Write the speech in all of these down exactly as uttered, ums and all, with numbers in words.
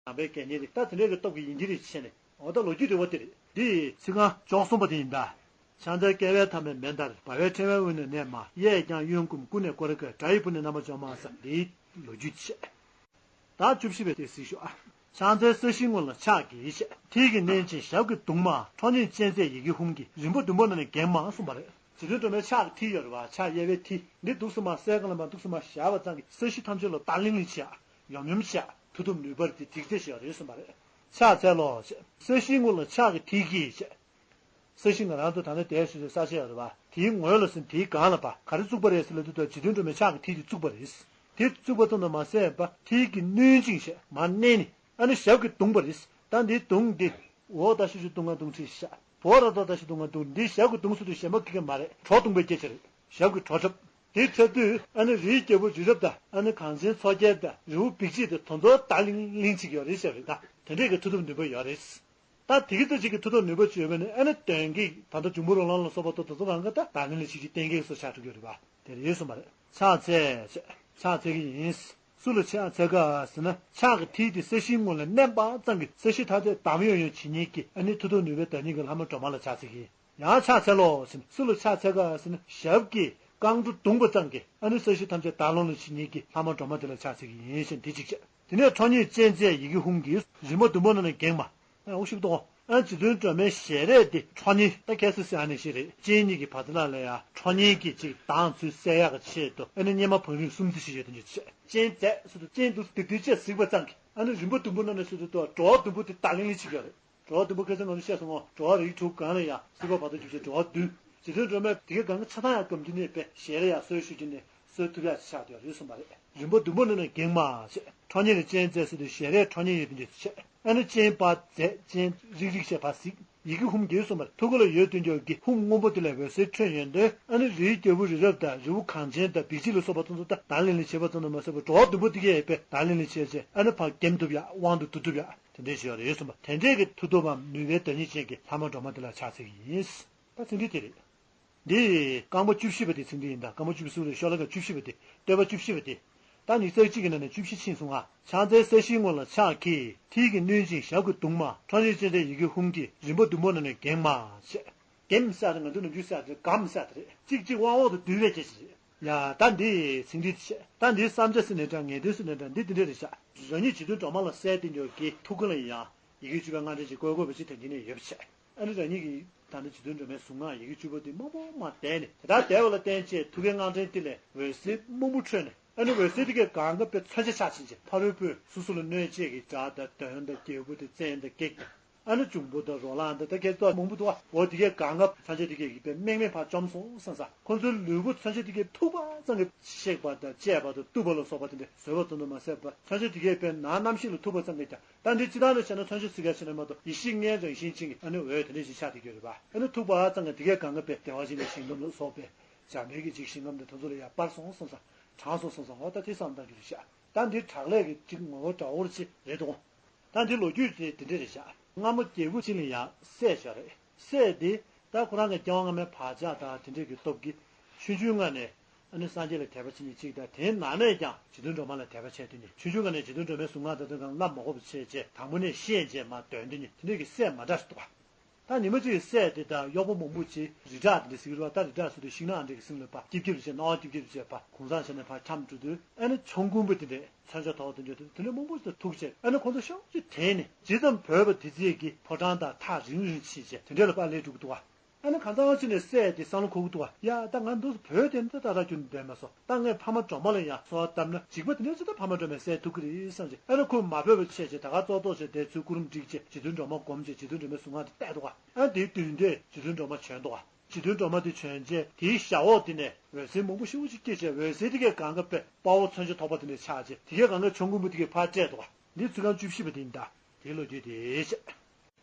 ནང་པའི་དགེ་བསྙེན་རེད། ད་དེ་འདྲའི་གི་སྟོབས་ཀྱི་ཡིན་གྱི་རེད་བྱས་ནས། འོ་ད་ལོ་རྒྱུས་འདྲ་བོ་དེ་རེད། འདི་ཚིག་རྐང་བཅུ་གསུམ་པ་དེ་ཡིན་ད། ཕྱག་འཚལ་བསྐལ་པའི་མཐའ་མེད་མེ་ལྟར། འབར་བའི་ཕྲེང་བའི་དབུས་ན་གནས་མ། གཡས་བརྐྱང་གཡོན་བསྐུམ་ཀུན་ནས་བསྐོར་དགའི། དགྲ་ཡི་དཔུང་ནི་རྣམ་པར་འཇོམས་མ་ཟེར། འདིའི་ལོ་རྒྱུས་བྱས། ད་བཅུ་བཞི་པའི་དེ་གཟིགས་ཤོག་ཨ། ཕྱག་འཚལ་ས་གཞིའི་ངོས་ལ་ཕྱག་བགྱིས་ཤིག་མཐིལ་གྱིས་མནན་ཅིང་ཞབས་ཀྱིས་བརྡུངས་མ། ཁྲོ་གཉེར་ཅན་མཛད་ཡི་གེ་ཧཱུྃ་གིས། རིམ་པ་བདུན་པོ་ནང་ནས་འགེངས་མ་གསུངས་པ་རེད། རྗེ་བཙུན་སྒྲོལ་མའི་ཕྱག་གི་མཐིལ་ཡོད་རེད་བ། ཕྱག་གཡས་པའི་མཐིལ་འདི་འདུག་སེ་མར་སའི་སྒང་ལ་མར་འདུག་སེ་མར་བཞག་པ་ཙམ་གྱིས་ས་གཞི་ཐམས་ཅད་ལ་བརྡར་ལིང་ལིང་བྱེད་ཡ། ཡོམ་ཡོམ་བྱེད་ཡ། མཐུ་སྟོབས་ནུས་པ་དེ་འཇིགས་བྱེད་ཡོད་རེད་གསུངས་པ་རེད། ཕྱག་འཚལ་ལོ། ས་གཞིའི་ངོས་ལ་ཕྱག་གི་མཐིལ་གྱིས། ས་གཞི་ང་རང་ཚོ་ད་ལྟ་བསྡད་ཡོད་ས་ཆ་ཡོད་རེད་བ། དེའི་ངོས་ལ་ཟེར་ན་དེའི་སྒང་ལ་བ་ག་རེ་བཙུགས་པ་རེད་ཟེར་ལབ་དུས་ད་རྗེ་བཙུན་སྒྲོལ་མའི་ཕྱག་གི་མཐིལ་དེ་བཙུགས་པ་རེད། དེ་བཙུགས་པ་ཙམ་དུ་མ་ཟད་པ་མཐིལ་གྱིས་བསྣུན་ཅིང་བྱས་མར་མནན་ནས་ཨ་ནི་ཞབས་ཀྱིས་བརྡུངས་པ་རེད། ད་འདིའི་བརྡུངས་འདི་འོ་ད་ཤུ་ཤུ་བརྡུང་ང་བརྡུང་ཁྲིད་ཤག་བོ་ར་ཏོ་ད་ཤུ་བརྡུང་ང་བརྡུང་འདི་ཞབས་ཀྱིས་བརྡུངས་ཟེར་དུས་གཞན་པ་ཁེ་གེ་མ་རེད། གྲོ་བརྡུངས་པའི་སྐད་ཆ་རེད། ཞབས་ཀྱིས་གྲོ་འཁྲབ། དེ་འཁྲབ་དུས་ཨ་ནི་རིའི་རྒྱལ་པོ་རི་རབ་དང་ཨ་ནི་གངས་ཅན་མཚོ་རྒྱལ་དང་རི་བོ་འབིགས་བྱེད་དེ་དོ་དོ་བརྡར་ལིང་ལིང་བྱེད་ཀྱི་ཡོད་རེད་ཟེར་བ་རེད། ད་དེ་འདྲས་ཀྱི་མཐུ་སྟོབས་ནུས་པ་ཡོད་རེད། ད་དེ་གི་ཚོ་གཅིག་གི་མཐུ་སྟོབས་ནུས་པ་ཅིག་ཡོད་པ་ནི་ཨ་ནི་གདོན་བགེགས་ད་ལྟ་འབྱུང་པོ་རོ་ལངས་ལ་སོགས་པ་ཏོ་དེ་ཚོ་གང་ག་ད་བརྡར་ལིང་ལིང་བྱེད་ཀྱི་གཏན་འཁེལ་སོགས་ཆགས་འགྲོ་གི་ཡོད་རེད་བ། དེ་རེད་གསུངས་པ་རེད། ཕྱག་འཚལ། ཕྱག་འཚལ་གྱི་ཡིན། སུ་ལ་ཕྱག་འཚལ་ག་ཟེར་ན་ཕྱག་གི་མཐིལ་དེ་ས་གཞིའི་ངོས་ལ་མནན་པ་ཙམ་གྱིས་ས་གཞི་ཐམས་ཅད་བརྡར་ཡོང་ཡོང་བྱེད་མཁན་གྱི་ཨ་ནི་མཐུ་སྟོབས་ནུས་པའི་བདག་ཉིད་ཀྱི་ལྷ་མོ་སྒྲོལ་མ་ལ་ཕྱག་འཚལ་གྱི་ཡིན། ཡང་ཕྱག་འཚལ་ལོ་ཟེར་ན་སུ་ལ་ཕྱག་འཚལ་ག་ཟེར་ན་ཞབས་ཀྱིས་རྐང་བྲོ་བརྡུངས་པ་ཙམ་གྱིས་ཨ་ནི་ས་གཞི་ཐམས་ཅད་བརྡར་ལོང་ལོང་བྱེད་མཁན་གྱི་ལྷ་མོ་སྒྲོལ་མ་དེ་ལ་ཕྱག་འཚལ་གྱི་ཡིན་ཞེས་འདི་གཅིག་བྱས། དེ་ནས་ཁྲོ་གཉེར་ཅན་མཛད་ཡི་གེ་ཧཱུྃ་གིས་རིམ་པ་བདུན་པོ་ནང་ནས་འགེངས་མ། ཨ་འོ་ཞིབ་ཏོ། ཨ་རྗེ་བཙུན་སྒྲོལ་མའི་ཞལ་རས་དེ་ཁྲོ་གཉེར་ད་ཁ་སིག་སིག་ཨ་ནི་ཞིག་རེད། སྤྱན་གཉིས་ཀྱི་བར་ཐག་ལ་ཡ་ཁྲོ་གཉེར་གྱི་ཅིག་མདངས་ཚུལ་གསལ་ཡག་གི་ཆེད་དུ་ཨ་ནི་གཉེར་མ་བང་རིམ་གསུམ་ཙམ་ཞིག་ཡོད་དེ་འདྲ་བྱས། སྤྱན་མཛད་ཟེར་དུས་སྤྱན་འདུག་སེ་དེ་དུས་བཅད་གཟིགས་པ་ཙམ་གྱིས་ཨ་ནི་རིམ་པ་བདུན་པོ་ནང་ནས་ཟེར་དུས་ཏོ་འགྲོ་བ་བདུན་པོ་དེ་བརྡར་ལིང་ལིང་བྱེད་ཀྱི་ཡོད་རེད། འགྲོ་བ་བདུན་པོ་ཁ་སང་ང་ཚོ་བཤད་སོང་ངོ་། འགྲོ་བ་རིགས་དྲུག་གང་ལ་ཡང་སྲིད་པ་བར་དོ་རྒྱུ་ཆེ་འགྲོ་བ་བདུན། རྗེ་བཙུན་སྒྲོལ་མས་དེ་གའི་གང་གི་ཆ་ཚང་ཡང་སྒོམ་རྒྱུ་ནས་པས་ཞལ་རས་ཡང་གསོལ་ཞུ་རྒྱུ་ནས་གསོལ་ཐུབ་ཡག་ཆགས་ཡོད་རེད་གསུངས་པ་རེད། རིམ་པ་བདུན་པོ་ནང་ནས་འགེངས་མ་ཞེས་ཁྲོ་གཉེར་ཅན་མཛད་ཟེར་དུས་ཞལ་རས་ཁྲོ་གཉེར་ཡོད་དེ་འདྲ་བྱས། ཨ་ནི་སྤྱན་བར་མཛད་སྤྱན་རིག་རིག་བྱས་བར་གཟིགས། ཡི་གེ་ཧཱུྃ་གིས་གསུངས་པར་ཐུགས་ཀ་ལ་ཡོད་དུས་འགྱོ་གི་ཧཱུྃ་སྔོན་པོ་དེ་ལས་འོད་ཟེར་འཕྲོས་ཡོང་དུས་ཨ་ནི་རིའི་རྒྱལ་པོ་རི་རབ་དང་རི་བོ་གངས་ཅན་དང་འབིགས་བྱེད་ལ་སོགས་པ་ཚོ་ཚོ་ད་བརྡར་ལིང་ལིང་བྱེད་པ་ཙམ་དུ་མ་ཟད་པར་འགྲོ་བ་བདུན་པོ་དེ་གས་ཡོད་པས་བརྡར་ལིང་ལིང་བྱས་བྱས་ཨ་ནི་ཕར་འགེམས་ཐུབ་ཡག་དབང་དུ་བསྡུ་ཐུབ་ཡག་དེ་འདྲས་ཞིག་ཡོད་རེད་གསུངས་པ་དེ་འདྲས་ཀྱི་མཐུ་སྟོབས་བམ་ནུས་པའི་བདག་ཉིད་ཅན་གྱི་ལྷ་མོ་སྒྲོལ་མ་དེ་ལ་ཕྱག་འཚལ་གྱི་ཡིན། ད་ཚིག་འགྲེལ་དེ་རེད། འདི་རྐང་པ་བཅུ་བཞི་པ་དེ་ཚིག་འདི་ཡིན་ད། རྐང་པ་བཅུ་བཞི་པ་ཤོ་ལོ་ཀ་བཅུ་བཞི་པ་དེ། བསྟོད་པ་བཅུ་བཞི་པ་དེ། ད་ཉི་ཤུ་རྩ་གཅིག་གི་ནང་ནས་བཅུ་བཞི་ཕྱིན་སོང་ང་། ཕྱག་འཚལ་ས་གཞིའི་ངོས་ལ་ཕྱག་གིས། མཐིལ་གྱིས་བསྣུན་ཅིང་ཞབས་ཀྱིས་བརྡུངས་མ། ཁྲོ་གཉེར་ཅན་མཛད་ཡི་གེ་ཧཱུྃ་གིས། རིམ་པ་བདུན་པོ་ནང་ནས་འགེངས་མ་ཞེས། འགེམས་ཟེར་དེ་ང་ཚོ་ནམ་རྒྱུན་ཟེར་དེ་སྒམ་ཟེར་དེ་རེད། གཅིག་གཅིག་དབང་འོག་ཏུ་བསྡུས་པའི་སྐད་ཆ་རེད། ཡ་ད་འདི་ཚིག་འགྲེལ་དེ་བྱས། ད་འདི་བསམ་བྱ་ཟེར་ནའི་འདྲ་ངེས་དོན་ཟེར་ནའི་འདྲ་འདི་འདི་འདྲ་རེད་ཤག་རང་ཉིད་རྗེ་བཙུན་སྒྲོལ་མ་ལ་གསལ་བསྟན་ཡོད་ཀྱི་ཐུགས་ཀ་ལ་ཡང་ཡི་གེ་བཅུ་པའི་སྔགས་ཕྲེང་ཅིག་བཀོད་དགོས་པ་ཅིག་དོན་གྱི་ནས་ཡོད་པ་བྱས། ཨ་ནི་རང་ཉིད་ཀྱིས་ད་ལྟ་རྗེ་བཙུན་སྒྲོལ་མའི་གཟུངས་སྔགས་ཡི་གེ་བཅུ་པོ་དེ་མང་པོ་མར་བཟླས་ནས་དེ་ལྟར་བཟླས་པ་ལ་བརྟེན་བྱས་ཐུགས་ཀའི་སྔགས་ཕྲེང་དེ་ལས་འོད་ཟེར་སྨུག་པོ་འཕྲོས་ནས་ཨ་ནི་འོད་ཟེར་དེ་གའི་སྒང་ག་དཔེ་མཚོན་ཆ་ཆགས་ཕྱིན་བྱས་ཕ་རོལ་པོས་སོ་སོ་ལ་གནོད་བྱེད་ཀྱི་དགྲ་དང་གདོན་དང་རྒྱལ་པོ་དང་བཙན་དང་བགེགས་དང་། ཨ་ནི་འབྱུང་པོ་དང་རོ་ལངས་དང་ད་གས་ཏོག་མང་པོ་འདུག་བ། འོ་དེ་གའི་སྒང་ག་མཚོན་ཆ་དེ་གའི་གི་དཔེ་རྨེག་མེད་ཕར་བཅོམ་སོང་བསམ་ས། ཁོ་ཚོའི་ལུས་པོ་མཚོན་ཆ་དེ་གའི་ཐུག་པ་ཙམ་གྱིས་གཤེགས་པ་དང་བཅད་པ་དང་གཏུབ་པ་ལ་སོགས་པ་དེ་འདྲ་བཟོས་པ་ཙམ་དུ་མ་ཟད་པར་མཚོན་ཆ་དེ་གའི་དཔེ་ནང་རྣམ་ཤེས་ལ་ཐུག་པ་ཙམ་གྱིས་ཀྱང་ད་འདི་སྤྱིར་བཏང་ནས་བྱས་ན་མཚོན་ཆ་ཟེར་ག་བྱས་ན་མ་གཏོགས་ཡེ་ཤེས་ལྔའི་རང་བཞིན་ཅན་གྱི་ཨ་ནི་འོད་དེ་འདྲ་ཞིག་ཆགས་བསྡད་ཀྱི་ཡོད་རེད་པ། ཨ་ནི་ཐུག་པ་ཙམ་གྱིས་དེ་གའི་སྒང་ག་དཔེ་བདེ་བ་ཅན་གྱི་ཞིང་ཁམས་ལ་སོགས་པའི་འཇམ་དཔལ་གྱི་ཅིག་ཞིང་ཁམས་དེ་དེ་ཚོ་ལ་ཡང་སྤར་སོང་བསམ་ས། དྲངས་སོང་བསམ་ས། འོ་ད་དེ་བསམ་བཏང་རྒྱུ་རེད་ཤག་ད་འདི་དྲག་ལས་ཀྱི་ཅིག་ངོ་བོ་འདྲ་བོ་ཅིག་རེད་དོ། ད་འདི་ལོ་རྒྱུས་དེ་དེ་འདྲ་རེད་ཤག་སྔ་མོ་རྒྱལ་པོ་གཅིག་ལ་ཡང་སྲས་ཤིག་ཡོད་རེད། སྲས་དེ་ད་ཁོ་རང་གི་སྐྱེ་བ་སྔ་མའི་བག་ཆགས་དང་དེ་འདྲ་གི་སྟོབས་ཀྱིས་ཆུང་ཆུང་སྔ་ནས་ཨ་ནི་སངས་རྒྱས་ལ་དད་པ་བྱེད་མཁན་གཅིག་དང་དེའི་ནང་ནས་ཀྱང་རྗེ་བཙུན་སྒྲོལ་མ་ལ་དད་པ་བྱས་དུས་ནས་ཆུང་ཆུང་སྔ་ནས་རྗེ་བཙུན་སྒྲོལ་མའི་གཟུངས་སྔགས་དང་དེ་གང་བསླབ་མ་དགོས་པ་བྱས་རྗེས་དང་པོ་ནས་ཤེས་རྗེས་མར་འདོན་དུས་ནས་དེ་འདྲ་གི་སྲས་མ་འདྲ་ཞིག་འདུག་པ། ད་ཉི་མ་གཅིག་གི་སྲས་དེ་དང་གཡོག་པོ་མང་པོ་ཅིག་རི་བྲག་དེ་འདྲ་ཟེར་གི་རེད་བ། ད་རི་བྲག་ཟེར་དུས་ཤིང་ནགས་འདྲ་གི་སེང་ལ་ཕར་སྐྱིབ་སྐྱིབ་བྱས་སྣང་བ་སྐྱིབ་སྐྱིབ་བྱས་ཕར་གུང་སེང་བྱས་ནས་ཕར་འཁྱམས་འགྲོ་དུས་ཨ་ནི་ཆོམ་རྐུན་པོ་དེ་འདྲས་མཚོན་ཆ་ཐོགས་དེ་འདྲས་དེ་འདྲས་མང་པོ་ཞིག་ཐུག་བྱས་ཨ་ནི་ཁོང་ཚོ་ཤོག་ཅིག་དྲན་ནས་ཇི་ཙམ་བོས་པ་དེ་ཚད་ཀྱི་ཕོ་བྲང་དང་ཐག་རིང་རིང་ཕྱིན་བྱས་དེ་འདྲས་ལ་ཕར་སླེབས་འགྲོ་གི་འདུག་བ། ཨ་ནི་གང་ཚང་ཅིག་ནས་སྲས་དེ་བསམ་བློ་འཁོར་གི་འདུག་བ། ཡ་ད་ང་འདུག་སེ་བོས་དེ་འདི་ད་ར་རྒྱུན་འདོན་མ་སོང་། ད་ངས་ཕ་མ་སྒྲོལ་མ་ལ་ཡང་གསོལ་བ་བཏབ་ན་འཇིགས་པ་དེ་འདྲས་ཅིག་ད་ཕ་མ་སྒྲོལ་མས་སེལ་ཐུབ་ཀྱི་རེད་བསམ་བྱས་ཨ་ནི་ཁོས་མ་བོས་པ་བྱས་བྱས་ད་ག་ཙོག་ཙོག་བྱས་དེ་ཚུར་སྐུ་རིམ་བསྒྲིགས་བྱས་རྗེ་བཙུན་སྒྲོལ་མ་སྒོམ་བྱས་རྗེ་བཙུན་སྒྲོལ་མའི་གཟུངས་སྔགས་དེ་བཟླས་འདུག་བ། ཨ་དེའི་མདུན་དེ་རྗེ་བཙུན་སྒྲོལ་མ་བྱོན་འདུག་བ། རྗེ་བཙུན་སྒྲོལ་མ་དེ་བྱོན་རྗེས་དེའི་ཞབས་འོག་དེ་ནས་འོད་ཟེར་མང་པོ་ཞེ་པོ་ཅིག་སྐྱེས་བྱས་འོད་ཟེར་དེ་གའི་སྒང་ག་དཔེ་དཔའ་བོ་མཚོན་ཆ་ཐོགས་པ་དེ་འདྲ་ཆགས་རྗེས་དེ་གའི་སྒང་ག་ཆོམ་རྐུན་པོ་དེ་གའི་ཕར་བསྐྲད་འདུག་བ། འདི་ཚིག་རྐང་བཅུ་བཞི་པ་དེ་ཡིན་ད། དེའི་ལོ་རྒྱུས་དེ་བཤད།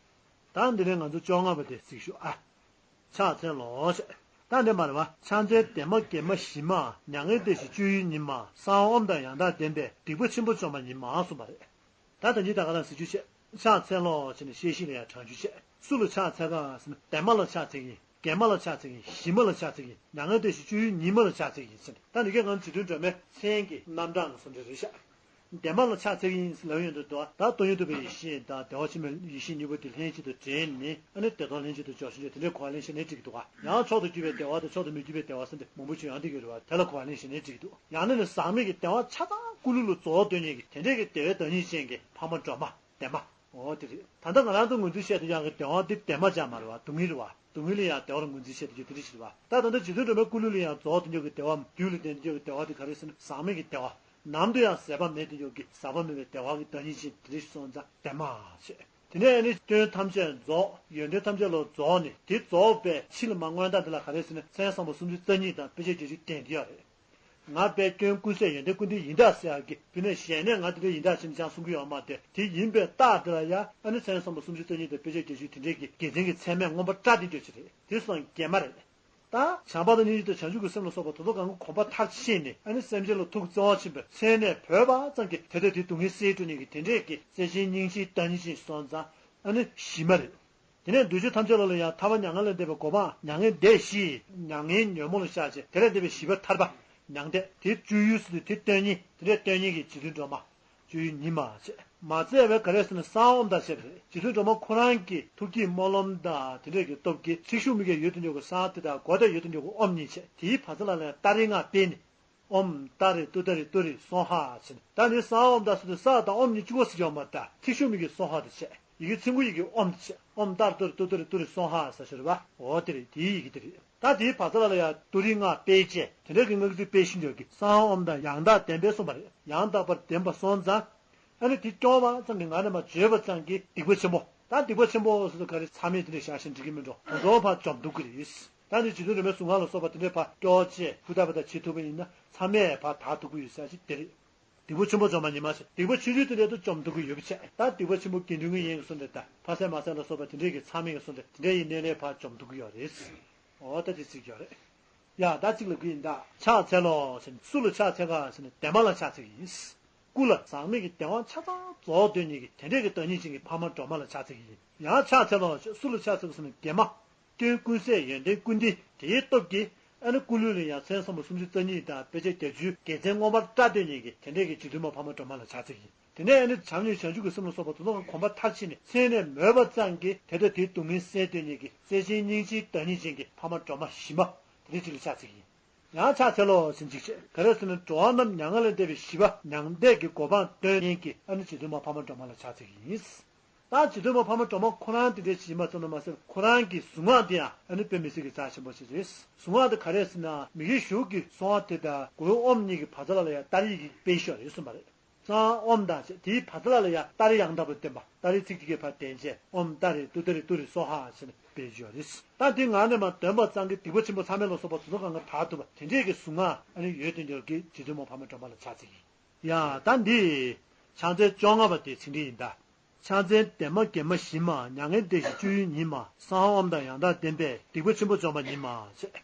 ད་འདི་ནས་ང་ཚོ་བཅོ་ལྔ་པ་དེ་གཟིགས་ཤོག་ཨ། ཕྱག་འཚལ་ལོ་ཞེས། ད་འདི་མ་རེད་བ། ཕྱག་འཚལ་བདེ་མ་དགེ་མ་ཞི་མ། མྱ་ངན་འདས་ཞི་སྤྱོད་ཡུལ་ཉིད་མ། གསང་བ་ཨོཾ་དང་ཡང་དག་ལྡན་པའི། སྡིག་པ་ཆེན་པོ་བཅོམ་པ་ཉིད་མ་གསུངས་པ་རེད། ད་ད་ཉིད་ད་ག་རང་གཟིགས་རྒྱུ་བྱས། ཕྱག་འཚལ་ལོ་ཞེས་ནས་བཤད་གཞི་ལ་ཡང་དྲང་རྒྱུ་བྱས། སུ་ལ་ཕྱག་འཚལ་ག་ཟེར་ན་བདེ་མ་ལ་ཕྱག་འཚལ་གྱི་ཡིན། དགེ་མ་ལ་ཕྱག་འཚལ་གྱི་ཡིན། ཞི་མ་ལ་ཕྱག་འཚལ་གྱི་ཡིན། མྱ་ངན་འདས་ཞི་སྤྱོད་ཡུལ་ཉིད་མ་ལ་ཕྱག་འཚལ་གྱི་ཡིན་ཟེར་ནས་ད་འདི་གའི་ང་རྗེ་བཙུན་སྒྲོལ་མའི་མཚན་གྱི་རྣམ་གྲངས་ལ་སོགས་འདྲ་རེད་ཤག་བདེ་མ་ལ་ཕྱག་འཚལ་གྱི་ཡིན་ལབ་ཡོང་དུས་དོ། ད་སྟོང་ཉིད་རྟོགས་པའི་ཡེ་ཤེས་དང་བདེ་བ་ཆེན་པོའི་ཡེ་ཤེས་གཉིས་པོ་དེ་ལྷན་ཅིག་ཏུ་དྲིལ་ནས། ཨ་ནི་བདེ་སྟོང་ལྷན་ཅིག་ཏུ་སྦྱོར་ཞིང་བྱས། དེ་འདྲའི་གོ་བ་ལེན་ཞེས་ནས་བྲིས་ཀྱི་འདུག་ག། ཡང་མཆོག་ཏུ་གྱུར་པའི་བདེ་བ་དང་མཆོག་ཏུ་མི་གྱུར་པའི་བདེ་བ་ཟེར་ཏེ་མང་པོ་ཅིག་ཡོང་བསྡད་ཀྱི་རེད་བ། དེ་ལ་གོ་བ་ལེན་ཞེས་ནས་བྲིས་ཀྱི་འདུག། ཡང་ན་ནི་ཟག་མེད་ཀྱི་བདེ་བ་ཆ་ཚང་ཀུ་ལུ་ལུ་རྫོགས་སྡོད་མཁན་གྱི་དེ་འདྲའི་གི་བདེ་བའི་བདག་ཉིད་ཅན་གྱི་འཕགས་མ་སྒྲོལ་མ་བདེ་མ། འོ་དེ་རེད། ད་ལྟ་ང་རང་ཚོ་ངོས་འཛིན་བྱས་དུས་ཡང་གི་བདེ་བ་འདི་བདེ་མ་ཅང་མ་རེད་བ། སྡུག་བསྔལ་རེད་བ། སྡུག་བསྔལ་ལ་ཡང་བདེ་བར་ངོས་འཛིན་བྱས་དུས་ཀྱི་དེ་རེད་ཞེས་པ། ད་ད་ལྟ་རྗེ་བཙུན་སྒྲོལ་མའི་སྐུ་ལུས་ལ་ཡང་རྫོགས་དེ་འཇོག་གི་བདེ་བ། རྒྱུད་ལ་ལྡན་དེ་འཇོག་གི་བདེ་བ་དེ་ག་རེ་ཟེར་ན་ཟག་མེད་ཀྱི་བདེ་བ། ནམ་དུ་ཡང་ཟད་པ་མེད་དེ་འཇོག་གི་ཟག་པ་མེད་པའི་བདེ་བ་གི་བདག་ཉིད་ཅན་དེ་རེད་ཞེས་སོང་ཙང་བདེ་མ་བྱས། དེ་ནས་ནི་སྐྱོན་ཐམས་ཅད་རྫོགས། ཡོན་ཏན་ཐམས་ཅད་ལ་རྫོགས་ནས། དེ་རྫོགས་པའི་ཕྱི་ལ་མ་མངོན་རྟགས་འདི་ལ་ག་རེ་ཟེར་ན་མཚན་བཟང་པོ་སུམ་ཅུ་རྩ་གཉིས་དང་དཔེ་བྱད་བརྒྱད་ཅུ་ལྡན་གྱི་ཡོད་རེད། ང་དཔལ་སྐྱོན་ཀུན་ཟད་ཡོན་ཏན་ཀུན་ལྡན་ཡིན་ད་ཟེར་ཡག་གི་བུ་ནས་གཞན་ནས་ང་དེ་འདྲ་ཡིན་ད་ཅེས་ནས་ཅང་གསུང་གི་ཡོད་མ་རེད། དེ་ཡིན་པའི་རྟགས་དེ་ལ་ཡང་ཨ་ནི་མཚན་བཟང་པོ་སུམ་ཅུ་རྩ་གཉིས་དང་དཔེ་བྱད་བརྒྱད་ཅུ་དེ་འདྲའི་གི་དགེ་མཚན་གྱི་མཚན་མས་མངོན་པར་བཀྲ་སྟེ་འགྱོ་ཆེ་རེད། དེ་སོང་དགེ་མ་རེད། ད་བྱམས་པ་དང་སྙིང་རྗེ་དང་བྱང་ཆུབ་ཀྱི་སེམས་ལ་སོགས་པ་དེ་ཚོ་གང་གི་གོམས་པ་མཐར་ཕྱིན་ནས། ཨ་ནི་སེམས་ཅན་ལ་ཐུགས་བརྩེ་བ་ཆེན་པོས་མཚན་ནས་བོས་པ་ཙམ་གྱིས་དེ་ལྟར་དེའི་སྡུག་བསྔལ་སེལ་འགྲོ་ནས་ཀྱི་དེ་འདྲའི་གི་བརྩེ་ཆེན་སྙིང་རྗེའི་བདག་ཉིད་ཅན་སོང་ཙང་ཨ་ནི་ཞི་མ་རེད། དེ་ནས་འདུས་བྱས་ཐམས་ཅད་ལ་ལ་ཡང་ཐར་པ་མྱ་ངན་ལས་འདས་པའི་གོ་འཕང་མྱ་ངན་འདས་ཞི། མྱ་ངན་ཉོན་མོངས་ལ་བཤགས་བྱས་དེ་ལས་འདས་པའི་ཞི་བའི་ཐར་པ་མྱང་འདས། དེ་སྤྱོད་ཡུལ་ཟེར་དུས་དེ་སྟོན་ཉིད། དེ་འདྲའི་སྟོན་ཉིད་ཀྱི་རྗེ་བཙུན་སྒྲོལ་མ་སྤྱོད་ཡུལ་ཉིད་མ་བྱས། མ་བཙལ་བའི་ག་རེ་ཟེར་ན་གསང་བ་ཨོཾ་དང་བཅས་པ་རེད། རྗེ་བཙུན་སྒྲོལ་མ་ཁོ་རང་གི་ཐུགས་ཀྱི་སྨོན་ལམ་དང་དེ་འདྲའི་གི་སྟོབས་ཀྱིས་ཚེགས་ཤུགས་མི་དགེ་ཡོད་དུ་འཇོག་གི་གསང་དེ་དང་སྒོ་དེ་ཡོད་དུ་འཇོག་གི་ཨོཾ་ཉིད་བྱས། དེའི་བར་མཚམས་ལ་ལ་ཏཱ་རེ་ལྔ་སྤེལ་ནས། ཨོཾ་ཏཱ་རེ་ཏུཏྟཱ་རེ་ཏུ་རེ་སྭཱ་ཧཱ་ཟེར་ནས། ད་ནི་གསང་ཨོཾ་དང་ཟེར་དུས་ས་དང་ཨོཾ་གཉིས་གཅིག་པ་ཟེར་ཡོད་མ་རེད། ད་ཚེགས་ཤུགས་མི་དགེ་སྭཱ་ཧཱ་དེ་བྱས། ཡི་གེ་ཚིག་ངོ་ཡི་གེ་ཨོཾ་དེ་བྱས། ཨོཾ་ཏཱ་རེ་ཏུ་རེ་ཏུཏྟཱ་རེ་ཏུ་རེ་སྭཱ་ཧཱ་ཟེར་ཞུ་རེད་བ། འོ་དེ་རེད། དེའི་ཡི་གེ་དེ་རེད། ད་དེའི་བར་མཚམས་ལ་ལ་ཡང་ཏུ་རེ་ལྔ་སྤེལ་བྱས། དེ་འདྲ་གི་སྔགས་ཚིག་སྤེལ་ཞིང་འཇོག་གི་གསང་ཨོཾ་དང་ཡང་དག་བདེན་པས་གསུངས་པ་རེད། ཡང་དག་པར་བདེན་པ་སོང་ཙང་། ཨ་ནི་དེ་སྐྱོར་བ་ཙམ་གྱིས་ང་རྣམས་བརྗོད་པ་ཙམ་གྱིས་སྡིག་པ་ཆེན་པོ། ད་སྡིག་པ་ཆེན་པོ་ཟེར་དུས་ག་རེ་མཚམས་མེད་དེ་འདྲ་བཞག་ཤིང་འགྲིག་གི་མི་འགྲོ། དེ་ཚོ་ཕར་འཇོམས་ཐུབ་ཀྱི་རེད། ད་ནི་རྗེ་བཙུན་སྒྲོལ་མའི་གཟུངས་སྔགས་ལ་སོགས་པ་དེ་འདྲའི་ཕར་སྐྱོར་བྱས་ཧུར་ཐག་པ་དང་བྱེད་ཐུབ་པ་ཡིན་ན་མཚམས་མེད་ཕར་དར་ཐུབ་ཀྱི་ཡོད་ཟེར་ཞིག་དེ་རེད། སྡིག་པ་ཆེན་པོ་འཇོམས་པ་ཉིད་མ་བྱས། སྡིག་པ་ཆུང་ཆུང་དེ་འདྲ་དུ་འཇོམས་ཐུབ་ཀྱི་ཡོད་པ་བྱས། ད་སྡིག་པ་ཆེན་པོ་དགེ་འདུན་གྱི་ཡིན་གསུངས་ཏེ། ད་ཕ་སེ་མ་སེ་ལ་སོགས་པ་དེ་འདྲའི་གི་མཚམས་མེད་ཀྱི་གསུངས་ཏེ་དེ་འདྲའི་ཡི་གནས་ལས་ཕར་འཇོམས་ཐུབ་ཀྱི་ཡོད་རེད། འོ་ད་དེ་ཚིག་ཡོད་རེད། ཡ་ད་ཚིག་ལ་གི་ཡིན་ད། ཕྱག་འཚལ་ལོ་ཟེར་ནས་སུ་ལ་ཕྱག་འཚལ་ག་ཟེར་ན་བདེ་མ་ལ་ཕྱག་འཚལ་གྱི་ཡིན། སྐུ་ལ་ཟག་མེད་ཀྱི་བདེ་བ་ཆ་ཚང་རྫོགས་སྡོད་མཁན་གྱི་དེ་འདྲའི་གི་བདག་ཉིད་ཅན་གྱི་འཕགས་མ་སྒྲོལ་མ་ལ་ཕྱག་འཚལ་གྱི་ཡིན། ཡང་ཕྱག་འཚལ་ལོ་ཞེས་སུ་ལ་ཕྱག་འཚལ་ག་ཟེར་ན་བདེ་མ། སྐྱོན་ཀུན་ཟད་ཡོན་ཏན་ཀུན་ལྡན་དེའི་སྟོབས་ཀྱིས་ཨ་ནི་སྐུ་ལུས་ལ་ཡང་མཚན་བཟང་པོ་སུམ་ཅུ་རྩ་གཉིས་དང་དཔེ་བྱད་བརྒྱད་ཅུའི་དགེ་མཚན་མངོན་པར་བཀྲ་སྟེ་ཉིད་ཀྱི་དེ་འདྲའི་གི་རྗེ་བཙུན་མ་འཕགས་མ་སྒྲོལ་མ་ལ་ཕྱག་འཚལ་གྱི་ཡིན། དེ་ནས་ཨ་ནི་བྱམས་སྙིང་བྱང་ཆུབ་ཀྱི་སེམས་ལ་སོགས་པ་དེ་ཚོ་གོམས་པ་མཐར་ཕྱིན་ནས་མཚན་ནས་མོས་པ་ཙམ་གྱིས་དེ་ལྟར་དེའི་སྡུག་བསྔལ་སེལ་སྟེ་ཉིད་ཀྱི་བརྩེ་ཆེན་སྙིང་རྗེའི་བདག་ཉིད་ཅན་གྱི་འཕགས་མ་སྒྲོལ་མ་ཞི་མ་དེ་འདྲའི་ཅིག་ལ་ཕྱག་འཚལ་གྱི་ཡིན། ཡང་ཕྱག་འཚལ་ལོ་ཟེར་ཅིག་བྱས། ག་རེ་ཟེར་ན་འགྲོ་བ་རྣམས་མྱ་ངན་ལས་འདས་པའི་ཞི་བ་མྱང་འདས་ཀྱི་གོ་འཕང་སྟོན་མཁན་གྱི་ཨ་ནི་རྗེ་བཙུན་མ་འཕགས་མ་སྒྲོལ་མ་ལ་ཕྱག་འཚལ་གྱི་ཡིན། ད་རྗེ་བཙུན་མ་འཕགས་མ་སྒྲོལ་མ་ཁོ་རང་དེ་འདྲའི་ཞི་མ་ཙམ་དུ་མ་ཟད་ཁོ་རང་གི་གཟུངས་སྔགས་དེ་ཡང་ཨ་ནི་དཔེ་མི་སྲིད་ཀྱི་རྩ་ཆེན་པོ་ཞིག་རེད། གཟུངས་སྔགས་དེ་ག་རེ་ཟེར་ན་མི་དགེ་བཅུ་གི་གསང་བ་དེ་དང་སྒོའི་ཨོཾ་གཉིས་ཀྱི་བར་མཚམས་ལ་ཡང་ཏཱ་རེ་ཡི་གེ་སྤེལ་ཤོག་རེད་གསུངས་པ་རེད། གསང་ཨོཾ་དང་བཅས་དེའི་བར་མཚམས་ལ་ལ་ཡང་ཏཱ་རེ་ཡང་དག་པར་བསྟན་པ། ཏཱ་རེ་ཚིག་གཅིག་གིས་ཕར་བསྟན་བྱས། ཨོཾ་ཏཱ་རེ་ཏུཏྟཱ་རེ་ཏུ་རེ་སྭཱ་ཧཱ་ཟེར་ནས་སྤེལ་རྒྱུ་རེད། ད་དེ་ངག་ནས་མར་འདོན་པ་ཙམ་གྱིས་སྡིག་པ་ཆེན་པོ་མཚམས་མེད་ལ་སོགས་པ་དེ་ཚོ་གང་ག་དག་ཐུབ་པ་དེ་འདྲས་ཀྱི་གཟུངས་སྔགས་ཨ་ནི་ཡོད་དེ་འདྲ་གི་རྗེ་བཙུན་མ་འཕགས་མ་སྒྲོལ་མ་ལ་ཕྱག་འཚལ་གྱི་ཡིན། ཡ་ད་འདི་ཕྱག་མཚན་བཅོ་ལྔ་པ་དེ་ཚིག་འགྲེལ་ཡིན་ད། ཕྱག་མཚན། བདེ་མ་དགེ་མ་ཞི་མ་མྱ་ངན་འདས་ཞི་སྤྱོད་ཡུལ་ཉིད་མ། གསང་ཨོཾ་དང་ཡང་དག་ལྡན་པས་སྡིག་པ་ཆེན་པོ་འཇོམས་པ་ཉིད་མ་ཟེར།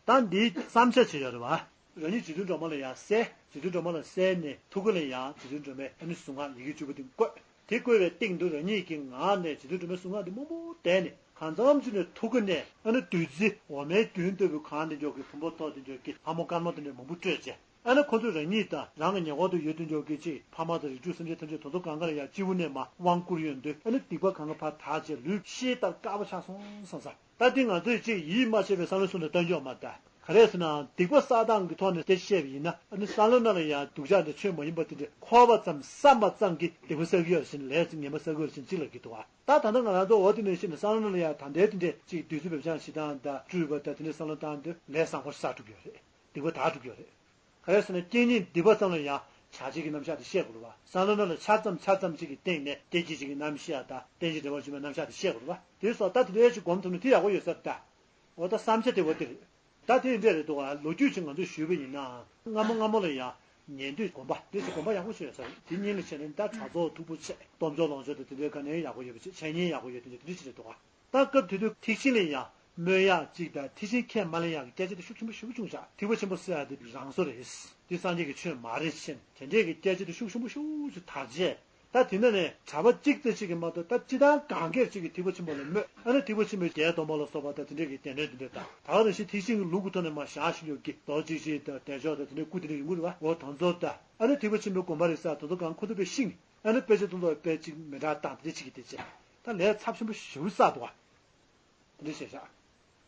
ད་འདིའི་བསམ་འཆར་བྱེད་ཡོད་རེད་བ། རང་ཉིད་རྗེ་བཙུན་སྒྲོལ་མ་ལ་ཡང་གསལ། རྗེ་བཙུན་སྒྲོལ་མ་ལ་གསལ་ནས་ཐུགས་ཀ་ལ་ཡང་རྗེ་བཙུན་སྒྲོལ་མའི་ཨ་ནི་གཟུངས་སྔགས་ཡི་གེ་བཅུ་པོ་དེ་བཀོད། དེ་བཀོད་པའི་སྟེང་དུ་རང་ཉིད་ཀྱི་ངག་ནས་རྗེ་བཙུན་སྒྲོལ་མའི་གཟུངས་སྔགས་དེ་མང་པོ་བཟླས་ནས་གང་འཚམ་ཅིག་ནས་ཐུགས་ཀ་ནས་ཨ་ནི་བདུད་རྩི་འོ་མའི་རྒྱུན་ལྟ་བུའི་གང་དེ་འཇོག་གི་བུམ་པ་ཐོག་དེ་འཇོག་གི་ལྷ་མོ་དཀར་མོ་དེ་འདྲ་མང་པོ་སྤྲོས་བྱས། ཨ་ནི་ཁོ་ཚོས་རང་ཉིད་དང་རང་གི་ཉེ་འཁོར་དུ་ཡོད་དུ་འཇོག་གི་ཅིག་ཕ་མ་དང་རིགས་དྲུག་སེམས་ཅན་ཐམས་ཅད་དེ་ཚོ་གང་ག་ལ་ཡང་སྤྱི་བོ་ནས་མར་དབང་བསྐུར་ཡོང་དུས་ཨ་ནི་སྡིག་པ་གང་ག་ཕར་དག་བྱས་ལུས་ཤེལ་ལྟར་དཀར་པོ་ཆགས་སོང་བསམ་ས། ད་འདི་ང་ཚོས་ཅིག་ཡིད་མ་ཆེས་པའི་བསམ་བློ་གསུམ་དུ་གཏོང་རྒྱུ་མ་གཏོགས། ག་རེ་ཟེར་ན་སྡིག་པ་བསགས་སྟངས་ཀྱི་ཐོག་ནས་དེ་བཤད་པ་ཡིན་ན་ཨ་ནི་བསམ་བློ་ནང་ལ་ཡང་སྡུག་ཅག་དང་ཆོས་མ་ཡིན་པ་དེ་འདྲ་འཁོར་བ་ཙམ་བསམ་པ་ཙམ་གྱིས་སྡིག་པ་བསགས་ཀྱི་ཡོད་ཟེར་ནས་ལས་ངན་པ་བསགས་ཀྱི་ཡོད་ཟེར་ཅིག་ལབ་ཀྱི་འདུག་བ། ད་ད་ལྟ་ང་རང་ཚོ་འོ་དེ་ནས་ཤེས་ནས་བསམ་བློ་ནང་ལ་ཡང་ད་ལྟའི་དེ་འདྲས་ཅིག་བདུད་རྩི་བེམ་ཤང་ཞེ་སྡང་དང་སྤྲུལ་པ་དང་དེ་འདྲས་བསམ་བློ་བཏང་དུས་ལས་བཟང་པོ་བསགས་འགྲོ་གི་ཡོད་རེད། སྡིག་པ་དག་འགྲོ་གི་ཡོད་རེད། ག་རེ་ཟེར་ན་རྐྱེན་ངན་སྡིག་པ་ཙམ་ལ་ཡང་བྱ་བྱེད་ཀྱི་རྣམ་གཞག་དེ་བཤད་དགོས་རེད་བ། བསམ་བློ་ནང་ལ་ཆ་ཙམ་ཆ་ཙམ་ཅིག་གི་སྟེང་ནས་བདེ་སྐྱིད་ཅིག་གི་རྣམ་གཞག་དང་རྟེན་ཅིང་འབྲེལ་བར་འབྱུང་བའི་རྣམ་གཞག་དེ་བཤད་དགོས་རེད་བ། དེ་སོགས་ད་དེ་འདྲའི་ཅིག་སྒོམ་ཐུབ་ན་དེ་ཡག་པོ་ཡོད་ས་རེད་ད། འོ་ད་བསམ་འཆར་དེ་འོ་དེ་རེད། ད་དེ་འདྲ་རེད་འདུག་བ། ལོ་རྒྱུས་ཅིག་ང་ཚོས་ཞུས་པ་ཡིན་ན། སྔ་མོ་སྔ་མོ་ལ་ཡང་ཉན་དུས་དགོན་པ་དེ་ཚོ་དགོན་པ་ཡག་པོ་ཞིག་ཡོད་ས་རེད། དེ་གཉིས་ལ་བྱས་ན་ད་གྲྭ་ཚོགས་མཐུག་པོ་བྱས། སྟོབས་འབྱོར་ལོངས་སྤྱོད་དང་དེ་འདྲའི་ག་ནས་ཡག་པོ་ཡོད་པ་བྱས། འཆད་ཉན་ཡག་པོ་ཡོད་དེ་འདྲ་དེ་འདྲ་ཞིག་རེད་འདུག་བ། ད་སྐབས་དེ་དུས་ཐེག་ཆེན་ལ་ཡང་སྨོན་ཡག་ཅིག་དང་ཐེག་ཆེན་ཁས་མ་ལེན་ཡག་གི་སྐད་ཆ་དེ་ཤུགས་ཆེན་པོ་ཤུགས་ཆེན་པོ་བྱུང་ཤག། ཐེག་པ་ཆེན་པོ་ཟེར་ཡག་དེ་རང་བཟོ་རེད། དེ་སངས་རྒྱས་ཀྱི་ཆོས་མ་རེད་ཟེར་དེ་འདྲའི་གི་སྐད་ཆ་དེ་ཤུགས་ཆེན་པོ་ཤུགས་ཆེ་དར་རྗེས། ད་ ད་དེ་ནས་ནས་གྲྭ་པ་གཅིག་ཙམ་ཞིག་གིས་མ་གཏོགས་ད་སྤྱིར་བཏང་གང་གས་ཅིག་གིས་ཐེག་པ་ཆེན་པོ་ལ་སྨོད། ཨ་ནི་ཐེག་པ་ཆེན་པོའི་བརྒྱད་སྟོང་པ་ལ་སོགས་པ་དང་དེ་འདྲས་ཀྱི་སྡེ་སྣོད་དེ་འདྲས་དང་། ད་ག་ནང་བཞིན་ཐེག་ཆེན་གྱི་ལུགས་ཀྱི་ཐོག་ནས་མར་བཞག་བཞིན་ཡོད་ཀྱི་རྡོ་རྗེ་འཆང་དང་བདེ་མཆོག་དང་དེ་འདྲས་སྐུ་དེ་འདྲས་ཡོང་གི་རེད་བ། འོ་དེ་ཚོ་དང་ཨ་ནི་ཐེག་པ་ཆེན་པོའི་དགོངས་པ་རེད་ཟེར་དེ་ཚོ་གང་ཁོ་ཚོ་དཔེ་ཤེས་ནས་ཨ་ནི་དཔེ་ཆ་དེ་ཚོ་དཔེ་གཅིག་མི་འདྲ་དང་དེ་འདྲས་བྱེད་ཀྱི་དེ་བྱས། ད་ལས་ཚབས་ཆེན་པོ་ཞེ་པོ་བསགས་འདུག་བ། དེ་འདྲ་བྱས་ཤག་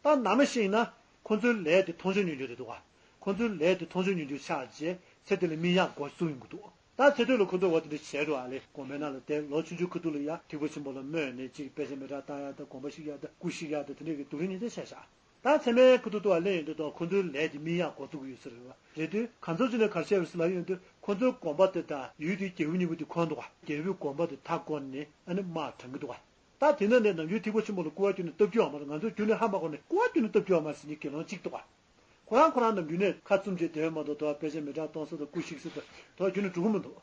ད་ནང་མ་ཤེས་ན་ཁོ་ཚོའི་ལས་དེ་མཐོང་ཆོས་མྱོང་འགྱུར་རེད་འདུག་ག་ཁོ་ཚོའི་ལས་དེ་མཐོང་ཆོས་མྱོང་འགྱུར་ཆགས་རྗེས་ཚེ་འདི་ལ་སྨིན་ཡག་འགོ་བཙུགས་ཡོང་གི་འདུག་ད་ཚེ་སྟོད་ལ་ཁོ་ཚོས་འོ་དེ་འདྲ་བྱས་འགྲོ་ཨ་ལས། དགོན་པའི་ནང་ལ་བསྡད་ལོ་ཆུང་ཆུང་ཁ་ཐུག་ལ་ཡ་ཐེག་པ་ཆེན་པོ་ལ་སྨོད་ནས་ཅིག་དཔེ་ཆ་མི་འདྲ་བཏང་ཡག་དང་དགོངས་པ་བཞེས་ཡག་དང་སྐུ་བཞེངས་ཡག་དང་དེ་འདྲ་གི་སྡུག་རུས་ཉིན་མཚན་བྱས་ཤག་ད་ཚད་མའི་ཁ་ཐུག་ཏུ་བ་གླེང་ཡོང་དུས་དང་ཁོ་ཚོའི་ལས་དེ་སྨིན་ཡག་འགོ་བཙུགས་ཀྱི་ཡོད་ས་རེད་བ། རེད་དུས་གང་འཚམ་ཅིག་ནས་ག་རེ་བཤད་པ་རེད་ཟེར་ལབ་ཡོང་དུས་ཁོ་ཚོའི་དགོན་པ་དེ་དང་ཡུལ་དེའི་རྒྱལ་པོ་གཉིས་པོ་དེ་གོ་འདུག་ག་རྒྱལ་པོའི་དགོན་པ་དེ་མཐའ་བསྐོར་ནས་ཨ་ནི་དམག་དྲངས་ཀྱི་འདུག་ག་ད་དེ་ནས་ནས་ནམ་རྒྱུན་ཐེག་པ་ཆེན་པོ་ལ་སྐུར་བ་བཏབ་ནས་སྟབས་ཀྱིས་ཡོད་མ་རེད། ང་ཚོས་རྒྱུན་ནས་ཧ་མ་གོ་ནས་སྐུར་བ་བཏབ་ནས་སྟབས་ཀྱིས་ཡོད་མ་རེད་ཟེར་མཁན་དགེ་སློང་གཅིག་འདུག་ག་ཁོ་རང་ཁོ་རང་ནམ་རྒྱུན་ནས་ཁ་བཙུམ་བྱས་བསྡད་ཡོད་མ་གཏོགས་དོ་བ་དཔེ་ཆ་མི་འདྲ་གཏོང་ས་དང་སྐུ་བཞེངས་ས་དང་དོ་བ་རྒྱུན་ནས་འགྲོ་གི་མི་འདུག་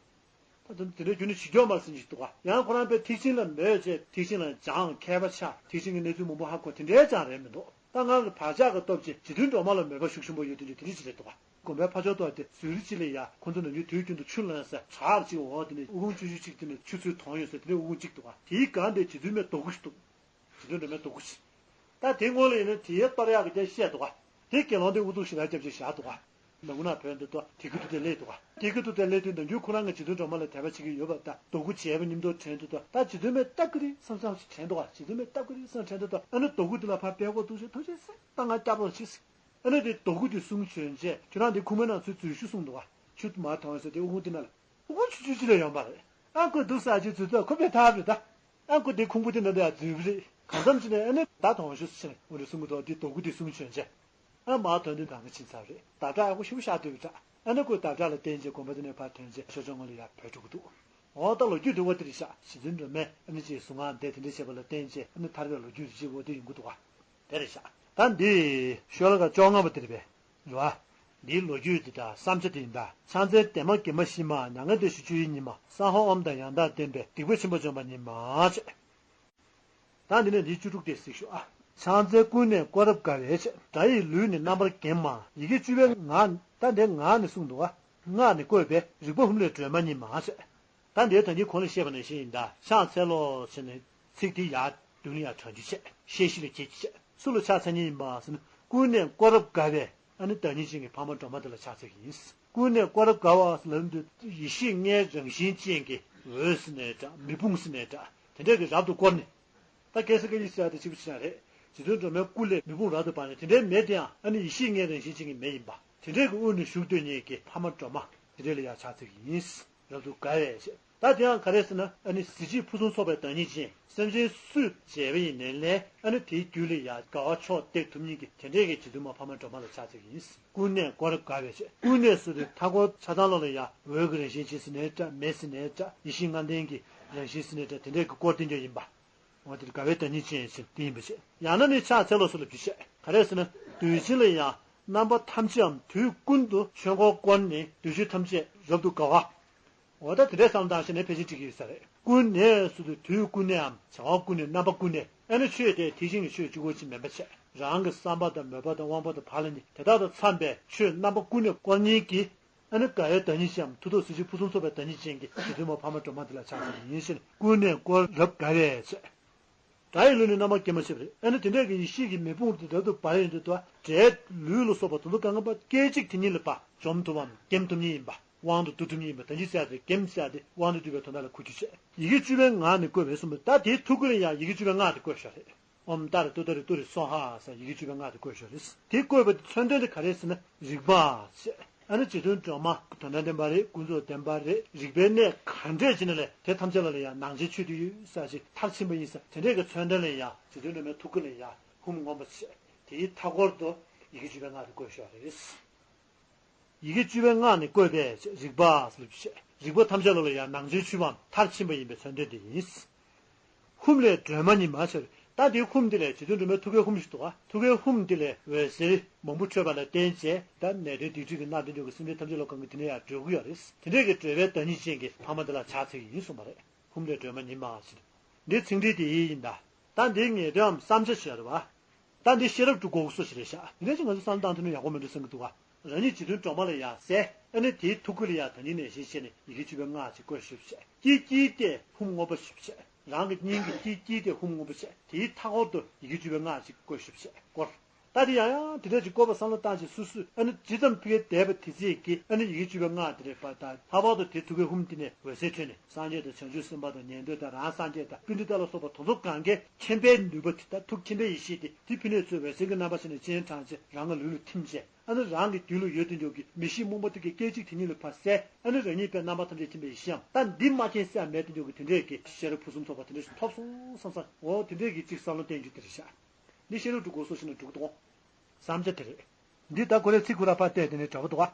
ད་དེ་འདྲ་རྒྱུན་ནས་བྱེད་ཀྱི་ཡོད་མ་རེད་ཟེར་མཁན་ཅིག་འདུག་ག་ཡང་ཁོ་རང་དཔེ་ཐེག་ཆེན་ལ་མོས་བྱས་ཐེག་ཆེན་ལ་སྦྱངས་མཁས་པ་ཆགས་ཐེག་ཆེན་གྱི་གནས་ཚུལ་མང་པོ་ཧ་གོ་དེ་འདྲའི་ཅང་རེད་མི་འདུག་ད་ང་གི་བག་ཆགས་ཀྱི་སྟོབས་ཀྱིས་རྗེ་བཙུན་སྒྲོལ་མ་ལ་མོས་པ་ཤུགས་ཆེན་པོ་ཡོད་དེ་འདྲ་དེ་འདྲ་ཅིག་རེད་འདུག་ག་དགོན་པའི་ཕ་ཕྱོགས་ཐོག་དེ་ཟུར་གཅིག་ལ་ཡ་ཁོ་ཚོ་ནམ་རྒྱུན་དུས་རྒྱུན་དུ་ཆུ་ལེན་ས་བྲག་ཅིག་འོག་དེ་ནས་དབུ་ཁུང་ཆུང་ཆུང་ཅིག་དེ་ནས་ཆུ་ཚོད་དོང་ཡོད་ས་དེ་ནས་དབུ་ཁུང་གཅིག་འདུག་ག་དེའི་སྒང་དེ་རྗེ་བཙུན་མའི་རྡོ་སྐུ་ཞིག་འདུག་རྗེ་བཙུན་སྒྲོལ་མའི་རྡོ་སྐུ་ཞིག་ད་དེ་སྔོན་ལ་ཡིན་ན་དེའི་གཏོར་ཡག་གི་དེ་བཤད་འདུག་ག་དེ་དགེ་སློང་དེ་དབུ་གདུགས་ཞེ་དྲག་རྒྱབ་ཅིག་བཞག་འདུག་ག་ནང་ཁུལ་ན་བོད་འདི་ཏོ་དེ་གི་ཏུ་དེ་སླེབས་འདུག་ག་དེ་གི་ཏུ་དེ་སླེབས་དུས་ནམ་རྒྱུན་ཁོ་རང་གི་རྗེ་བཙུན་སྒྲོལ་མ་ལ་དད་པ་བྱེད་ཀྱི་ཡོད་པ་དང་རྡོ་སྐུ་མཇལ་བ་མཉམ་དུ་དྲན་དུས་ཏོ་ད་རྗེ་བཙུན་མས་སྟབས་ཀྱིས་རེད་བསམ་བསམ་ཞིག་དྲན་འདུག་ག་རྗེ་བཙུན་མས་སྟབས་ཀྱིས་རེད་བསམ་དྲན་དུས་ཏོ་ཨ་ནི་རྡོ་སྐུ་དེ་ལ་ཕར་ཕེབས་དགོས་འདུག་ཟེར་ཐུགས་རྗེ་གཟིགས་ད་ང་སྐྱབས་རོགས་བྱེད་ཟེར། ཨ་ནི་དེ་རྡོ་སྐུ་དེ་གསུང་བྱོན་རྗེས་ཁྱོད་རང་དེ་ཁུག་མའི་ནང་ཚུར་འཛུལ་ཞུ་གསུངས་འདུག་ག་ཆུ་མར་དྭངས་ཟེར་དེ་དབུ་ཁུང་དེ་ན་ལ་དབུ་ཁུང་ཆུང་ཆུང་ཅིག་ལ་ཡོང་པ་རེད། ཨ་ཁུ་འདུག་ས་ཅིག་འཛུལ་ཐུབ་ཁོ་པའི་ཐབས་རེད་ད། ཨ་ཁུ་དེ་ཁུང་བུ་དེ་ན་འདི་ཡང་འཛུལ་བ་རེད། གང་འཚམ་ཅིག་ནས་ཨ་ནི་ད་དྭངས་ཞུ་ཟེར་ནས་འོ་འདྲ་གསུང་གི་འདུག་དེ་རྡོ་སྐུ་དེ་གསུང་བྱོན་རྗེས། ཨ་མར་ཐོན་དུས་གང་ག་ཕྱིན་ཚར་རེད། ཟླ་གྲགས་ཨ་ཁུ་ཞེ་པོ་ཤ་སྟོན་པའི་གྲགས། ཨ་ནི་ཁོས་ཟླ་གྲགས་ལ་བརྟེན་རྗེས་དགོན་པ་དེ་ནས་ཕར་ཐོན་རྗེས་ཤོ་ཅོག་ངོས་ལ་ཡར་བྲོས་འགྲོ་གི་འདུག་འོ་ད་ལོ་རྒྱུས་འདྲ་བོ་དེ་རེད་ཤག་རྗེ་བཙུན་སྒྲོལ་མས་ཨ་ནི་ཅིག་གཟུངས་སྔགས་བཟླས་དེ་འདྲ་བྱས་པ་ལ་བརྟེན་རྗེས་ཨ་ནི་ཐར་པའི་ལོ་རྒྱུས་རེ་ཅིག་འོ་དེ་ཡོང་གི་འདུག་ག་དེ་རེད་ཤག་ད་འདི་ཤོ་ལོ་ཀ་བཅོ་ལྔ་པ་དེ་རེད་པས། རེད་བ། འདིའི་ལོ་རྒྱུས་འདི་དང་བསམ་བྱ་དེ་ཡིན་ད། ཕྱག་འཚལ་བདེ་མ་དགེ་མ་ཞི་མ་མྱ་ངན་འདས་ཞི་སྤྱོད་ཡུལ་ཉིད་མ་སྭཱ་ཧཱ་ཨོཾ་དང་ཡང་དག་ལྡན་པས་སྡིག་པ་ཆེན་པོ་འཇོམས་པ་ཉིད་མ་བྱས། ད་འདི་ནས་འདིའི་བཅུ་དྲུག་དེ་གཟིགས་ཤོག་ཨ། ཕྱག་འཚལ་ཀུན་ནས་བསྐོར་རབ་དགའ་བའི་ཕྱིར། དགྲ་ཡི་ལུས་ནི་རྣམ་པར་འགེམས་མ། ཡི་གེ་བཅུ་པའི་ངག་ད་འདིའི་ངག་ནས་གསུངས་འདུག་ག་སྔགས་ནི་བཀོད་པས་རིག་པ་ཧཱུྃ་ལས་སྒྲོལ་མ་ཉིད་མ་བྱས། ད་འདིའི་ད་གིན་གོང་ལ་བཤད་པ་ནང་བཞིན་ཡིན་ད། ཕྱག་འཚལ་ལོ་ཟེར་ནས་ཚིག་དེ་ཡར་མདུན་ལ་ཡར་དྲངས་རྒྱུ་བྱས། ཤེས་བཞིན་ལ་འཁྱེར་རྒྱུ་བྱས། སུ་ལ་ཕྱག་འཚལ་མཁན་ཡིན་པ་ཟེར་ན་ཀུན་ནས་བསྐོར་རབ་དགའ་བའི་ཨ་ནི་བདག་ཉིད་ཅན་གྱི་འཕགས་མ་སྒྲོལ་མ་དེ་ལ་ཕྱག་འཚལ་གྱི་ཡིན། ཀུན་ནས་བསྐོར་རབ་དགའ་བ་ཟེར་ལབ་དུས་ཡེ་ཤེས་ལྔའི་རང་བཞིན་ཅན་གྱི་འོད་ཟེར་ནའི་འདྲ་མེ་དཔུང་ཟེར་ནའི་འདྲ་དེ་འདྲས་ཀྱིས་རབ་ཏུ་བསྐོར་ནས། ད་རྒྱལ་སྲས་བཀའ་བརྒྱུད་ཟེར་ཡ་དེ་གཅིག་པུ་ཅིག་ཡང་རེད། རྗེ་བཙུན་སྒྲོལ་མའི་སྐུ་ལས་མེ་དཔུང་རབ་ཏུ་འབར་ནས་དེ་འདྲའི་མེ་དེ་ཡང་ཨ་ནི་ཡེ་ཤེས་ལྔའི་རང་བཞིན་ཅན་གྱི་མེ་ཡིན་པ། དེ་འདྲའི་གི་དབུས་ནས་བཞུགས་སྡོད་མཁན་གྱི་འཕགས་མ་སྒྲོལ་མ་དེ་འདྲས་ལ་ཡང་ཕྱག་འཚལ་གྱི་ཡིན། རབ་ཏུ་དགའ་བའི་ཞེས། ད་དེ་ཡང་ག་རེ་ཟེར་ན་ཨ་ནི་གཟི་བརྗིད་ཕུན་སུམ་ཚོགས་པའི་བདག་ཉིད་ཅན། སེམས་ཅན་སུས་མཇལ་བ་ཡིན་ནའི་ལས་ཨ་ནི་དེའི་རྒྱུད་ལ་ཡང་དགའ་བ་མཆོག་སྟེར་ཐུབ་མཁན་གྱི་དེ་འདྲས་ཀྱི་རྗེ་བཙུན་མ་འཕགས་མ་སྒྲོལ་མ་ལ་ཕྱག་འཚལ་གྱི་ཡིན། ཀུན་ནས་བསྐོར་རབ་དགའ་བའི་ཞེས། ཀུན་ནས་ཟེར་དུས་མཐའ་འཁོར་ཆ་ཚང་ལོགས་ལ་ཡང་འོད་ཀྱི་རང་བཞིན་ཅན་ཟེར་ནའི་འདྲ་མེ་ཟེར་ནའི་འདྲ་ཡེ་ཤེས་ལྔ་ལྡན་གྱི་རང་བཞིན་ཟེར་ནའི་འདྲ་དེ་འདྲས་ཀྱི་བསྐོར་ཏེ་འགྱོ་ཡིན་པ། འོ་དེ་དགའ་བའི་བདག་ཉིད་ཅན་ཞེས་དེ་ཡིན་པ་བྱས། ཡང་ན་ནི་ཕྱག་འཚལ་ལོ་ཟེར་ལབ་རྒྱུ་བྱས། ག་རེ་ཟེར་ན་དུས་གཞན་ལ་ཡང་རྣམ་པ་ཐམས་ཅད་འམ་དུས་ཀུན་ཏུ་ཆོས་འཁོར་བསྐོར་ནས་འདོད་ཆོས་ཐམས་ཅད་རབ་ཏུ་དགའ་བ། འོ་ད་དེ་འདྲའི་བསམ་བློ་བཏང་ཤེས་ནས་ཕལ་ཆེར་འགྲིག་གི་ཡོད་ས་རེད། ཀུན་ནས་ཟེར་དུས་དུས་ཀུན་ནས་འམ་བྱ་བ་ཀུན་ནས་རྣམ་པ་ཀུན་ནས་ཨ་ནི་ཆོས་དེ་དེ་བཞིན་གྱི་ཆོས་གཅིག་པོ་ཅིག་མིན་པ་བྱས། རང་གི་བསམ་པ་དང་མོས་པ་དང་དབང་པོ་དང་བག་ལ་ཉལ་དེ་དག་དང་འཚམས་པའི་ཆོས་རྣམ་པ་ཀུན་ནས་བསྐོར་མཁན་གྱི་ཨ་ནི་དགའ་བའི་བདག་ཉིད་ཅན་མཐུ་སྟོབས་གཟི་བརྗིད་ཕུན་སུམ་ཚོགས་པའི་བདག་ཉིད་ཅན་གྱི་རྗེ་བཙུན་མ་འཕགས་མ་སྒྲོལ་མ་འདི་ལ་ཕྱག་འཚལ་ཡིན་ཞེས་ཀུན་ནས་བསྐོར་རབ་དགའ་བའི་ཞེས། དགྲ་ཡི་ལུས་ནི་རྣམ་པར་འགེམས་པ་ཞེས་པ་རེད། ཨ་ནི་དེ་འདྲ་གི་ཡེ་ཤེས་ཀྱི་མེ་དཔུང་དེ་རབ་ཏུ་འབར་ཡོང་དུས་དགྲའི་ལུས་ལ་སོགས་པ་དེ་ཚོ་གང་ག་པ་སྐད་ཅིག་དེ་ཉིད་ལ་ཕར་འཇོམས་ཐུབ་བམ་འགེམས་ཐུབ་མཁན་ཡིན་པ། དབང་དུ་བསྡུ་ཐུབ་མཁན་ཡིན་པ་དོན་གྱི་བྱ་དེ་འགེམས་བྱ་དེ་དབང་དུ་བསྡུ་བའི་དོན་དག་ལ་གོ་རྒྱུ་བྱས། ཡི་གེ་བཅུ་པའི་ངག་ནི་བཀོད་པས་གསུངས་པ་ད་དེའི་ཐུགས་ཀ་ལ་ཡང་ཡི་གེ་བཅུ་པའི་སྔགས་དེ་བཀོད་བཞག་རེད། ཨོཾ་ཏཱ་རེ་ཏུཏྟཱ་རེ་ཏུ་རེ་སྭཱ་ཧཱ་ཟེར་ཡི་གེ་བཅུ་པའི་སྔགས་དེ་བཀོད་བཞག་རེད། དེ་བཀོད་པ་དེ་མཚོན་དོན་དེ་ག་རེ་ཟེར་ན་རིག་པ་ཟེར། ཨ་ནི་རྗེ་བཙུན་སྒྲོལ་མ་དོན་དང་ལྡན་པ་རེད། ཀུན་རྫོབ་བདེན་པ་རེད། རིག་པའི་གནས་ག་འདྲས་ཅིག་ན་ལས་དེ་ཐམས་ཅད་ལ་ལ་ཡང་ནང་བྱན་མཆོད་དུ་ཡོད་ས་ཞིག་མཐར་ཕྱིན་པ་ཡིན་ས་དེ་འདྲས་ཀྱི་མཚོན་དོན་ལ་ཡང་རྗེ་བཙུན་སྒྲོལ་མའི་ཐུགས་ཀ་ལ་ཡང་ཧཱུྃ་མངོན་པར་བྱས། དེའི་མཐའ་སྐོར་དུ་ཡི་གེ་བཅུ་པའི་སྔགས་དེ་བཀོད་བཞག་རེད། ཡི་གེ་བཅུ་པའི་སྔགས་ནི་བཀོད་པས་རིག་པ་ཟེར་ལབ་བྱས། རིག་པ་ཐམས་ཅད་ལ་ལ་ཡང་ནང་བྱན་མཆོད་པའམ་མཐར་ཕྱིན་པ་ཡིན་པའི་མཚོན་དོན་དེ་ཡིན། ཧཱུྃ་ལས་སྒྲོལ་མ་ཉིད་མ་ཆེར། ད་དེའི་ཧཱུྃ་འདི་ལས་རྗེ་བཙུན་སྒྲོལ་མའི་ཐུགས་ཀའི་ཧཱུྃ་ཞིག་འདུག་ག་ཐུགས་ཀའི་ཧཱུྃ་འདི་ལས་འོད་ཟེར་མང་པོ་འཕྲོས་པ་ལ་བརྟེན་བྱས་ད་ནད་གདོན་སྡིག་སྒྲིབ་ཀྱི་མནར་ཏེ་འགྲོ་གི་སེམས་ཅན་ཐམས་ཅད་ལ་གང་གི་དེ་ནས་ཡང་སྒྲོལ་གི་ཡོད་རེད། དེ་འདྲས་ཀྱི་སྒྲོལ་བའི་བདག་ཉིད་ཅན་གྱི་འཕགས་མ་འདི་ལ་ཕྱག་འཚལ་གྱི་ཡིན་གསུངས་པ་རེད། ཧཱུྃ་ལས་སྒྲོལ་མ་ཉིད་མ་ཞེས། འདི་ཚིག་འགྲེལ་དེ་ཡིན་ད། ད་འདིའི་ངེས་དོན་བསམ་བྱ་ཞེས་རེད་བ། ད་འདི་ཤེས་རབ་ཏུ་གོ་དགོས་སོ་ཞེས་རེད་ཤག་དེ་འདྲ་ཞིག་ང་ཚོ་བསམ་བློ་བཏང་ཐུབ་ན་ཡག་པོ་མི་འདུག་བསམ་གྱི་འདུག་ག་རང་ཉིད་རྗེ་བཙུན་སྒྲོལ་མ་ལ་ཡང་གསལ། ཨ་ནི་དེའི་ཐུགས་ཀ་ལ་ཡ་ད་ནི་ནས་བཞིན་བྱས་ནས་ཡི་གེ་བཅུ་པའི་སྔགས་ཅིག་བཀོད་ཞུ་བྱས། དཀྱིལ་དཀྱིལ་ཏེ་ཧཱུྃ་སྔོན་པོ་ཞུ་བྱས། རང་གི་སྙིང་གི་དཀྱིལ་དཀྱིལ་ཏེ་ཧཱུྃ་སྔོན་པོ་བྱས། དེའི་མཐའ་འཁོར་དུ་ཡི་གེ་བཅུ་པའི་སྔགས་ཅིག་བཀོད་ཞུ་བྱས་སྐོར། ད་དེ་ཡང་ཡང་དེ་འདྲ་ཅིག་བཀོད་པ་བསམ་བློ་བཏང་ཅིག་སུ་སུ་ཨ་ནི་ཇི་ཙམ་ཕ་གིར་བསྡད་པ་དེ་ཚེ་གི་ཨ་ནི་ཡི་གེ་བཅུ་པའི་སྔགས་དེ་རེད་པ། ད་ལྷག་པར་དུ་དེ་ཐུགས་ཀའི་ཧཱུྃ་དེ་ནས་འོད་ཟེར་འཕྲོས་ནས་སངས་རྒྱས་དང་བྱང་ཆུབ་སེམས་དཔའ་དང་ཉན་ཐོས་དང་རང་སངས་རྒྱས་དང་པཎྜི་ཏ་ལ་སོགས་པ་དེ་ཚོ་གང་གའི་མཁྱེན་པའི་ནུས་པ་དེ་ད་ཐུགས་མཁྱེན་པའི་ཡེ་ཤེས་དེ་དེ་ཕི་ནས་ཚུར་འོད་ཟེར་གྱི་རྣམ་པ་ཞིག་ནས་སྤྱན་དྲངས་བྱས་རང་གི་ལུས་ལ་ཐིམ་བྱས། ཨ་ནི་རང་གི་རྒྱུད་ལ་ཡོད་དེ་འཇོག་གི་མི་ཤེས་རྨོངས་པ་དེ་གའི་སྐད་ཅིག་དེ་ཉིད་ལ་ཕར་བསལ། ཨ་ནི་རང་ཉིད་པའི་རྣམ་པ་ཐམས་ཅད་མཁྱེན་པའི་ཡེ་ཤེས་ཡང་ད་འདི་མ་མཁྱེན་སའི་མེད་དེ་འཇོག་གི་དེ་འདྲས་ཀྱི་ཤེས་རབ་ཕུན་སུམ་ཚོགས་པ་དེ་འདྲས་ཤིག་ཐོབ་སོང་བསམ་ས། འོ་དེ་འདྲས་ཀྱི་ཅིག་བསམ་བློ་བསྟན་རྒྱུ་དེ་རེད་ཤག་འདི་ཤེས་རབ་སྒྲུབ་དགོས་སོ་ཞེ་ན་སྒྲུབ་དགོས་བསམ་བྱ་དེ་རེད། འདི་ད་ཁོ་རའི་ཚིག་ཁོ་ར་ཕར་བལྟས་དེ་ནས་འདྲ་པོ་འདུག་བ།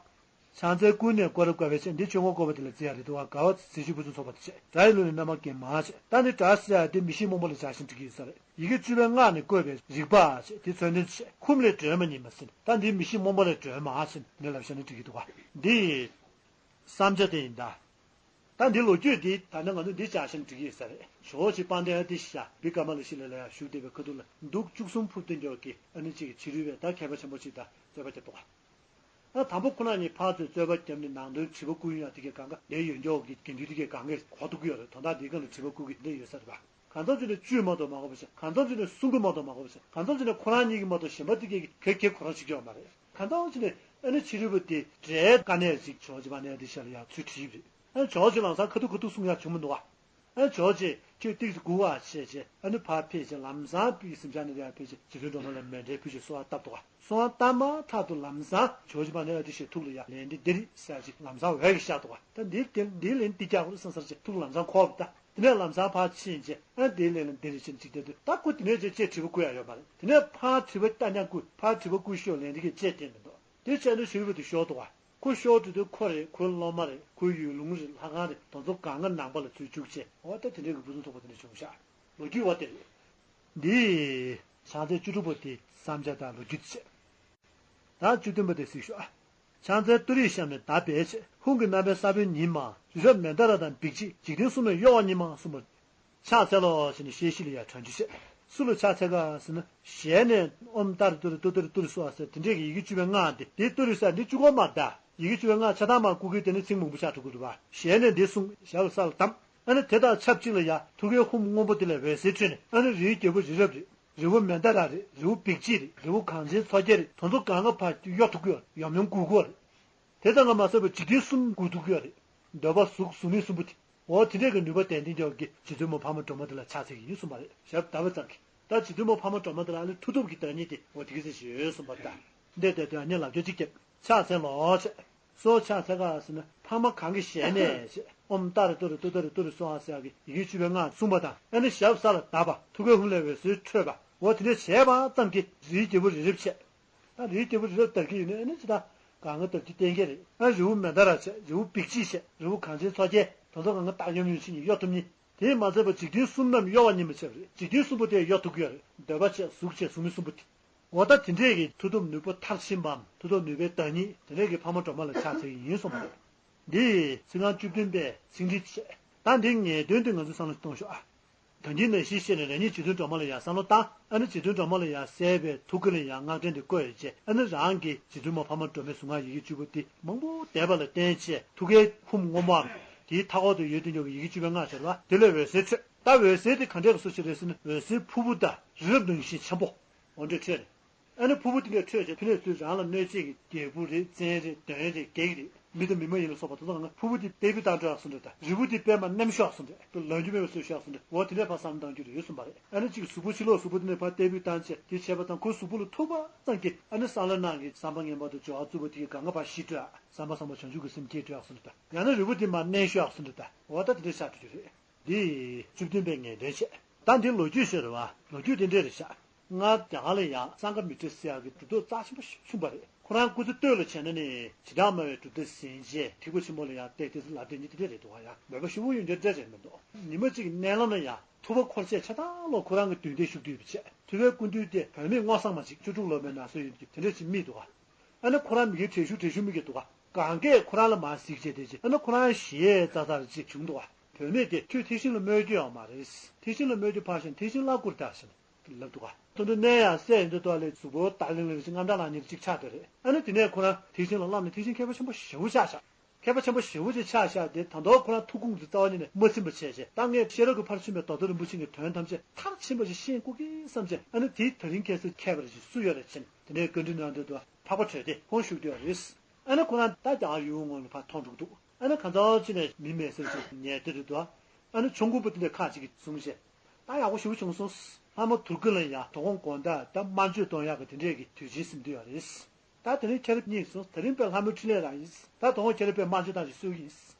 ཕྱག་འཚལ་ཀུན་ནས་བསྐོར་རབ་དཀའ་བའི་ཆེད། འདི་ཆོས་འཁོར་བསྐོར་བ་དེ་ལ་བརྩི་ཡ་རེད་འདུག་བ། དགའ་བ་ཟས་བཅུད་ཕུན་སུམ་ཚོགས་པ་དེ་བྱས། དགྲ་ཡི་ལུས་ལ་མནའ་མ་བགོས་མ་བྱས། ད་འདི་དགྲ་ཟེར་ཡ་དེ་མི་ཤེས་རྨོངས་པ་ལ་སྦྱར་ཞིང་འབྲི་གི་ཡོད་ས་རེད། ཡི་གེ་བཅུ་པའི་སྔགས་ནས་བཀོད་པའི་རིག་པ་བྱས་དེ་མཚོན་དོན་བྱས། ཁུངས་ལས་སྒྲོལ་མ་ཉིད་མ་ཟེར། ད་འདི་མི་ཤེས་རྨོངས་པ་ལས་སྒྲོལ་མ་ཟེར་འདི་ལབ་བྱས་ན་འགྲིག་གི་འདུག་བ། འདི་ཡི་བསམ་བྱ་དེ་ཡིན་ད། ད་འདི་ལོ་རྒྱུས་འདི་ད་ནི་ང་ཚོ་འདི་བྱ་ཞིང་འགྲིག་གི་ཡོད་ས་རེད། ཇོ་བོ་རྗེ་དཔལ་ལྡན་ཨ་ཏི་ཤ་བི་ཀ་མ་ལ་ཤི་ལ་ལ་ཡ་བཞུགས་བསྡད་པའི་ཁ་ཐུག་ལ་གདུགས་བཅུ་གསུམ་ཕུབ་སྟེ་འགྱོག་གི་ཨ་ནི་གཅིག་གི་ཕྱི་རོལ་བས་ད་མཁས་པ་ཆེན་པོ་གཅིག་ད་རྩོད་པ་རྒྱབ་འདུག་ག་ཨ་དང་པོ་ཁོ་ན་ཉིད་ཕར་ཚུར་རྩོད་པ་བརྒྱབ་ནས་ནང་དོན་དྲི་བ་བསྐུར་ཡོང་ཡ་དེ་གའི་གང་ག་ལས་ཡོད་འགྱོག་གི་དགེ་འདུན་དེ་གའི་གང་གས་གོ་ཐུབ་ཀྱི་ཡོད་རེད། དོན་དག་འདིའི་སྒང་ལ་དྲི་བ་བསྐུར་གི་ལས་ཡོད་ས་རེད་པ། གང་འཚམ་ཅིག་ནས་བཅུས་མ་གཏོགས་མ་གོ་བ་ཞིག་གང་འཚམ་ཅིག་ནས་གསུང་གི་མ་གཏོགས་མ་གོ་བ་ཞིག་གང་འཚམ་ཅིག་ནས་ཁོ་རང་ཉིད་ཀྱིས་མ་གཏོགས་གཞན་པ་དེ་གས་གས་གས་ཁོ་རང་ཤེས་ཀྱི་ཡོད་མ་རེད། གང་འཚམ་ཅིག་ནས་ཨ་ནི་ཕྱི་རོལ་པོ་དེ་འདྲའི་དཀའ་གནད་ཅིག་ཇོ་བོ་རྗེ་དཔལ་ལྡན་ཨ་ཏི་ཤ་ལ་ཡང་ཚུར་དྲིས་པ་རེད། ཨ་ནི་ཇོ་བོ་རྗེ་ལམ་སང་ཁ་ཐུག་ཁ་ཐུག་གསུང་ཡག་བྱུང་མི་འདུག་བ། ཨ་ནི་ཇོ་བོ་རྗེ་ཁྱོད་ཏིག་ཙམ་སྒུག་བ་བྱས་བྱས་ཨ་ནི་ཕར་ཕེབས་བྱས་ལམ་སང་པི་གཟིམ་ཆགས་ནས་ཡར་ཕེབས་བྱས་རྗེ་བཙུན་སྒྲོལ་མ་ལ་མཎྜལ་ཕུལ་བྱས་གསོལ་བ་བཏབ་འདུག་བ། གསོལ་བ་བཏབ་མ་ཐག་ཏུ་ལམ་སང་ཇོ་བོ་རྗེ་དཔལ་ལྡན་ཨ་ཏི་ཤའི་ཐུགས་ལ་ཡང་ལན་འདི་འདི་རེད་ཟེར་ཅིག་ལམ་སང་འོད་ཀྱིས་ཤར་འདུག་བ། ད་འདིར་དེ་འདིའི་ལན་འདི་རྒྱག་དགོས་རེད་བསམ་ས་ཅིག་ཐུགས་ལམ་སང་འཁོར་བ་ད། དེ་ནས་ལམ་སང་ཕར་ཕྱིན་རྗེས་ཨ་དེའི་ལན་ལ་འདི་རེད་ཅེས་འཇིག་རྟེན་དུ་ད་ཁོ་དེ་ནས་ཅེས་ཅེས་དྲི་བ་བསྐུར་ཡ་ཡོད་མ་རེད། དེ་ནས་ཕར་དྲི་བ་རྐྱང་རྐྱང་བསྐུར་ཕར་དྲི་བ་བསྐུར་ཤོག་ལན་འདི་གས་ཅེས་བསྟན་མི་འདུག་དེ་བྱས་ན་ཕྱི་རོལ་པོ་དེ་ཤོར་འདུག་བ། ཁོ་ཤོར་འགྲོ་དུས་ཁོ་རེད། ཁོའི་སློབ་མ་རེད། ཁོའི་ཡུལ་ལུང་རེད། ལྷ་ཁང་རེད། དེ་ཚོ་གང་ག་ནང་པ་ལ་ཚུར་བཅུག་བྱས་འོ་ད་དེ་འདྲའི་གི་ཕུན་སུམ་ཚོགས་པ་དེ་འདྲ་བྱུང་ཤག་ལོ་རྒྱུས་བ་དེ་རེད། འདི་ཕྱག་འཚལ་བཅུ་དྲུག་པོ་དེ་བསམ་བྱ་དང་ལོ་རྒྱུས་དེ་བྱས། ད་བཅུ་བདུན་པ་དེ་གཟིགས་ཤོག་ཨ། ཕྱག་འཚལ་ཏུ་རེའི་ཞབས་ནས་བརྡ་སྤེལ་ཆེད། ཧཱུྃ་གི་རྣམ་པའི་ས་བོན་ཉིད་མ། རི་རབ་མནྡ་ར་དང་འབིགས་བྱེད། འཇིག་རྟེན་གསུམ་ལ་གཡོ་བ་ཉིད་མ་གསུངས་པ། ཕྱག་འཚལ་ལོ་ཞེས་ནས་ཞལ་བཞི་ལ་ཡར་དྲན་རྒྱུ་བྱེད། སུ་ལ་ཕྱག་འཚལ་ག་ཟེར་ན་ཞལ་ནས་ཨོཾ་ཏཱ་རེ་ཏུ་རེ་ཏུ་ཏུ་རེ་ཏུ་རེ་སྭཱ་ཧཱ་ཟེར་དེ་འདྲས་ཀྱི་ཡི་གེ་བཅུ་པའི་སྔགས་དེ་དེ་ཏུ་རེ་ཟེར་འདི་བཅུ་གོ་མ་གདའ། ཡི་གེ་བཅུ་པའི་སྔགས་ཆ་ཚང་མ་བསྐུར་གི་དེ་ནི་ཚིག་མང་པོ་ཆགས་འགྲོ་གི་འདུག་བ། ཞལ་ནས་འདི་གསུངས་ཞབས་ལ་ས་ལ་བསྡམས། ཨ་ནི་དེ་དང་ཆབས་ཅིག་ལ་ཡ་ཐུགས་ཀའི་ཧཱུྃ་སྔོན་པོ་དེ་ལས་འོད་ཟེར་འཕྲོས་ནས་ཨ་ནི་རིའི་རྒྱལ་པོ་རི་རབ་རེད། རི་བོ་མནྡ་ར་རེད། རི་བོ་འབིགས་བྱེད་རེད། རི་བོ་གངས་ཅན་མཚོ་རྒྱལ་རེད། དེ་ཚོ་གང་ག་ཕར་གཡོ་ཐུབ་ཀྱི་ཡོད་རེད། ཡོམ་ཡོམ་འགུག་གི་ཡོད་རེད། དེ་ཙམ་གྱིས་མ་ཟད་པར་འཇིག་རྟེན་གསུམ་འགུག་ཐུབ་ཀྱི་ཡོད་རེད། འདོད་པ་གཟུགས་གཟུགས་མེད་གསུམ་པོ་དེ། འོ་དེ་འདྲས་ཀྱི་ནུས་པ་ལྡན་ལྡན་འཇོག་གི་རྗེ་བཙུན་མོ་འཕགས་མ་སྒྲོལ་མ་དེ་ལ་ཕྱག་འཚལ་གྱི་ཡིན་གསུངས་པ་རེད། ཞབས་བརྡབས་པ་ཙམ་གྱིས། ད་རྗེ་བཙུན་མོ་འཕགས་མ་སྒྲོལ་མ་དེ་ལ་ཨ་ནི་མཐུ་སྟོབས་ཀྱི་བདག་ཉིད་དེ་འོ་དེ་ག་ཚོད་ཞིག་ཡོད་གསུངས་པ་རེད་ད། འདི་ལྟར་དུ་ཨ་ནི་ལག་འཁྱེར་གཅིག་བརྒྱབ། ཕྱག་འཚལ་ལོ་ཞེས། སོ་ཕྱག་འཚལ་ག་ཟེར་ན་འཕགས་མ་གང་གི་ཞལ་ནས་ཞེས་ཨོཾ་ཏཱ་རེ་ཏུ་རེ་ཏུ་ཏུ་རེ་ཏུ་རེ་སྭཱ་ཧཱ་ཟེར་ཡག་གི་ཡི་གེ་བཅུ་པའི་སྔགས་གསུངས་པ་དང་ཨ་ནི་ཞབས་ས་ལ་བརྡབས་པ་ཐུགས་ཀའི་ཧཱུྃ་ལས་འོད་ཟེར་འཕྲོས་པ་འོ་དེ་འདྲ་བྱས་པ་ཙམ་གྱིས་རིའི་རྒྱལ་པོ་རི་རབ་བྱས། ད་རིའི་རྒྱལ་པོ་རི་རབ་དར་གྱི་ཡོད་ན་ཨ་ནི་ཅི་ད་གང་ག་དར་རྒྱུ་གཏན་འཁེལ་རེད། ཨ་རི་བོ་མནྡ་ར་བྱས། རི་བོ་འབིགས་བྱེད་བྱས། རི་བོ་གངས་ཅན་མཚོ་རྒྱལ་དེ་ཚོ་གང་ག་སྟག་ཡོམ་ཡོམ་ཕྱིན་ནས་གཡོ་ཐུབ་ནི། དེས་མ་ཚད་པར་འཇིག་རྟེན་གསུམ་རྣམས་གཡོ་བ་ཉིད་མ་བྱས་པ་རེད། འཇིག་རྟེན་གསུམ་པོ་དེ་གཡོ་ཐུབ་ཀྱི་ཡོད་རེད། འདོད་པ་བྱས་གཟུགས་བྱས་གཟུགས་མེད་གསུམ་པོ་དེ། འོ་ད་དེ་འདྲས་ཀྱི་མཐུ་སྟོབས་ནུས་པ་མཐར་ཕྱིན་པའམ་མཐུ་སྟོབས་ནུས་པའི་བདག་ཉིད་དེ་འདྲས་ཀྱི་འཕགས་མ་སྒྲོལ་མ་ལ་ཕྱག་འཚལ་གྱི་ཡིན་གསུངས་པ་རེད། འདི་ཚིག་རྐང་བཅུ་བདུན་པའི་ཚིག་འགྲེལ་བྱས། ད་འདི་ངེས་དོན་དུ་ང་ཚོས་བསམ་བློ་གཏོང་ཤོག་ཨ། ད་འདི་ནས་གཞི་བཤད་ནས་རང་ཉིད་རྗེ་བཙུན་སྒྲོལ་མ་ལ་ཡང་བསམ་བློ་བཏང་། ཨ་ནི་རྗེ་བཙུན་སྒྲོལ་མ་ལ་ཡང་གསལ་བའི་ཐུགས་ཀ་ལ་ཡང་སྔགས་ཕྲེང་དེ་བཀོད་བྱས། ཨ་ནི་རང་གི་རྗེ་བཙུན་མ་འཕགས་མ་སྒྲོལ་མའི་གཟུངས་སྔགས་ཡི་གེ་བཅུ་པོ་དེ་མང་པོ་བཟླས་པ་ལ་བརྟེན་བྱས་ཐུགས་ཀའི་ཧཱུྃ་སྔོན་པོའམ་དེའི་མཐའ་འཁོར་དུ་ཡོད་དེ་འཇོག་གི་ཡི་གེ་བཅུ་པའི་སྔགས་ཟེར་བ་དེ་ལས་འོད་ཟེར་འཕྲོས། ད་འོད་ཟེར་དེ་ག་འདྲས་ཀྱི་བཟོ་ཞིག་རེད་ཟེར་ན་འོད་ཟེར་ཕུར་བུ་དང་རི་རབ་ནང་བཞིན་ཆེན་པོ་འོ་འདྲས་འཕྲོས་ནས། ཨ་ནི་ཕུར་བུ་དེ་འདྲས་འཕྲོས་བྱས་ཕི་ནས་ཚུར་རང་ལ་གནོད་བྱེད་ཀྱི་རྒྱལ་པོ་རེད། བཙན་རེད། གདོན་རེད། བགེགས་རེད། མི་དང་མི་མ་ཡིན་ལ་སོགས་པ་དེ་ཚོ་ལ་ཕུར་བུ་དེ་ཏེ་བི་བཏང་འགྲོ་ཡག་བཟོ་འདྲ་དང་རི་བོ་དེ་པད་མ་མནན་ཤོག་བཟོ་འདྲ་དེ་ལོན་རྒྱུ་མེད་པ་བཟོ་ཤོག་བཟོ་འདྲ་འོ་དེ་འདྲས་ཕར་བསམ་བློ་གཏང་རྒྱུ་རེད་ཡོད་གསུངས་པ་རེད། ཨ་ནི་གཅིག་གཟུགས་པོ་ཕྱི་ལོགས་གཟུགས་པོ་དེ་ནས་ཕར་ཏེ་བི་བཏང་བྱས་དེ་བྱས་པ་དང་ཁོའི་གཟུགས་པོ་ལ་ཐུག་པ་ཙམ་གྱིས་ཨ་ནི་བསམ་བློ་ནང་གི་བསམ་པ་ངན་པ་དང་སྦྱོར་བ་རྩུབ་པོ་དེ་གི་གང་ག་ཕར་ཞི་འགྲོ་ཡག་བསམ་པ་བཟང་པོ་བྱང་ཆུབ་ཀྱི་སེམས་སྐྱེ་འགྲོ་ཡག་བཟོ་འདྲ་དང་ཡང་ན་རི་བོ་དེ་མར་མནན་ཤོག་ཡག་བཟོ་འདྲ་དང་འོ་ད་དེ་འདྲས་ཆགས་འགྲོ་རྒྱུ་རེད། འདི་བཅུ་བདུན་པའི་ངེས་དོན་བྱས། ད་འདི་ལོ་རྒྱུས་ཤོད་རེད་བ། ལོ་རྒྱུས་དེ་འདྲས་རེད་ཤག་སྔར་རྒྱ་གར་ལ་ཡང་སངྒ་མི་ཏྲ་ཟེར་ཡག་གི་གྲུབ་ཐོབ་རྩ་ཆེན་པོ་ཞིག་བྱུང་བ་རེད། ཁོ་རང་སྐུ་ཚེ་སྟོད་ལ་བྱས་ན་ནི་བྱེ་བྲག་སྨྲ་བའི་གྲུབ་མཐའ་གཟིགས་བྱས་ཐེག་པ་ཆེན་པོ་ལ་ཡང་གཏད་དེ་ལབ་བསྡད་མཁན་དེ་འདྲས་རེད་འདུག་བ། ཡང་མོས་པ་ཞེ་པོ་ཡོད་མཁན་འདྲས་རེད་མི་འདུག་ཉི་མ་གཅིག་གི་མནལ་ལམ་ལ་ཡང་ཐུབ་པ་འཁོར་བཅས་ཆ་ཚང་ལོ་ཁོ་རང་གི་མདུན་དེ་བཞུགས་བསྡད་པ་བྱས་ཐུབ་པའི་སྐུ་མདུན་དེ་བུད་མེད་སྔོ་བསངས་མ་ཅིག་བཅུ་དྲུག་ལོ་པའི་ན་སོ་ཡོད་ཀྱི་དེ་འདྲས་ཅིག་རྨིས་འདུག་བ། ཨ་ནི་ཁོ་རང་མི་གི་བྲེལ་ཤུགས་བྲེལ་ཤུགས་མི་གི་འདུག་ག་གང་གས་ཁོ་རང་ལ་མར་གཟིགས་བྱས་དེ་ཅི་ཨ་ནི་ཁོ་རང་ཞེད་ཙག་ཙག་རེ་ཅིག་བྱུང་འདུག་ག་བུད་མེད་དེ་ཁྱོད་ཐེག་ཆེན་ལ་སྨོད་རྒྱུ་ཡོད་མ་རེད། ཐེག་ཆེན་ལ་སྨོད་རྒྱུ་ཕར་ཞོག་ཐེག་ཆེན་བརླག་དགོས་རེད་ད་ཟེར་ལབ་འདུག་ག་དོན་དུ་གནས་ཡང་སྲས་ཡིན་དུས་ཐོག་ལས་གཟུགས་པོ་ལྟ་ལིང་ལིང་རེ་ཅིག་དངངས་སྐྲག་ལངས་མཁན་རེ་ཅིག་ཆགས་བསྡད་རེད། ཨ་ནི་དེ་ནས་ཁོ་རང་ཐེག་ཆེན་ལ་བསླབས་ནས་ཐེག་ཆེན་མཁས་པ་ཆེན་པོ་ཞེ་པོ་ཆགས་ཤག་མཁས་པ་ཆེན་པོ་ཞེ་པོ་ཅིག་ཆགས་བཞག་དེ་ད་དུང་ཁོ་རང་ཐུགས་དགོངས་དེ་རྩ་བ་ཉིད་ནས་མ་ཚིམ་པ་བྱས་བྱས། ད་ངས་ཤེས་རབ་ཀྱི་ཕ་རོལ་ཕྱིན་པའི་མདོ་མདོ་རིན་པོ་ཆེ་གི་དོན་ཐམས་ཅད་མཐར་ཕྱིན་པ་ཞིག་ཤེས་དགོས་ཀི་བསམ་བྱས། ཨ་ནི་དེའི་ད་རིང་ཁ་སང་མཁས་པ་རེ་ཞིག་སུ་ཡོད་རེད་བྱས་ནས་དེ་འདྲའི་བཀའ་འདྲི་གནང་དུས་དུ་འཕགས་པ་གྲོལ་སྡེ་ཁོང་བཞུགས་དུས་རེད། ཨ་ནི་ཁོ་རང་ད་རྒྱ་གར་ཡུལ་ངོས་ལ་ཕར་ཐོན་འགྲོ་གི་འདུག་ཨ་ནི་གང་ཙམ་ཅིག་ནས་མི་མེད་ས་ཅིག་ཉལ་དུས་དུ། ཨ་ནི་ཆོམ་རྐུན་པ་དེ་འདྲ་ཁག་ཅིག་གིས་བཟུང་བྱས། ད་ཡག་པོ་ཞེ་པོ་བྱུང་སོང་། ལྷ་མོ་དུར་ཀུ་ལ་ཡང་དོ་དགོང་དགོང་དག་ད་དམར་མཆོད་གཏོང་ཡག་གི་དེ་འདྲས་ཀྱི་དུས་ཆེན་ཟིན་དུས་ཡོད་རེད། ད་དེ་རིང་ཁྱེད་རང་གཉིས་སོང་། དེ་རིང་དཔེ་ལྷ་མོའི་འཕྲིན་ལས་རང་ཡིན། ད་དོ་དགོང་ཁྱེད་རང་དཔེ་དམར་མཆོད་བཏང་ཞིག་གསོལ་གྱི་ཡིན།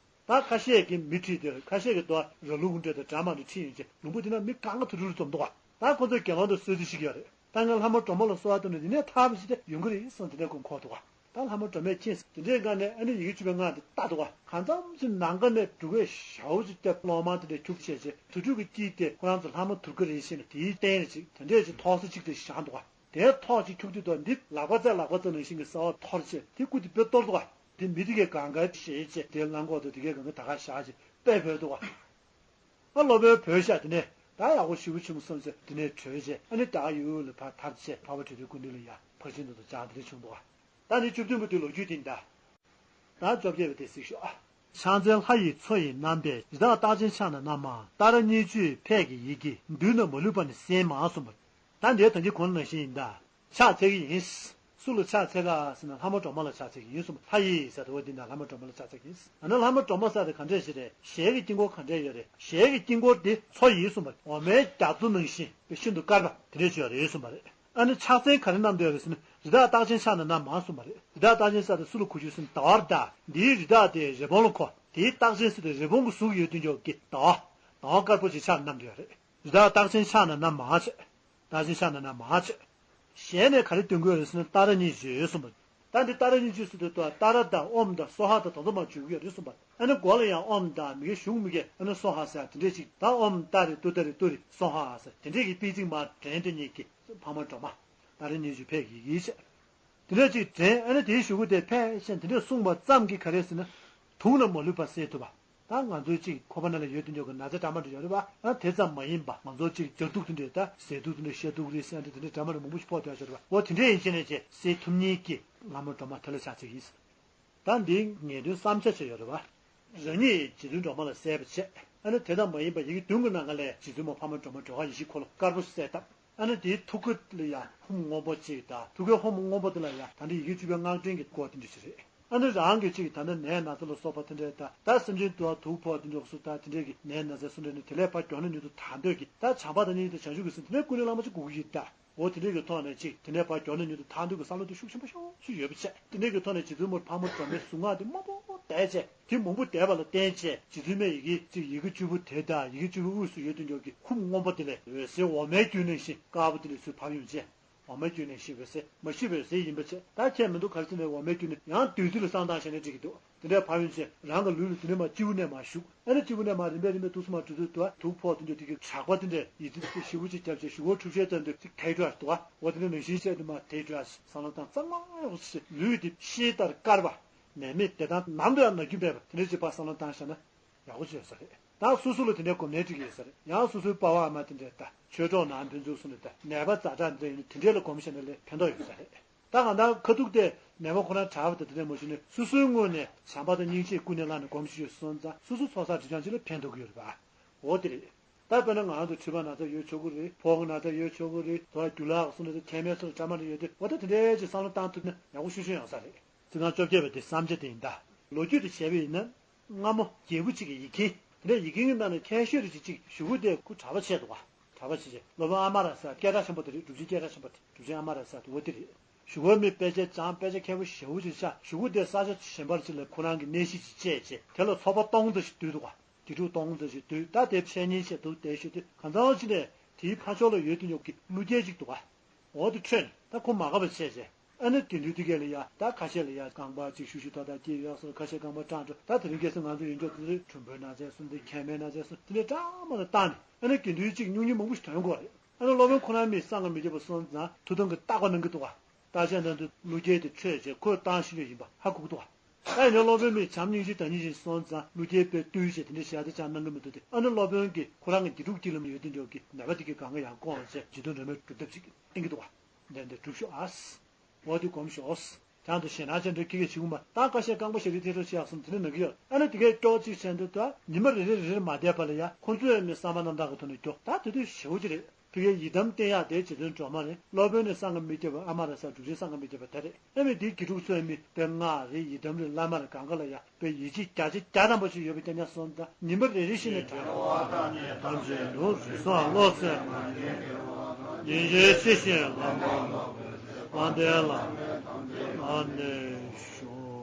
ད་ཁ་ཤས་ཀྱིས་མི་ཁྲིད་དེ། ཁ་ཤས་ཀྱིས་དོ་ར་ལུག་འདྲ་དང་འདྲ་མ་འདྲ་ཁྲིད་ཡོང་བྱས། ལུང་པ་དེ་ན་མི་གང་ག་དུར་ཁྲོད་ལ་འཛོམས་འདུག་ག་ད་ཁོ་ཚོས་དགེ་སློང་དང་བསོད་བདེ་ཞིག་ཡོད་རེད། ད་ངས་ལྷ་མོ་སྒྲོལ་མ་ལ་གསོལ་བ་བཏབ་ན་དེ་ནས་ཐར་བ་ཞིག་དེ་ཡོང་གི་རེད་གསུངས། དེ་འདྲའི་ཁོ་འཁོར་འདུག་ག་ད་ལྷ་མོ་སྒྲོལ་མས་མཁྱེན་སོང་། དེ་འདྲའི་སྒང་ནས་ཨ་ནི་ཡི་གེ་བཅུ་པའི་སྔགས་དེ་བཏབ་འདུག་ག་གང་འཚམ་ཞིག་ནམ་མཁའ་ནས་འབྲུག་པའི་ཞའོ་ཅིག་བརྒྱབ། གློག་དམར་དེ་འདྲ་འཁྱུག་བྱས་བྱས། དུར་ཁྲོད་ཀྱི་དཀྱིལ་དེ་ཁོ་རང་ཚོ་ལྷ་མོ་དུར་ཀུ་རེད་བཤད་ནས་དེའི་རྟེན་རེ་ཅིག་དེ་འདྲས་ཅིག་ཐོག་ས་གཅིག་ཏུ་བཞག་འདུག་ག་དེའི་ཐོག་ཅིག་འཁྱུག་དུས་དོ་འདི་ལག་པ་རྩེ་ལག་པ་རྩེ་ནང་བཞིན་གྱི་གསལ་བ་འཐོར་བྱས། དེ་སྐུ་དེ་དཔེ་གཏོར་འདུག་ག་དེ་མི་དེ་གས་གང་ག་བཞེས་བྱས། དེའི་གླང་གོག་དང་དེ་གས་གང་ག་ད་ག་བཞག་བྱས་དཔེ་བོས་འདུག་ག་ཨ་སློབ་དཔོན་བོས་ཤག་དེ་ནས་ད་ཡག་པོ་ཞེ་པོ་བྱུང་བསམ་བྱས། དེ་ནས་གྲོལ་བྱས། ཨ་ནི་ད་ཡུལ་ལ་ཕར་ཐར་བྱས། འཕགས་པ་གྲོལ་སྡེའི་སྐུ་མདུན་ལ་ཡ་ཕར་ཕྱིན་དུ་དུ་བྱང་དེ་འདྲ་བྱུང་འདུག་ག་ད་ནི་བཅུ་བདུན་པ་དེ་ལོ་རྒྱུས་དེ་ཡིན་ད། ད་བཅོ་བརྒྱད་པ་དེ་གཟིགས་ཤོག་ཨ། ཕྱག་མཚན་ལྷ་ཡི་མཚོ་ཡི་རྣམ་པས། རི་དྭགས་རྟགས་ཅན་ཕྱག་ན་བསྣམས་མ། ཏཱ་ར་གཉིས་བརྗོད་ཕས་ཀྱི་ཡི་གེ། མདུན་ན་མ་ལུས་པ་ནི་གསན་མ་གསུངས་པ། ད་འདིའི་ད་གིན་གོང་ནང་བཞིན་ཡིན་ད། ཕྱག་འཚལ་གྱི་ཡིན། སུ་ལ་ཕྱག་འཚལ་ག་ཟེར་ན་ལྷ་མོ་སྒྲོལ་མ་ལ་ཕྱག་འཚལ་གྱི་ཡིན་གསུངས་པ། ལྷ་ཡི་ཟེར་དུས་འདི་ན་ལྷ་མོ་སྒྲོལ་མ་ལ་ཕྱག་འཚལ་གྱི་ཡིན། ཨ་ན་ལྷ་མོ་སྒྲོལ་མ་ཟེར་དེ་ག་འདྲས་ཞིག་རེད། ཞལ་གྱི་དཀྱིལ་འཁོར་ག་འདྲས་ཡོད་རེད། ཞལ་གྱི་དཀྱིལ་འཁོར་དེ་མཚོ་ཡིན་གསུངས་པ། འོ་མའི་རྒྱ་མཚོ་ནང་བཞིན་དཔེ་ཤིན་ཏུ་དཀར་བ་དེ་འདྲས་ཅིག་ཡོད་རེད་གསུངས་པ་རེད། ཨ་ནི་ཕྱག་མཚན་ག་རེ་བསྣམས་བསྡད་ཡོད་རེད་ཟེར་ན། རི་དྭགས་རྟགས་ཅན་ཕྱག་ན་བསྣམས་མ་གསུངས་པ་རེད། རི་དྭགས་རྟགས་ཅན་ཟེར་དེ་སུ་ལ་གོ་རྒྱུ་ཟེར་ན་ཟླ་བ་རེད་ད། འདིའི་རི་དྭགས་དེ་རི་བོང་ལ་གོ། དེའི་རྟགས་ཅན་ཟེར་དེ་རི་བོང་གི་གཟུགས་ཡོད་དུས་འཇོག་གི་ཟླ་བ། ཟླ་བ་དཀར་པོ་ཅིག་ཕྱག་བསྣམས་བསྡད་ཡོད་རེད། རི་དྭགས་རྟགས་ཅན་ཕྱག་ན་བསྣམས་མ་བྱས། རྟགས་ཅན་ཕྱག་ན་བསྣམས་མ་བྱས། ཞལ་ནས་ག་རེ་འདོན་དགོས་རེད་ཟེར་ན་ཏཱ་ར་གཉིས་བརྗོད་གསུངས་པ། ད་འདི་ཏཱ་ར་གཉིས་བརྗོད་ཟེར་དུས་ཏཱ་ར་དང་ཨོཾ་དང་སྭཱ་ཧཱ་དང་དེ་ཚོ་མར་བརྗོད་ཀྱི་ཡོད་རེད་གསུངས་པ། ཨ་ནི་མགོ་ལ་ཡང་ཨོཾ་དང་མི་གེ་གཞུང་མི་གེ་ཨ་ནི་སྭཱ་ཧཱ་ཟེར་དེ་འདྲས་ཅིག་ད་ཨོཾ་ཏཱ་རེ་ཏུཏྟཱ་རེ་ཏུ་རེ་སྭཱ་ཧཱ་ཟེར་དེ་འདྲས་ཀྱི་པི་ཙིག་མར་འདྲེན་དེ་གཉིས་ཀྱི་ཕག་མོ་སྒྲོལ་མ། ཏཱ་ར་གཉིས་བརྗོད་ཕས་ཀྱི་ཡིག་ཟེར། དེ་འདྲ་ཅིག་དྲན། ཨ་ནི་དེའི་གཞུག་གུ་དེ་ཕལ་ཆེར་དེ་འདྲ་གསུངས་པ་ཙམ་གྱིས་ག་རེ་ཟེར་ན། དུག་ལ་མ་ལུས་པ་སེལ་ཐུབ་པ། ད་ང་ཚོའི་ཅིག་ཁོག་པ་ནང་ལ་ཡོད་དུ་འཇོག་གི་ན་ཚ་འདྲ་མ་འདྲ་ཡོད་རེད་པ། ཨ་དེ་ཙམ་མ་ཡིན་པ་ང་ཚོ་ཅིག་སྦྱར་དུག་དེ་འདྲས་ད་ཟས་དུག་དེ་འདྲས་བཤལ་དུག་རེད་ཟེར་འདྲ་དེ་འདྲས་འདྲ་མ་འདྲ་མང་པོ་ཞིག་ཕོག་བསྡད་ཡོད་རེད་པ། འོ་དེ་འདྲས་ཡིན་ཕྱིན་ནས་ཅིག་སེལ་ཐུབ་མཁན་གྱི་ལྷ་མོ་སྒྲོལ་མ་དེ་ལ་ཕྱག་འཚལ་གྱི་ཡིན། ད་འདིའི་ངེས་དོན་བསམ་འཆར་ཅིག་ཡོད་རེད་པ། རང་ཉིད་རྗེ་བཙུན་སྒྲོལ་མ་ལ་གསལ་བར་བྱས། ཨ་ནི་དེ་ཙམ་མ་ཡིན་པ་ཡི་གེ་བདུན་གྱི་ནང་ལ་རྗེ་བཙུན་མོ་འཕགས་མ་སྒྲོལ་མ་སྒྲོལ་དཀར་ཡེ་ཤེས་འཁོར་ལོ་དཀར་པོ་ཞིག་གསལ་བཏབ། ཨ་ནི་དེའི་ཐུགས་ཀ་ལ་ཡང་ཧཱུྃ་སྔོན་པོ་གཅིག་དང་། ཐུགས་ཀའི་ཧཱུྃ་སྔོན་པོ་དེ་ལ་ཡང་ད་ལྟ་ཡི་གེ་བཅུ་པའི་སྔགས་ཕྲེང་གི་སྐོར་དེ་འདྲ་ཞིག་རེད། ཨ་ནི་རང་གི་གཅིག་ད་ལྟ་ནད་ན་ཚ་ལ་སོགས་པ་དེ་འདྲའི་ད་ད་སེམས་ཅན་དུ་བ་དུག་ཕོག་དེ་འདྲ་སུ་ད་དེ་འདྲའི་གི་ནད་ན་ཚ་སུ་འདྲ་ནི་དེ་ལས་ཕར་མགྱོགས་ན་མྱུར་དུ་དག་འདོད་ཀྱི་ད་བྱམས་པ་དང་སྙིང་རྗེ་དང་བྱང་ཆུབ་ཀྱི་སེམས་དེ་འདྲའི་ཀུན་ནས་བླ་མ་གཅིག་དགོས་ཀྱི་ཡོད་ད། འོ་དེ་འདྲའི་གི་ཐོག་ནས་གཅིག་དེ་འདྲའི་ཕར་མགྱོགས་ན་མྱུར་དུ་དག་འདོད་ཀྱི་བསམ་བློ་དེ་ཤུགས་ཆེན་པོ་ཤོག་ཤིག་ཡོད་པ་བྱས། དེ་འདྲའི་གི་ཐོག་ནས་རྗེ་བཙུན་མོ་འཕགས་མ་སྒྲོལ་མའི་གཟུངས་སྔགས་དེ་མང་པོ་བཟླས་བྱས། དེ་མང་པོ་བཟླས་པ་ལ་བརྟེན་བྱས་རྗེ་བཙུན་མའི་ཡི་གེ་གཅིག་ཡི་གེ་བཅུ་པོ་དེ་དང་ཡི་གེ་བཅུ་པོའི་དབུས་སུ་ཡོད་དུ་འཇོག་གི་ཧཱུྃ་སྔོན་པོ་དེ་ལས་འོད་ཟེར་འོ་མའི་རྒྱུན་ནང་བཞིན་དཀར་པོ་དེ་ལས་ཚུར་བབས་ཡོང་བྱས། འོ་མའི་རྒྱུན་ནང་བཞིན་འོད་ཟེར་མ་ཤི་བའི་ཟེར་ཡིན་པ་བྱས། ད་ཁྱད་མི་འདུག་ག་རེ་བྱས་ནས་འོ་མའི་རྒྱུན་ནི་ཡང་བདུད་རྩི་ལ་བསང་བཏང་བྱས་ནས་འགྲིག་གི་འདུག་དེ་འདྲའི་བབས་ཡོང་བྱས་རང་གི་ལུས་ལ་དེ་ནས་མར་སྤྱི་བོ་ནས་མར་ཞུགས། ཨ་ནི་སྤྱི་བོ་ནས་མར་རིམ་པས་རིམ་པས་དུག་གསུམ་མར་འགྲོ་དུས་དུ་དུག་ཕོག་དེ་འདྲ་དེ་གི་ཞགས་པ་དེ་འདྲས་ཡིད་ཚིམ་ཞེ་པོ་ཅིག་བརྒྱབ་བྱས་གཞུག་གུ་འཁྲུག་ཆ་ཙམ་དུ་ཅིག་དལ་འགྲོ་ཡ་འདུག་ག་འོ་དེ་འདྲ་ནང་བཞིན་བྱས་དུ་མར་དལ་འགྲོ་ཡ་བསམ་བློ་བཏང་གཙང་མ་ཡོང་ཞིག་ལུས་དེ་ཤེལ་ལྟར་དཀར་བ། ནད་མེད་བདེ་ཐང་ནམ་དུ་ཡང་ན་རྒྱུ་མེད་པ་དེ་འདྲ་ཅིག་ཕར་བསམ་བློ་བཏང་བཞག་ན་ཡག་པོ་ཅིག་ཡོད་ས་རེད། ད་སོ་སོ་ལ་དེ་འདྲའི་སྒོམ་ནས་འགྲིག་གི་ཡོད་ས་རེད། ཡང་སོ་སོའི་པ་ཕ་ཨ་མ་དེ་འདྲའི་ད་ཆོས་གྲོགས་ནང་ཕན་ཚུན་གསུམ་ནས་ད་ནད་པ་ཛ་དྲག་འདི་འདྲ་ཡིན་ན་དེ་འདྲའི་ལ་སྒོམ་བྱས་ན་ལས་ཕན་ཐོགས་ཡོད་ས་རེད། ད་གང་ལྟར་ཁ་ཐུག་དེ་ནད་པ་ཁོ་རང་དྲག་པ་དང་དེ་འདྲ་མ་ཞུས་ནས་སོ་སོའི་ངོས་ནས་བྱམས་པ་དང་སྙིང་རྗེ་ཀུན་ནས་བསླངས་ནས་སྒོམ་ཞིག་ཡོད་སོང་ཙང་སོ་སོ་ཚོགས་བསགས་དྲི་བྱང་ཅིག་ལ་ཕན་ཐོགས་ཀྱི་ཡོད་རེད་པ། འོ་དེ་རེད། ད་དཔེར་ན་ང་རང་ཚོ་མཁྲིས་པ་ན་ཚ་ཡོད་ཆོག་གི་རེད། ཕོ་བ་ན་ཚ་ཡོད་ཆོག་གི་རེད། དོ་བ་རྒྱུ་ལག་སོགས་ནས་མཁལ་མའི་སོགས་ལ་གྲ་མ་འདྲ་ཡོད་དུས་འོ་ད་དེ་འདྲའི་ཅིག་བསམ་བློ་བཏང་ཐུབ་ན་ཡག་པོ་ཤོད་ཤོད་ཡོང་ས་རེད། ཚིག་རྐང་བཅོ་བརྒྱད་པ་དེ་བསམ་བྱ་དེ་ཡིན་ད། ལོ་རྒྱུས་དེ་བྱས་པ་ཡིན་ན། སྔ་མོ་རྒྱལ་པོ་གཅིག་གི་ཡིག་རྒན། དེ་ནས་ཡིག་རྒན་གྱི་ནང་ནས་མཁས་ཤོས་རེ་ཅིག་ཅིག་གཞུག་གུ་དེ་ཁོ་གྲྭ་པ་བྱས་འདུག་ག་གྲྭ་པ་བྱས་བྱས་སློབ་དཔོན་ཨ་མ་ར་ས་སྐད་གྲགས་ཆེན་པོ་དེ་རེད། གྲུབ་ཆེན་སྐད་གྲགས་ཆེན་པོ་དེ་གྲུབ་ཆེན་ཨ་མ་ར་ས་དེ་འོ་དེ་རེད། གཞུག་གུ་མི་དཔེ་ཆ་སྦྱངས། དཔེ་ཆ་མཁས་པོ་ཞེ་པོ་ཅིག་ཆགས། གཞུག་གུ་དེ་ས་ཆ་གཞན་པར་ཅིག་ལ་ཁོ་རང་གི་གནས་གཞི་ཅིག་བཅས་བྱས་དེ་ལ་ཚོགས་པ་སྟོང་ཙམ་ཞིག་བསྡུས་འདུག་ག་དགེ་ཕྲུག་སྟོང་ཙམ་ཞིག་བསྡུས། ད་དེ་འཆད་ཉན་བྱས་འདུག་བསྡད་ཤོད་དུས་གང་ཚང་ཅིག་ནས་དེའི་ཕར་ཕྱོགས་ལ་ཡོད་དུ་ཉོག་གི་ཀླུ་རྒྱལ་ཅིག་འདུག་ག་འོ་དེ་འཕྲོས་ནས་ད་ཁོ་མ་དགའ་བ་བྱས་བྱས། ཨ་ནི་དགེ་འདུན་དེ་གས་ལ་ཡ་ད་ཁ་ཤས་ལ་ཡ་རྐང་པ་གཅིག་ཤུགས་ཤུགས་ཏག་ཏག་སྐྱེས་ཡོད་སོང་། ཁ་ཤས་རྐང་པ་སྐྲངས་འགྲོ། ད་དེ་རིང་ཁ་སང་ང་ཚོ་ཡོན་ཆབ་དེ་ཚོས་གྲུམ་བུའི་ན་ཚ་གསུམ་དེ་མཁལ་མའི་ན་ཚ་གསུམ་དེ་འདྲའི་འདྲ་མ་ལ་བཏང་ནས་ཨ་ནི་དགེ་འདུན་གཅིག་སྨྱུང་གཉེར་མང་པོ་ཞིག་ཐོན་དགོས་རེད། ཨ་ནི་སློབ་དཔོན་ཁོ་རང་མི་གསང་སྔགས་མི་རྒྱབ་པ་སོང་ཙང་ཐུགས་དམ་གྱི་བརྟག་པ་གནང་གི་འདུག་ག་བརྟག་དཔྱད་གནང་དུས་ཀླུ་རྒྱལ་དེ་འཕྲོས་བྱས་ཁོས་བཏང་ཤེས་རྒྱུ་ཡིན་པ་ཧ་གོ་གི་འདུག་ག་ད་ཡིན་ནའི་སློབ་དཔོན་མི་བྱམས་སྙིང་རྗེ་དང་སྙིང་རྗེ་སོང་ཙང་ཀླུ་རྒྱལ་དཔེ་བཏུལ་བྱས་དེ་འདྲ་བྱས་ཏེ་ཅང་གནང་གི་མི་འདུག་སྟེ། ཨ་ནི་སློབ་དཔོན་གྱིས་ཁོ་རང་གི་དགེ་ཕྲུག་དཀྱིལ་ལ་ཡོད་དུ་འཇོག་གི་ནད་པ་དེ་གི་གང་ག་ཡང་བསྐོང་བྱས་རྗེ་བཙུན་སྒྲོལ་མའི་སྒྲུབ་ཐབས་ཤིག་བསྟན་གྱི་འདུག་ག་འདི་འདི་སྒྲུབ་ཤོག་ཨ། འོ་དེ་སྒོམ་ཤོག་གྱང་དུ་ཞེད་སྣང་ཅན་འདྲ་ཁྱི་གས་བྱེད་ཀྱི་མ། ད་ཁ་ཤས་རྐང་པ་ཞེ་རིགས་ཐེ་རུ་ཆེ་ཡག་སོང་དེ་ནས་ན་གི་ཡོད། ཨ་ནི་དེ་གས་སྐྱོ་གཅིག་བྱས་འདུག་ད་ཉི་མ་རེ་རེ་རེ་རེ་མ་བསྡད་པ་ལ་ཡ་ཁོང་ཚོས་མི་བསམ་པ་རྣམ་དག་གི་ཐོག་ནས་སྐྱོ། ད་དེ་དུས་ཞེ་པོ་ཅིག་རེད། ཕ་གིའི་ཡི་དམ་བསྟེན་ཡག་དེ་རྗེ་བཙུན་སྒྲོལ་མ་རེད། སློབ་དཔོན་ནི་གསང་སྔགས་མི་སྐྱོབ་པ་ཨ་མ་རེད་ཟེར། གྲུབ་ཆེན་གསང་སྔགས་མི་སྐྱོབ་པ་དེ་རེད། ཨ་ནི་དེའི་དགེ་ཕྲུག་ཚོས་མི་དཔེ་སྔགས་རེད། ཡི་དམ་རེད། བླ་མ་རེད། གང་ག་ལ་ཡ་དཔེ་ཡིད་ཆེས་བརྒྱ་ཆ་བརྒྱ་ཐམ་པ་ཞིག་ཡོད་པའི་སྐྱབས་གནས་སོང་ད་ཉིན་པ་རེ་རེ་བཞིན་ནས་དྲན། ཐམས་ཅད་དུ་རིགས་བཟང་བློ་གསལ་མ་ཉེས་དགེ་བ་ཉིན་བྱེད་ཕྱི་བཞིན་ལམ་པ་ལ་དཔལ་ལྡན་བླ་མའི་ཐམས་ཅད་ལ་གནས་ཤོག་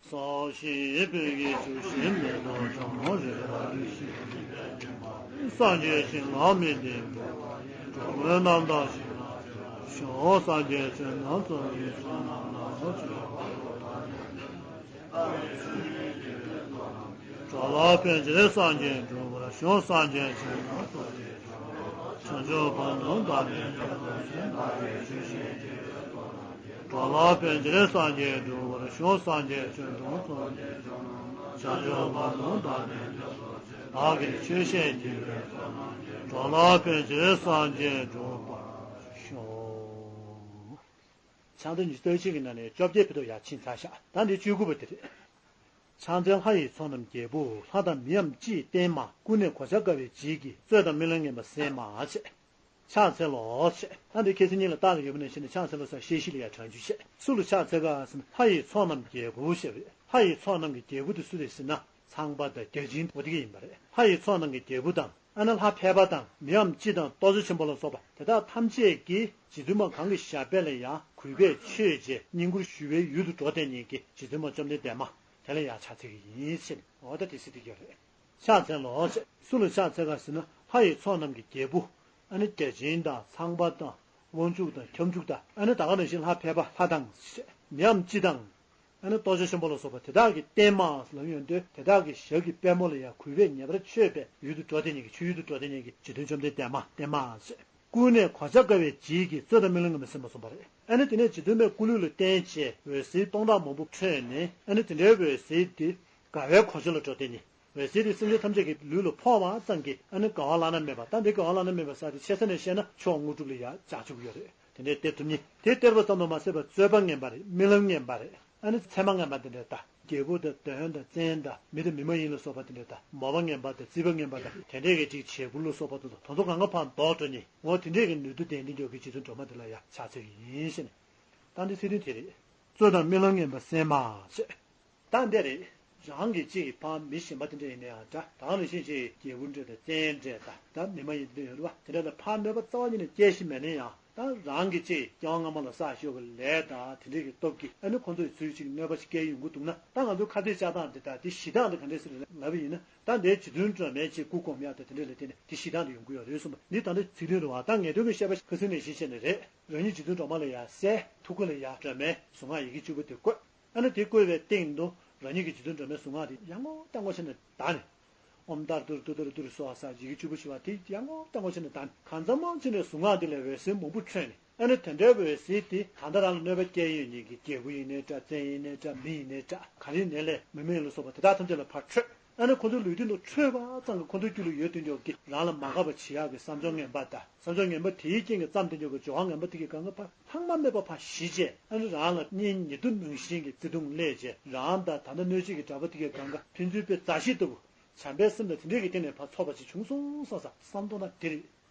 སངས་རྒྱས་པའི་གི་ཆུ་ཤིང་མེ་ཏོག་ལྗང་རེ་རེ་ཞིག་སངས་རྒྱས་ཞིང་ལ་མི་ལྡན་པའི་འགྲོ་བའི་རྣམ་དག་ཞིག་ལ་ཞོག་སངས་རྒྱས་བྱོན་རྣམས་ཚོགས་ཀྱི་མཆོག་རྣམས་ལ་ཕྱག་འཚལ་ལོ། གྲོགས་ལ་ཕན་ཕྱིར་སངས་རྒྱས་འགྲུབ་པར་ཤོག་སངས་རྒྱས་བྱོན་རྣམས་ཚོགས་ཀྱི་མཆོག་བྱང་ཆུབ་བར་དུ་བདག་ནི་སྐྱབས་སུ་མཆི། བདག་གིས་ཆོས་བཤད་ཀྱི་གྲོགས་ལ་ཕན་ཕྱིར་སངས་རྒྱས་འགྲུབ་པར་ཤོག་སངས་རྒྱས་བྱོན་རྣམས་ཚོགས་ཀྱི་མཆོག་བྱང་ཆུབ་བར་དུ་བདག་ནི་སྐྱབས་སུ་མཆི། བདག་གིས་ཆོས་བཤད་ཀྱི་གྲོགས་ལ་ཕན་ཕྱིར་སངས་རྒྱས་འགྲུབ་པར་ཤོག་ཕྱག་མདའ་ཉི་ཤུ་རྩ་གཅིག་གི་ནང་ནས་བཅོ་བརྒྱད་ཕེབས་ཐོག་ཡར་ཕྱིན་ཚར་ཤག་ད་འདི་བཅུ་དགུ་པ་དེ་རེད། ཕྱག་འཚལ་ལྷ་ཡི་ཚོགས་རྣམས་རྒྱལ་པོ། ལྷ་དང་མི་འམ་ཅི་ཡིས་བསྟེན་མ། ཀུན་ནས་གོ་ཆ་དཀའ་བའི་རྗེས་ཀྱི། རྩོད་དང་རྨི་ལམ་ངན་པ་སེལ་མ་བྱེད། ཕྱག་འཚལ་ལོ་ཞེས། ད་འདི་ཁ་སང་ཉིན་ལ་བཏགས་ལ་ཡོད་པ་ནང་བཞིན་ནས་ཕྱག་འཚལ་ལོ་ཟེར་བཤད་གཞི་ལ་ཡར་དྲངས་རྒྱུ་བྱས། སུ་ལ་ཕྱག་འཚལ་ག་ཟེར་ན་ལྷ་ཡི་ཚོགས་རྣམས་རྒྱལ་པོ་ཞེས་པ་རེད། ལྷ་ཡི་ཚོགས་རྣམས་ཀྱི་རྒྱལ་པོ་དེ་སུ་རེད་ཟེར་ན་ཚངས་པ་དང་བརྒྱ་བྱིན་འོ་དེ་ག་ཡིན་པ་རེད། ལྷ་ཡི་ཚོགས་རྣམས་ཀྱི་རྒྱལ་པོ་དང་ཨ་ནི་ལྷ་ཕལ་པ་དང་མི་འམ་ཅི་དང་ལྟོ་འཚོ་ཆེན་པོ་ལ་སོགས་པ་དེ་དག་ཐམས་ཅད་ཀྱིས་རྗེ་བཙུན་མ་གང་གི་ཞབས་པད་ལ་ཡང་གུས་པས་མཆོད་བྱས་བསྙེན་བཀུར་ཞུ་བའི་ཡུལ་དུ་འགྲོ་བསྡད་མཁན་གྱི་རྗེ་བཙུན་མ་བཅོམ་ལྡན་འདས་མ་དེ་ལ་ཡང་ཕྱག་འཚལ་གྱི་ཡིན་ཟེར་ནས་འོ་ད་དེ་སྲིད་དེ་ག་རེད། ཕྱག་འཚལ་ལོ་ཞེས། སུ་ལ་ཕྱག་འཚལ་ག་ཟེར་ན་ལྷ་ཡི་ཚོགས་རྣམས་ཀྱི་རྒྱལ་པོ། ཨ་ནི་བརྒྱ་བྱིན་དང་ཚངས་པ་དང་དབང་ཕྱུག་དང་ཁྱབ་འཇུག་དང་ཨ་ནི་ད་ག་ནང་བཞིན་ལྷ་ཕལ་པ་ལྷ་དང་ཞེས་མི་འམ་ཅི་དང་། ཨ་ནི་ལྟོ་འཚོ་ཆེན་པོ་ལ་སོགས་པ་དེ་དག་གིས་བསྟེན་མ་ལབ་ཡོང་དུས་དེ་དག་གི་ཞབས་ཀྱི་པད་མོ་ལ་ཡང་གུས་པས་ངེས་པར་མཆོད་པའི་ཡུལ་དུ་འགྲོ་བསྡད་མཁན་གྱི་ཆོས་ཡུལ་དུ་འགྲོ་བསྡད་མཁན་གྱི་རྗེ་བཙུན་བཅོམ་ལྡན་འདས་མ་བསྟེན་མ་ཞེས། ཀུན་ནས་གོ་ཆ་དཀའ་བའི་རྗེས་ཀྱི། རྩོད་དང་རྨི་ལམ་ངན་པ་སེལ་མ་གསུངས་པ་རེད། ཨ་ནི་དེ་ནས་རྗེ་བཙུན་མའི་སྐུ་ལུས་ལ་བརྟེན་བྱས་འོད་ཟེར་སྟོང་ཕྲག་མང་པོ་འཕྲོས་ནས་ཨ་ནི་དེ་འདྲའི་འོད་ཟེར་དེ་དགའ་བའི་གོ་ཆ་ལ་འགྲོ་བསྡད་མཁན། འོད་ཟེར་དེ་སེམས་ཅན་ཐམས་ཅད་ཀྱི་ལུས་ལ་ཕོག་པ་ཙམ་གྱིས་ཨ་ནི་དགའ་བ་བླ་ན་མེད་པ། ད་འདི་དགའ་བ་བླ་ན་མེད་པ་ཟེར་དེ་ཆེ་ས་ནས་བཤད་ན་མཆོག་དངོས་གྲུབ་ལ་ཡང་བྱ་ཆོག་གི་ཡོད་རེད། དེ་འདྲའི་སྟེར་ཐུབ་མཁན་དེ་སྟེར་བ་ཙམ་དུ་མ་ཟད་པར་རྩོད་པ་ངན་པ་རེད། རྨི་ལམ་ངན་པ་རེད། ཨ་ནི་མཚན་མ་ངན་པ་དེ་འདྲ་དང་རྒྱལ་པོ་དང་གདོན་དང་བཙན་དང་མི་དང་མི་མ་ཡིན་ལ་སོགས་པ་དེ་འདྲ་དང་མོས་པ་ངན་པ་དང་རྩིས་པ་ངན་པ་དང་དེ་འདྲའི་གི་ཅིག་བྱད་ཕུར་ལ་སོགས་པ་དང་དེ་ཚོ་གང་ག་ཕར་ལྡོག་འགྲོ་མཁན་འོ་དེ་འདྲའི་གི་ནུས་མཐུ་ལྡན་ལྡན་མགྱོགས་ཀྱི་རྗེ་བཙུན་སྒྲོལ་མ་དེ་ལ་ཡང་ཕྱག་འཚལ་གྱི་ཡིན་ཞེས་ནས། ད་འདི་ཚིག་དོན་དེ་རེད། རྩོད་དང་རྨི་ལམ་ངན་པ་སེལ་མ་ཞེས། ད་འདི་རེད། རང་གི་ཅིག་ཕ་མི་གཞན་པ་དེ་འདྲ་ཡིན་ན་ཡང་འདྲ་ད་ག་ནང་བཞིན་ཅིག་རྒྱལ་པོ་འདྲ་དང་བཙན་འདྲ་དང་ད་མི་མ་ཡིན་དེ་འདྲ་ཡོད་རེད་བ། དེ་འདྲ་ལ་ཕ་གནོད་པ་རྩ་བ་ཉིད་ནས་སྐྱེལ་ཤེས་མེད་ན་ཡང་ད་རང་གི་ཅིག་སྐྱེ་བ་སྔ་མ་ལ་བསགས་ཡོད་པའི་ལས་དང་དེ་འདྲ་གི་སྟོབས་ཀྱིས་ཨ་ནི་ཁོང་ཚོ་ཡི་ཚུལ་ཅིག་གནོད་པ་ཞིག་སྐྱེལ་ཡོང་གི་འདུག་ན་ད་ང་ཚོ་ཁ་གཏད་བཅག་སྟངས་དེ་དང་དེ་ཞི་སྟངས་དེ་ག་འདྲས་སེ་ལབ་པ་ཡིན་ན་ད་འདིའི་རྗེ་བཙུན་སྒྲོལ་མས་ཅིག་སྐུ་གོམས་ཡག་དང་དེ་འདྲ་ལ་བརྟེན་ནས་དེ་ཞི་སྟངས་དེ་ཡོང་གི་ཡོད་རེད་གསུངས་པ་འདི་ད་ལྟ་ཚིག་དོན་རེད་བ། ད་ངེས་དོན་གྱི་བཤད་པ་ཁ་སང་ནས་བཤད་བཤད་ནས་རེད། རང་ཉིད་རྗེ་བཙུན་སྒྲོལ་མ་ལ་ཡང་གསལ་ཐུགས་ཀ་ལ་ཡང་སྒྲོལ་མའི་གཟུངས་སྔགས་ཡི་གེ་བཅུ་པ་དེ་བཀོད། ཨ་ནི་དེ་བཀོད་པའི་སྟེང་དུ་རང་ཉིད་ཀྱི་རྗེ་བཙུན་སྒྲོལ་མའི་གཟུངས་སྔགས་དེ་ཡང་ངོ་ལྟ་ངོ་བྱས་ནས་བཟླས་ནས། ཨོཾ་ཏཱ་ར་ཏུ་ར་ཏུཏྟཱ་ར་ཏུ་རེ་སྭཱ་ཧཱ་ཟེར་ཡི་གེ་བཅུ་པ་ཞེས་པ་དེ་ཡང་ངོ་ལྟ་ངོ་བྱས་ནས་བཟླས་ནས་གང་ཙམ་མང་བྱས་ནས་གཟུངས་སྔགས་དེ་ལས་འོད་ཟེར་མང་པོ་འཕྲོས་ནས་ཨ་ནི་དེ་འདྲའི་འོད་ཟེར་དེ་ད་ལྟ་རང་ལ་གནོད་པ་སྐྱེལ་ཡོད་མཁན་གྱི་རྒྱལ་པོ་ཡིན་ནའི་འདྲ་བཙན་ཡིན་ནའི་འདྲ་མི་ཡིན་ནའི་འདྲ་ག་རེ་ཡིན་ནའི་ལས་མི་མ་ཡིན་ལ་སོགས་པ་དེ་དག་ཐམས་ཅད་ལ་ཕར་འཕྲོས། ཨ་ནི་ཁོ་ཚོའི་ལུས་སྟེང་དུ་འཕྲོས་པ་ཙམ་གྱིས་ཁོ་ཚོའི་རྒྱུད་ལ་ཡོད་དོན་འཇོག་གི་རང་ལ་མ་དགའ་བ་བྱེད་ཡག་གི་བསམ་སྦྱོར་ངན་པ་དང་བསམ་སྦྱོར་ངན་པ་དེའི་རྐྱེན་གྱིས་བརྩམས་དོན་འཇོག་གི་སྦྱོར་བ་ངན་པ་དེ་གའི་སྒང་ག་ཕར་ལྷག་མ་མེད་པ་ཕར་ཞི་བྱས་ཨ་ནི་རང་ལ་གཉེན་ཉེ་དུ་ནང་བཞིན་གྱི་བརྩེ་དུང་སླེབས་བྱས་རང་དང་ད་ལྟ་གནོད་བྱེད་ཀྱི་དགྲ་བོ་དེ་གའི་སྒང་ག་ཕན་ཚུན་དཔེ་མཛའ་བཤེས་ལྟ་བུ་བྱམས་པའི་སེམས་དང་དེ་འདྲས་ཀྱི་སྟེང་ནས་ཕར་ཚོགས་པ་ཅིག་བྱུང་སོང་བསམ་ས་བསམ་བློ་ན་དེ་རེད།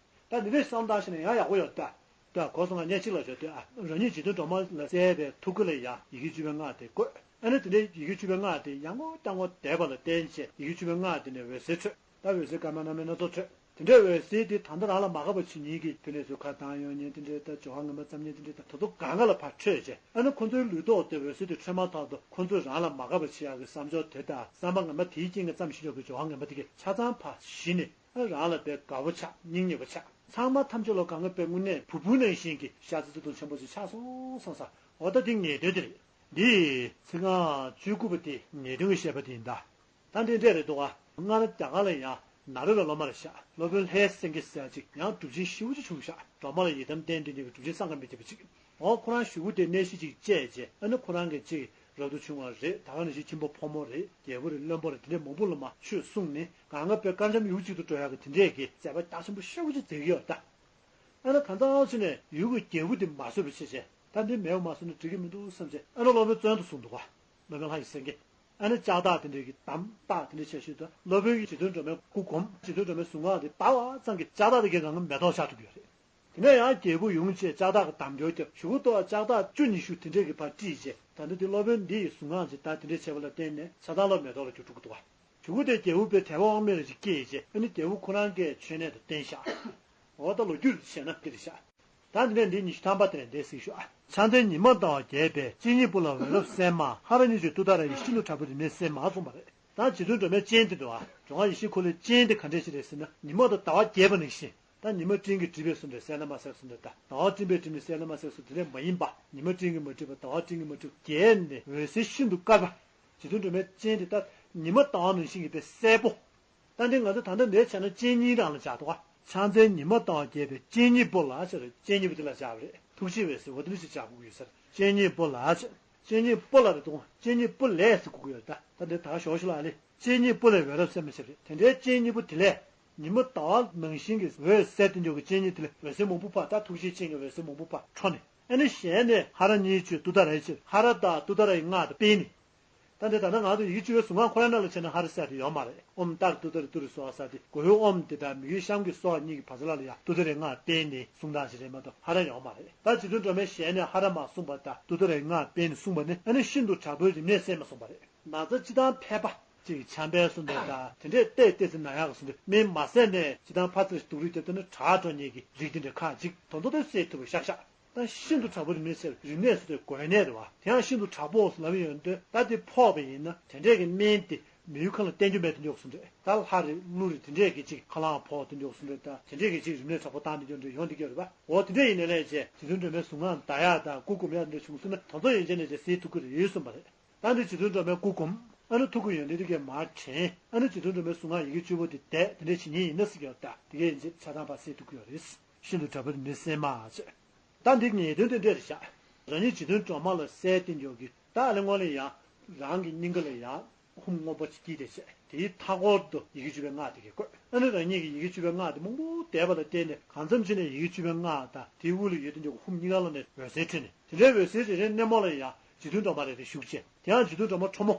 ད་འདི་འདྲས་བསམ་བཏང་ཤེས་ན་ཡང་ཡག་པོ་ཡོད་ད། ད་གོ་སོང་ང་གཉིས་གཅིག་ལ་བྱོས་ཏེ་ཨ་རང་ཉིད་རྗེ་བཙུན་སྒྲོལ་མ་ལ་གསལ་བའི་ཐུགས་ཀ་ལ་ཡ་ཡི་གེ་བཅུ་པའི་སྔགས་དེ་བཀོད། ཨ་ནི་དེ་འདྲའི་ཡི་གེ་བཅུ་པའི་སྔགས་དེ་ཡང་ངོ་ལྟ་ངོ་བཟླས་པ་ལ་བརྟེན་བྱས་ཡི་གེ་བཅུ་པའི་སྔགས་དེ་ནས་འོད་ཟེར་འཕྲོས། ད་འོད་ཟེར་དཀར་དམར་དམར་མོ་སྣ་ཚོགས་འཕྲོས། དེ་འདྲའི་འོད་ཟེར་དེ་ད་ལྟ་རང་ལ་མ་དགའ་བ་བྱེད་མཁན་གྱི་དེ་ནས་ཚུར་ཁ་བཏང་ཡོང་མཁན་དེ་འདྲའི་ད་སྦྱོར་བ་ངན་པ་བརྩམས་མཁན་དེ་འདྲའི་ད་དོ་དོ་གང་ག་ལ་ཕར་འཕྲོས་བྱས་ཨ་ནི་ཁོ་ཚོའི་ལུས་ཐོག་དེ་འོད་ཟེར་དེ་འཕྲོས་མ་ཐག་ཏུ་ཁོ་ཚོས་རང་ལ་མ་དགའ་བ་བྱེད་ཡག་གི་བསམ་སྦྱོར་དེ་དང་བསམ་པ་ངན་པ་དེའི་རྐྱེན་གྱིས་བརྩམས་ཤིང་འཇོག་གི་སྦྱོར་བ་ངན་པ་དེ་གས་ཆ་ཚང་ཕར་ཞི་ནས་ཨ་རང་ལ་དཔེ་དགའ་བོ་ཆགས་སྙིང་ཉེ་བོ་ཆགས་ཚང་མ་ཐམས་ཅད་ལ་གང་ག་དཔེ་དངོས་གནས་བུ་བུ་ནང་བཞིན་གྱི་ཤ་ཚ་བརྩེ་དུང་ཆེན་པོ་ཞིག་ཆགས་སོང་བསམ་ས་འོ་ད་དེ་ངེས་དོན་དེ་རེད། འདི་ཚིག་རྐང་བཅུ་དགུ་པ་དེ་ངེས་དོན་གྱི་བཤད་པ་དེ་ཡིན་ད། ད་འདི་འདྲས་རེད་འདུག་ག་སྔར་རྒྱ་གར་ལ་ཡང་ནཱ་རོ་པའི་སློབ་མ་ལ་བཞག་སློབ་དཔོན་ལྷའི་སེང་གེ་ཟེར་ཅིག་ཡང་གྲུབ་ཆེན་ཞེ་པོ་ཅིག་བྱུང་ཤག་སྒྲོལ་མ་ལ་ཡི་དམ་བརྟེན་དེ་ཉིད་ཀྱི་གྲུབ་ཆེན་སངས་རྒྱས་མི་སྐྱོབ་པ་ཅིག་འོ་ཁོ་རང་གཞུག་གུ་དེ་གནས་གཞི་ཅིག་བཅད་རྗེས་ཨ་ནི་ཁོ་རང་གི་ཅིག་རབ་ཏུ་བྱུང་བ་རེད། ད་ག་ནང་བཞིན་ཁྱིམ་པ་ཕོ་མོ་རེད། རྒྱལ་པོ་རེད། བློན་པོ་རེད། དེ་འདྲས་མང་པོ་ལ་མ་ཆོས་གསུངས་ནས་གང་ག་དཔེ་དཀར་འཇམ་ཡུག་གཅིག་ཏུ་འགྲོ་ཡག་གི་དེ་འདྲས་ཀྱི་མཛད་པ་རྒྱ་ཆེན་པོ་ཞེ་པོ་ཅིག་མཛད་ཀྱི་ཡོད་ད། ཨ་ནི་གང་ཙམ་བྱས་ནས་ཡུལ་གྱི་རྒྱལ་པོ་དེ་མ་བཟོད་པ་བྱས་བྱས། ད་འདི་མེད་པ་མ་བཟོས་ན་འགྲིག་གི་མི་འདུག་བསམ་བྱས། ཨ་ནི་སློབ་དཔོན་བཙོན་དུ་བཟུང་འདུག་ག། སློབ་དཔོན་ལྷ་ཡི་སེང་གེ། ཨ་ནི་ལྕགས་ཐག་དེ་འདྲས་ཀྱི་དམ་ཐག་དེ་འདྲས་བྱས་བཞིན་དུ་སློབ་དཔོན་གྱིས་རྗེ་བཙུན་སྒྲོལ་མའི་སྐུ་བསྒོམ། རྗེ་བཙུན་སྒྲོལ་མའི་གཟུངས་སྔགས་དེ་བཟླ་བ་ཙམ་གྱིས་ལྕགས་ཐག་དེ་གའི་སྒང་ག་མེ་ཏོག་ཆགས་ཐུབ་ཀྱི་ཡོད་རེད། དེ་ནས་ཡང་རྒྱལ་པོ་ཡོང་བྱས་ལྕགས་ཐག་གི་དམ་སྦྱོར་བརྒྱབ། གཞུག་གུ་ལྟོ་ལྕགས་ཐག་བཅུ་ཉི་ཤུ་དེ་འདྲས་ཀྱི་ཕར་དཀྲིས་བྱས། ད་ལྟ་དེ་སློབ་དཔོན་འདི་ཡི་གཟུངས་སྔགས་ཅིག་ད་དེ་འདྲས་བྱས་པ་ལ་བརྟེན་ནས་ཆགས་སྡང་ལོ་མེ་ཏོག་ལ་འགྱུར་འགྲོ་གི་འདུག་ག། གཞུག་གུ་དེ་རྒྱལ་པོ་དཔེ་དད་པ་དབང་མེད་ཅིག་སྐྱེས་བྱས། ཨ་ནི་རྒྱལ་པོ་ཁོ་རང་གིས་མཆོད་གནས་དེ་བརྟན་བཞག། འོ་ད་ལོ་རྒྱུས་བཤད་ན་དེ་རེད་བཞག། ད་འདི་ནས་འདི་ཉི་ཤུ་ཐམ་པ་དེ་ནས་འདས་ཟིག་ཤོག་ཨ། ཕྱག་མཚན་ཉི་མ་ཟླ་བ་རྒྱས་པའི་སྤྱན་གཉིས་པོ་ལ་འོད་རབ་གསལ་མ། ཧ་ར་གཉིས་ཀྱི་ཏུཏྟཱ་ར་ཡིས། ཤིན་ཏུ་དྲག་པོའི་རིམས་ནད་སེལ་མ། གསུངས་པ་རེད། ད་རྗེ་བཙུན་སྒྲོལ་མའི་སྤྱན་དེ་འདུག་ཨ། འབྱུང་བ་ཡེ་ཤེས་འཁོར་ལོའི་སྤྱན་དེ་ག་འདྲས་ཞིག་རེད་ཟེར་ན། ཉི་མ་དང་ཟླ་བ་རྒྱས་པ་ནང་བཞིན། ད་ཉི་མ་སྤྲིན་གྱིས་བསྒྲིབས་པའི་བཟོ་འདྲ་གསལ་ན་མ་གསལ་བཟོ་འདྲ། ད་ཟླ་བ་སྤྲིན་པས་བསྒྲིབས་ནས་གསལ་ན་མ་གསལ་བཟོ་དེ་འདྲས་མ་ཡིན་པ། ཉི་མ་སྤྲིན་གྱིས་མ་བསྒྲིབས་པ། ཟླ་བ་སྤྲིན་གྱིས་མ་བསྒྲིབས་པ། རྒྱས་ནས་འོད་ཟེར་ཤིན་ཏུ་དཀར་བ། རྗེ་བཙུན་སྒྲོལ་མའི་སྤྱན་དེ་ད་ཉི་མ་ཟླ་བ་ནང་བཞིན་གྱི་དཔེ་གསལ་པོ། ད་འདི་ང་ཚོ་ད་ལྟ་འདིར་བྱས་ན་སྤྱན་གཉིས་རང་ལ་སྦྱར་འདུག་ག། ཕྱག་མཚན་ཉི་མ་ཟླ་བ་རྒྱས་པའི་སྤྱན་གཉིས་པོ་ལ་ཟེར། སྤྱན་གཉིས་པོ་དེ་ལ་སྦྱར་བ་རེད། ཐུགས་རྗེ་འོད་ཟེར་འོ་དེ་འདྲ་ཞིག་སྦྱར་དགོས་ཀྱི་ཡོད་ས་རེད། སྤྱན་གཉིས་པོ་ལ་ཟེར། སྤྱན་གཉིས་པོ་ལ་རེད་འདུག་ག། སྤྱན་གཉིས་པོ་ལས་ཟེར་དགོས་ཀྱི་ཡོད་རེད་ད། ད་འདི་ད་ག་ཞོག་ཞུ་ལ་ཨ་ལེ། སྤྱན་གཉིས་པོ་ལས་འོད་རབ་གསལ་མ་ཟེར་བ་རེད། དེ་འདྲའི་སྤྱན་གཉིས་པོ་དེ་ལས། ཉི་མ་ཟླ་བ་ནང་བཞིན་གྱི་འོད་གསལ་དེ་འཇོག་གི་སྤྱན་གཉིས་དེ་ལས་འོད་ཟེར་མང་པོ་ཕར། ད་ཐུགས་རྗེའི་སྤྱན་གྱི་འོད་ཟེར་མང་པོ་ཕར་འཕྲོ་ནས། ཨ་ནི་ཞལ་ནས་ཧ་ར་གཉིས་ཀྱི་ཏུཏྟཱ་ར་ཡིས། ཧ་ར་དང་ཏུཏྟཱ་ར་ཡི་སྔགས་དང་སྤེལ་ནས། ད་འདི་ད་ལྟ་ང་ཚོ་ཡི་གེ་བཅུ་པའི་གཟུངས་སྔགས་ཁོ་རང་ནང་ལ་བྱས་ན་ཧ་ར་ཟེར་དེ་ཡོད་མ་རེད། ཨོཾ་ཏཱ་ར་ཏུཏྟཱ་ར་ཏུ་རེ་སྭཱ་ཧཱ་ཟེར་དེ། མགོ་བོའི་ཨོཾ་དེ་དང་མིག་གི་ཤམ་གྱི་སྭཱ་ཧཱ་གཉིས་ཀྱི་བར་ཆ་ལ་ལ་ཡ་ཏུཏྟཱ་རའི་སྔགས་སྤེལ་ནས་གསུང་སྟངས་ཤིག་རེད་མ་གཏོགས་ཧ་ར་ཡོད་མ་རེད། ད་རྗེ་བཙུན་སྒྲོལ་མའི་ཞལ་ནས་ཧ་ར་མ་གསུངས་པ་དང་ཏུཏྟཱ་རའི་སྔགས་སྤེལ་ནས་གསུངས་པ་ནི། ཨ་ནི་ཤིན་ཏུ་དྲག་པོའི་རིམས་ནད་སེལ་མ་གསུངས་པ་རེད། ན་ཚ་སྤྱིར་བཏང་ཕལ་པ་ཅིག་བྱམས་པའི་བཟོ་འདྲ་དང་། དེ་འདྲས་བལྟས་བལྟས་ཚེ་ན་ཡག་གི་བཟོ་འདྲ། སྨན་མ་བཟས་ནས་སྤྱིར་བཏང་ཕར་ཚུར་སྡུག་རུས་བརྒྱབ་བསྡད་ན་དྲག་འགྲོ་མཁན་གྱི་རིགས་དེ་འདྲ་ཁག་ཅིག་དོན་དུ་དེ་སེལ་ཐུབ་པ་ཤག་ཤག། ད་ཤིན་ཏུ་དྲག་པོ་རིམས་ནད་ཟེར་རིམས་ནད་ཟེར་དུས་འགོས་ནད་རེད་བ། དེ་ཡང་ཤིན་ཏུ་དྲག་པོ་ལབ་ཡོང་དུས། ད་དེ་ཕོག་པ་ཡིན་ན་དེ་འདྲས་ཀྱི་སྨན་དེ་མི་ཡུལ་ཁག་ལ་བསྟེན་རྒྱུ་མེད་དུ་འཇོག་སོང་རེད། ད་ལྷ་རེད་ཀླུ་རེད་དེ་འདྲས་ཀྱི་ཅིག་ཁ་ལག་ཕོག་དུ་འཇོག་སོང་རེད། ད་དེ་འདྲས་ཀྱི་ཅིག་རིམས་ནད་དྲག་པོ་བཏང་དུ་འཇོག་འདྲ་ཡོང་དུ་འགྱོ་རེད་བ། འོ་དེ་འདྲས་ཡིན་ནའི་ལས་བྱས་རྗེ་བཙུན་སྒྲོལ་མའི་གཟུངས་སྔགས་བཟླ་ཡག་དང་སྐུ་སྒོམ་ཡག་འདྲ་བྱུང་སོང་ན་ད་ཚོ་ཡན་ཆད་ནས་ཅིག་སེལ་ཐུབ་ཀྱི་རེད་གསུངས་པ་རེད། ད་འདི་རྗེ་བཙུན་སྒྲོལ་མའི་སྐུ་སྒོམ། ཨ་ནི་ཐུགས་ཀྱི་ཡོན་ཏན་དེ་གས་མར་དྲན། ཨ་ནི་རྗེ་བཙུན་སྒྲོལ་མའི་གཟུངས་སྔགས་ཡི་གེ་བཅུ་པོ་དེ་བཟླས་དེ་འདྲས་བྱེད་ཉེན་ཡིན་ན་ཟེར་གྱི་ཡོད། ད་དེ་གས་ཡིན་ཚེ་ཆགས་སྡང་ཕར་སེལ་ཐུབ་ཀྱི་ཡོད་རེད། ཤིན་ཏུ་དྲག་པོའི་རིམས་ནད་སེལ་མ་ཟེར། ད་འདི་ངེས་དོན་དེ་འདྲས་རེད་ཤག། རང་ཉིད་རྗེ་བཙུན་སྒྲོལ་མ་ལ་གསལ་བསྟན་འཇོག་གི། ད་ཨ་ལེ་སྔོན་ལ་ཡང་རང་གི་སྙིང་ག་ལ་ཡང་ཧཱུྃ་སྔོན་པོ་ཅིག་དཀྲིས་བསྡད་བྱས། དེའི་མཐའ་སྐོར་དུ་ཡི་གེ་བཅུ་པའི་སྔགས་དེ་གས་བཀོད། ཨ་ནི་རང་ཉིད་ཀྱིས་ཡི་གེ་བཅུ་པའི་སྔགས་དེ་མང་པོ་བཟླས་པ་ལ་བརྟེན་ནས་གང་འཚམ་ཅིག་ནས་ཡི་གེ་བཅུ་པའི་སྔགས་དང་དེའི་དབུ་ལ་ཡོད་དུ་འཇུག་གི་ཧཱུྃ་གཉིས་ཀ་ལོག་ནས་འོད་ཟེར་འཕྲོས་ནས། དེ་འདྲའི་འོད་ཟེར་རེ་རེའི་སྣེ་མོ་ལ་ཡང་རྗེ་བཙུན་སྒྲོལ་མ་རེ་རེ་བཞུགས་བྱས། དེ་ཡང་རྗེ་བཙུན་སྒྲོལ་མ་ཁྲོ་མོ།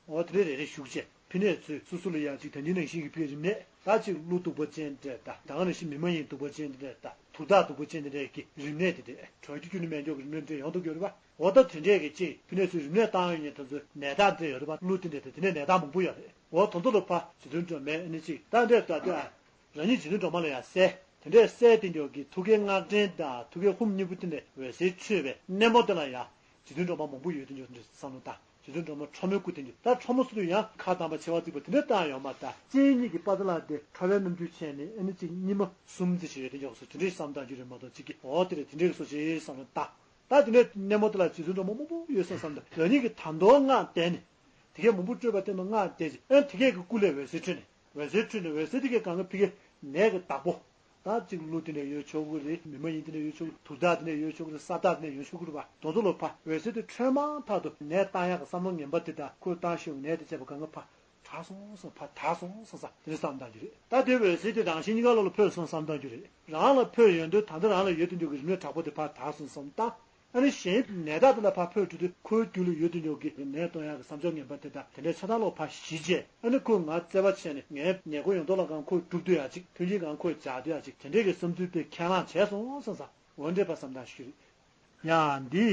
འོ་དེ་འདྲའི་རེ་རེ་བཞུགས་བྱས། ཕི་ནས་ཚུར་སོ་སོ་ལ་ཡང་ཅིག་ད་འདི་ནང་བཞིན་གྱི་ཕི་རིམས་ནད། ད་ཅིག་ཀླུ་གདུག་པ་ཅན་འདྲ། ད་ད་ག་ནང་བཞིན་མི་མ་ཡིན་གདུག་པ་ཅན་འདྲ། ད་དུག་ཐག་གདུག་པ་ཅན་འདི་འདྲའི་གི་རིམས་ནད་དེ་འདྲ། དྲོད་ཀྱི་རྒྱུ་ནི་མེ་སྒྱོགས་ཀྱི་རིམས་ནད་འདྲ་ཡོང་དུ་འགྱུར་བ། འོ་ད་དེ་འདྲའི་གི་ཅིག་ཕི་ནས་ཚུར་རིམས་ནད་བཏང་ཡོང་མཁན་དེ་ཚོ་ནད་རྟགས་འདྲ་ཡོད་རེད་པ། ཀླུ་དེ་འདྲ་དང་དེ་འདྲའི་ནད་རྟགས་མང་པོ་ཡོད་རེད། འོ་དེ་ཚོ་ལ་ཕར་རྗེ་བཙུན་སྒྲོལ་མས་ཨ་ནི་ཅིག་ད་འདྲ་ད་འདྲ། རང་ཉིད་རྗེ་བཙུན་སྒྲོལ་མ་ལ་ཡང་གསལ། དེ་འདྲའི་གསལ་བསྟན་འཇོག་གི་ཐུགས་ཀའི་སྔགས་ཕྲེང་དང་ཐུགས་ཀའི་ཧཱུྃ་གཉིས་པོ་དེ་ནས་འོད་ཟེར་འཕྲོས་པའི་སྣེ་མོ་དེ་ལ་ཡང་རྗེ་བཙུན་སྒྲོལ་མ་མང་པོ་ཡོད་དུ་འཇུག་འདྲ་བསམ་བློ་བཏང་། རྗེ་བཙུན་སྒྲོལ་མ་ཁྲོ་མོའི་སྐུ་དེ་འདྲ། ད་ཁྲོ་མོ་ཟེར་དུས་ཡང་ཁ་གདངས་པ་མཆེ་བ་གཙིགས་པ་དེ་འདྲ་བཏང་ཡོད་མ་རེད། ད་སྤྱན་གཉིས་ཀྱི་པ་ཏ་ལ་དེ་ཁྲོ་བོའི་རྣམ་འགྱུར་བྱས་ནས་ཨ་ནི་ཅིག་གཉིས་མ་གསུམ་ཙམ་ཞིག་ཡོད་དུ་འཇུག་སོ། དེ་འདྲའི་བསམ་བཏང་རྒྱུ་རེད་མ་གཏོགས་ཅིག་གི་འོ་དེ་རེད་དེ་འདྲའི་བཟོ་ཞིག་བསམ་བློ་བཏང་། ད་དེ་ནས་སྣེ་མོ་དེ་ལ་རྗེ་བཙུན་སྒྲོལ་མ་མང་པོ་ཡོད་བསམ་བསམ་དང་། རང་ཉིད་ཀྱིས་ད་དུང་སྔགས་བཟླས་ནས། དེ་གས་མང་པོ་སྤྲོས་པ་བསྟན་ནས་སྔགས་བཟླས་ཅིང་། ཨ་ནི་དེ་གས་ཀྱི་སྐུ་ལས་འོད་ཟེར་འཕྲོས་ནས། འོད་ཟེར་འཕྲོས་ནས་འོད་ཟེར་དེ་གས་གང་ག་ཕི་གའི་ནད་ཀྱི་བདག་པོ། ད་ཅིག་ཀླུ་དེ་འདྲ་ཡོད་ཆོག་གི་རེད། མི་མ་ཡིན་དེ་འདྲ་ཡོད་ཆོག་གི། དུག་རྟགས་དེ་འདྲ་ཡོད་ཆོག་གི་རེད། ས་རྟགས་དེ་འདྲ་ཡོད་ཆོག་གི་རེད་པ། དེ་ཚོ་ལ་ཕར་འོད་ཟེར་དེ་འཕྲོས་མ་ཐག་ཏུ་ནད་བཏང་ཡག་གི་བསམ་བློ་ངན་པ་དེ་དང་ཁོས་བཏང་ཤེས་ནད་དེ་བྱས་པ་གང་ག་ཕར་དྲག་སོང་སོང་། ཕར་དྲག་སོང་སོང་ས་དེ་འདྲ་བསམ་བཏང་རྒྱུ་རེད། ད་དེ་འོད་ཟེར་དེ་རང་བཞིན་གཉིས་ཀ་ལོག་ལ་འཕོས་སོང་བསམ་བཏང་རྒྱུ་རེད། རང་ལ་འཕོས་ཡོང་དུས་ད་ལྟ་རང་ལ་ཡོད་དུ་འཇུག་གི་རིམས་ནད་དྲག་པོ་དེ་ཕར་དྲག་སོང་བསམ་བཏང་། ཨ་ནི་གཞན་ནད་རྟགས་དེ་ལ་ཕར་འཕོས་འགྲོ་དུས་ཁོའི་རྒྱུད་ལ་ཡོད་དུ་འཇུག་གི་ནད་གཏོང་ཡག་གི་བསམ་ཕྱོགས་ངན་པ་དེ་དང་དེ་འདྲའི་ཆགས་སྡང་ལོག་ཕར་ཞི་བྱས། ཨ་ནི་ཁོས་ང་བརྩེ་བ་བྱས་ནས་ངའི་ཉེ་འཁོར་ཡོང་དོ་ལ་གང་ཁོས་སྒྲུབ་སྡོད་ཡག་ཅིག་མཐུན་རྐྱེན་གང་ཁོས་སྦྱར་སྡོད་ཡག་ཅིག་དེ་འདྲའི་གི་བསམ་ཚུལ་དཔེ་ཁས་བླངས་བྱས་སོང་བསམ་ས། འོ་འདྲས་པ་བསམ་བཏང་ཞུ་རེད། ཡང་འདི་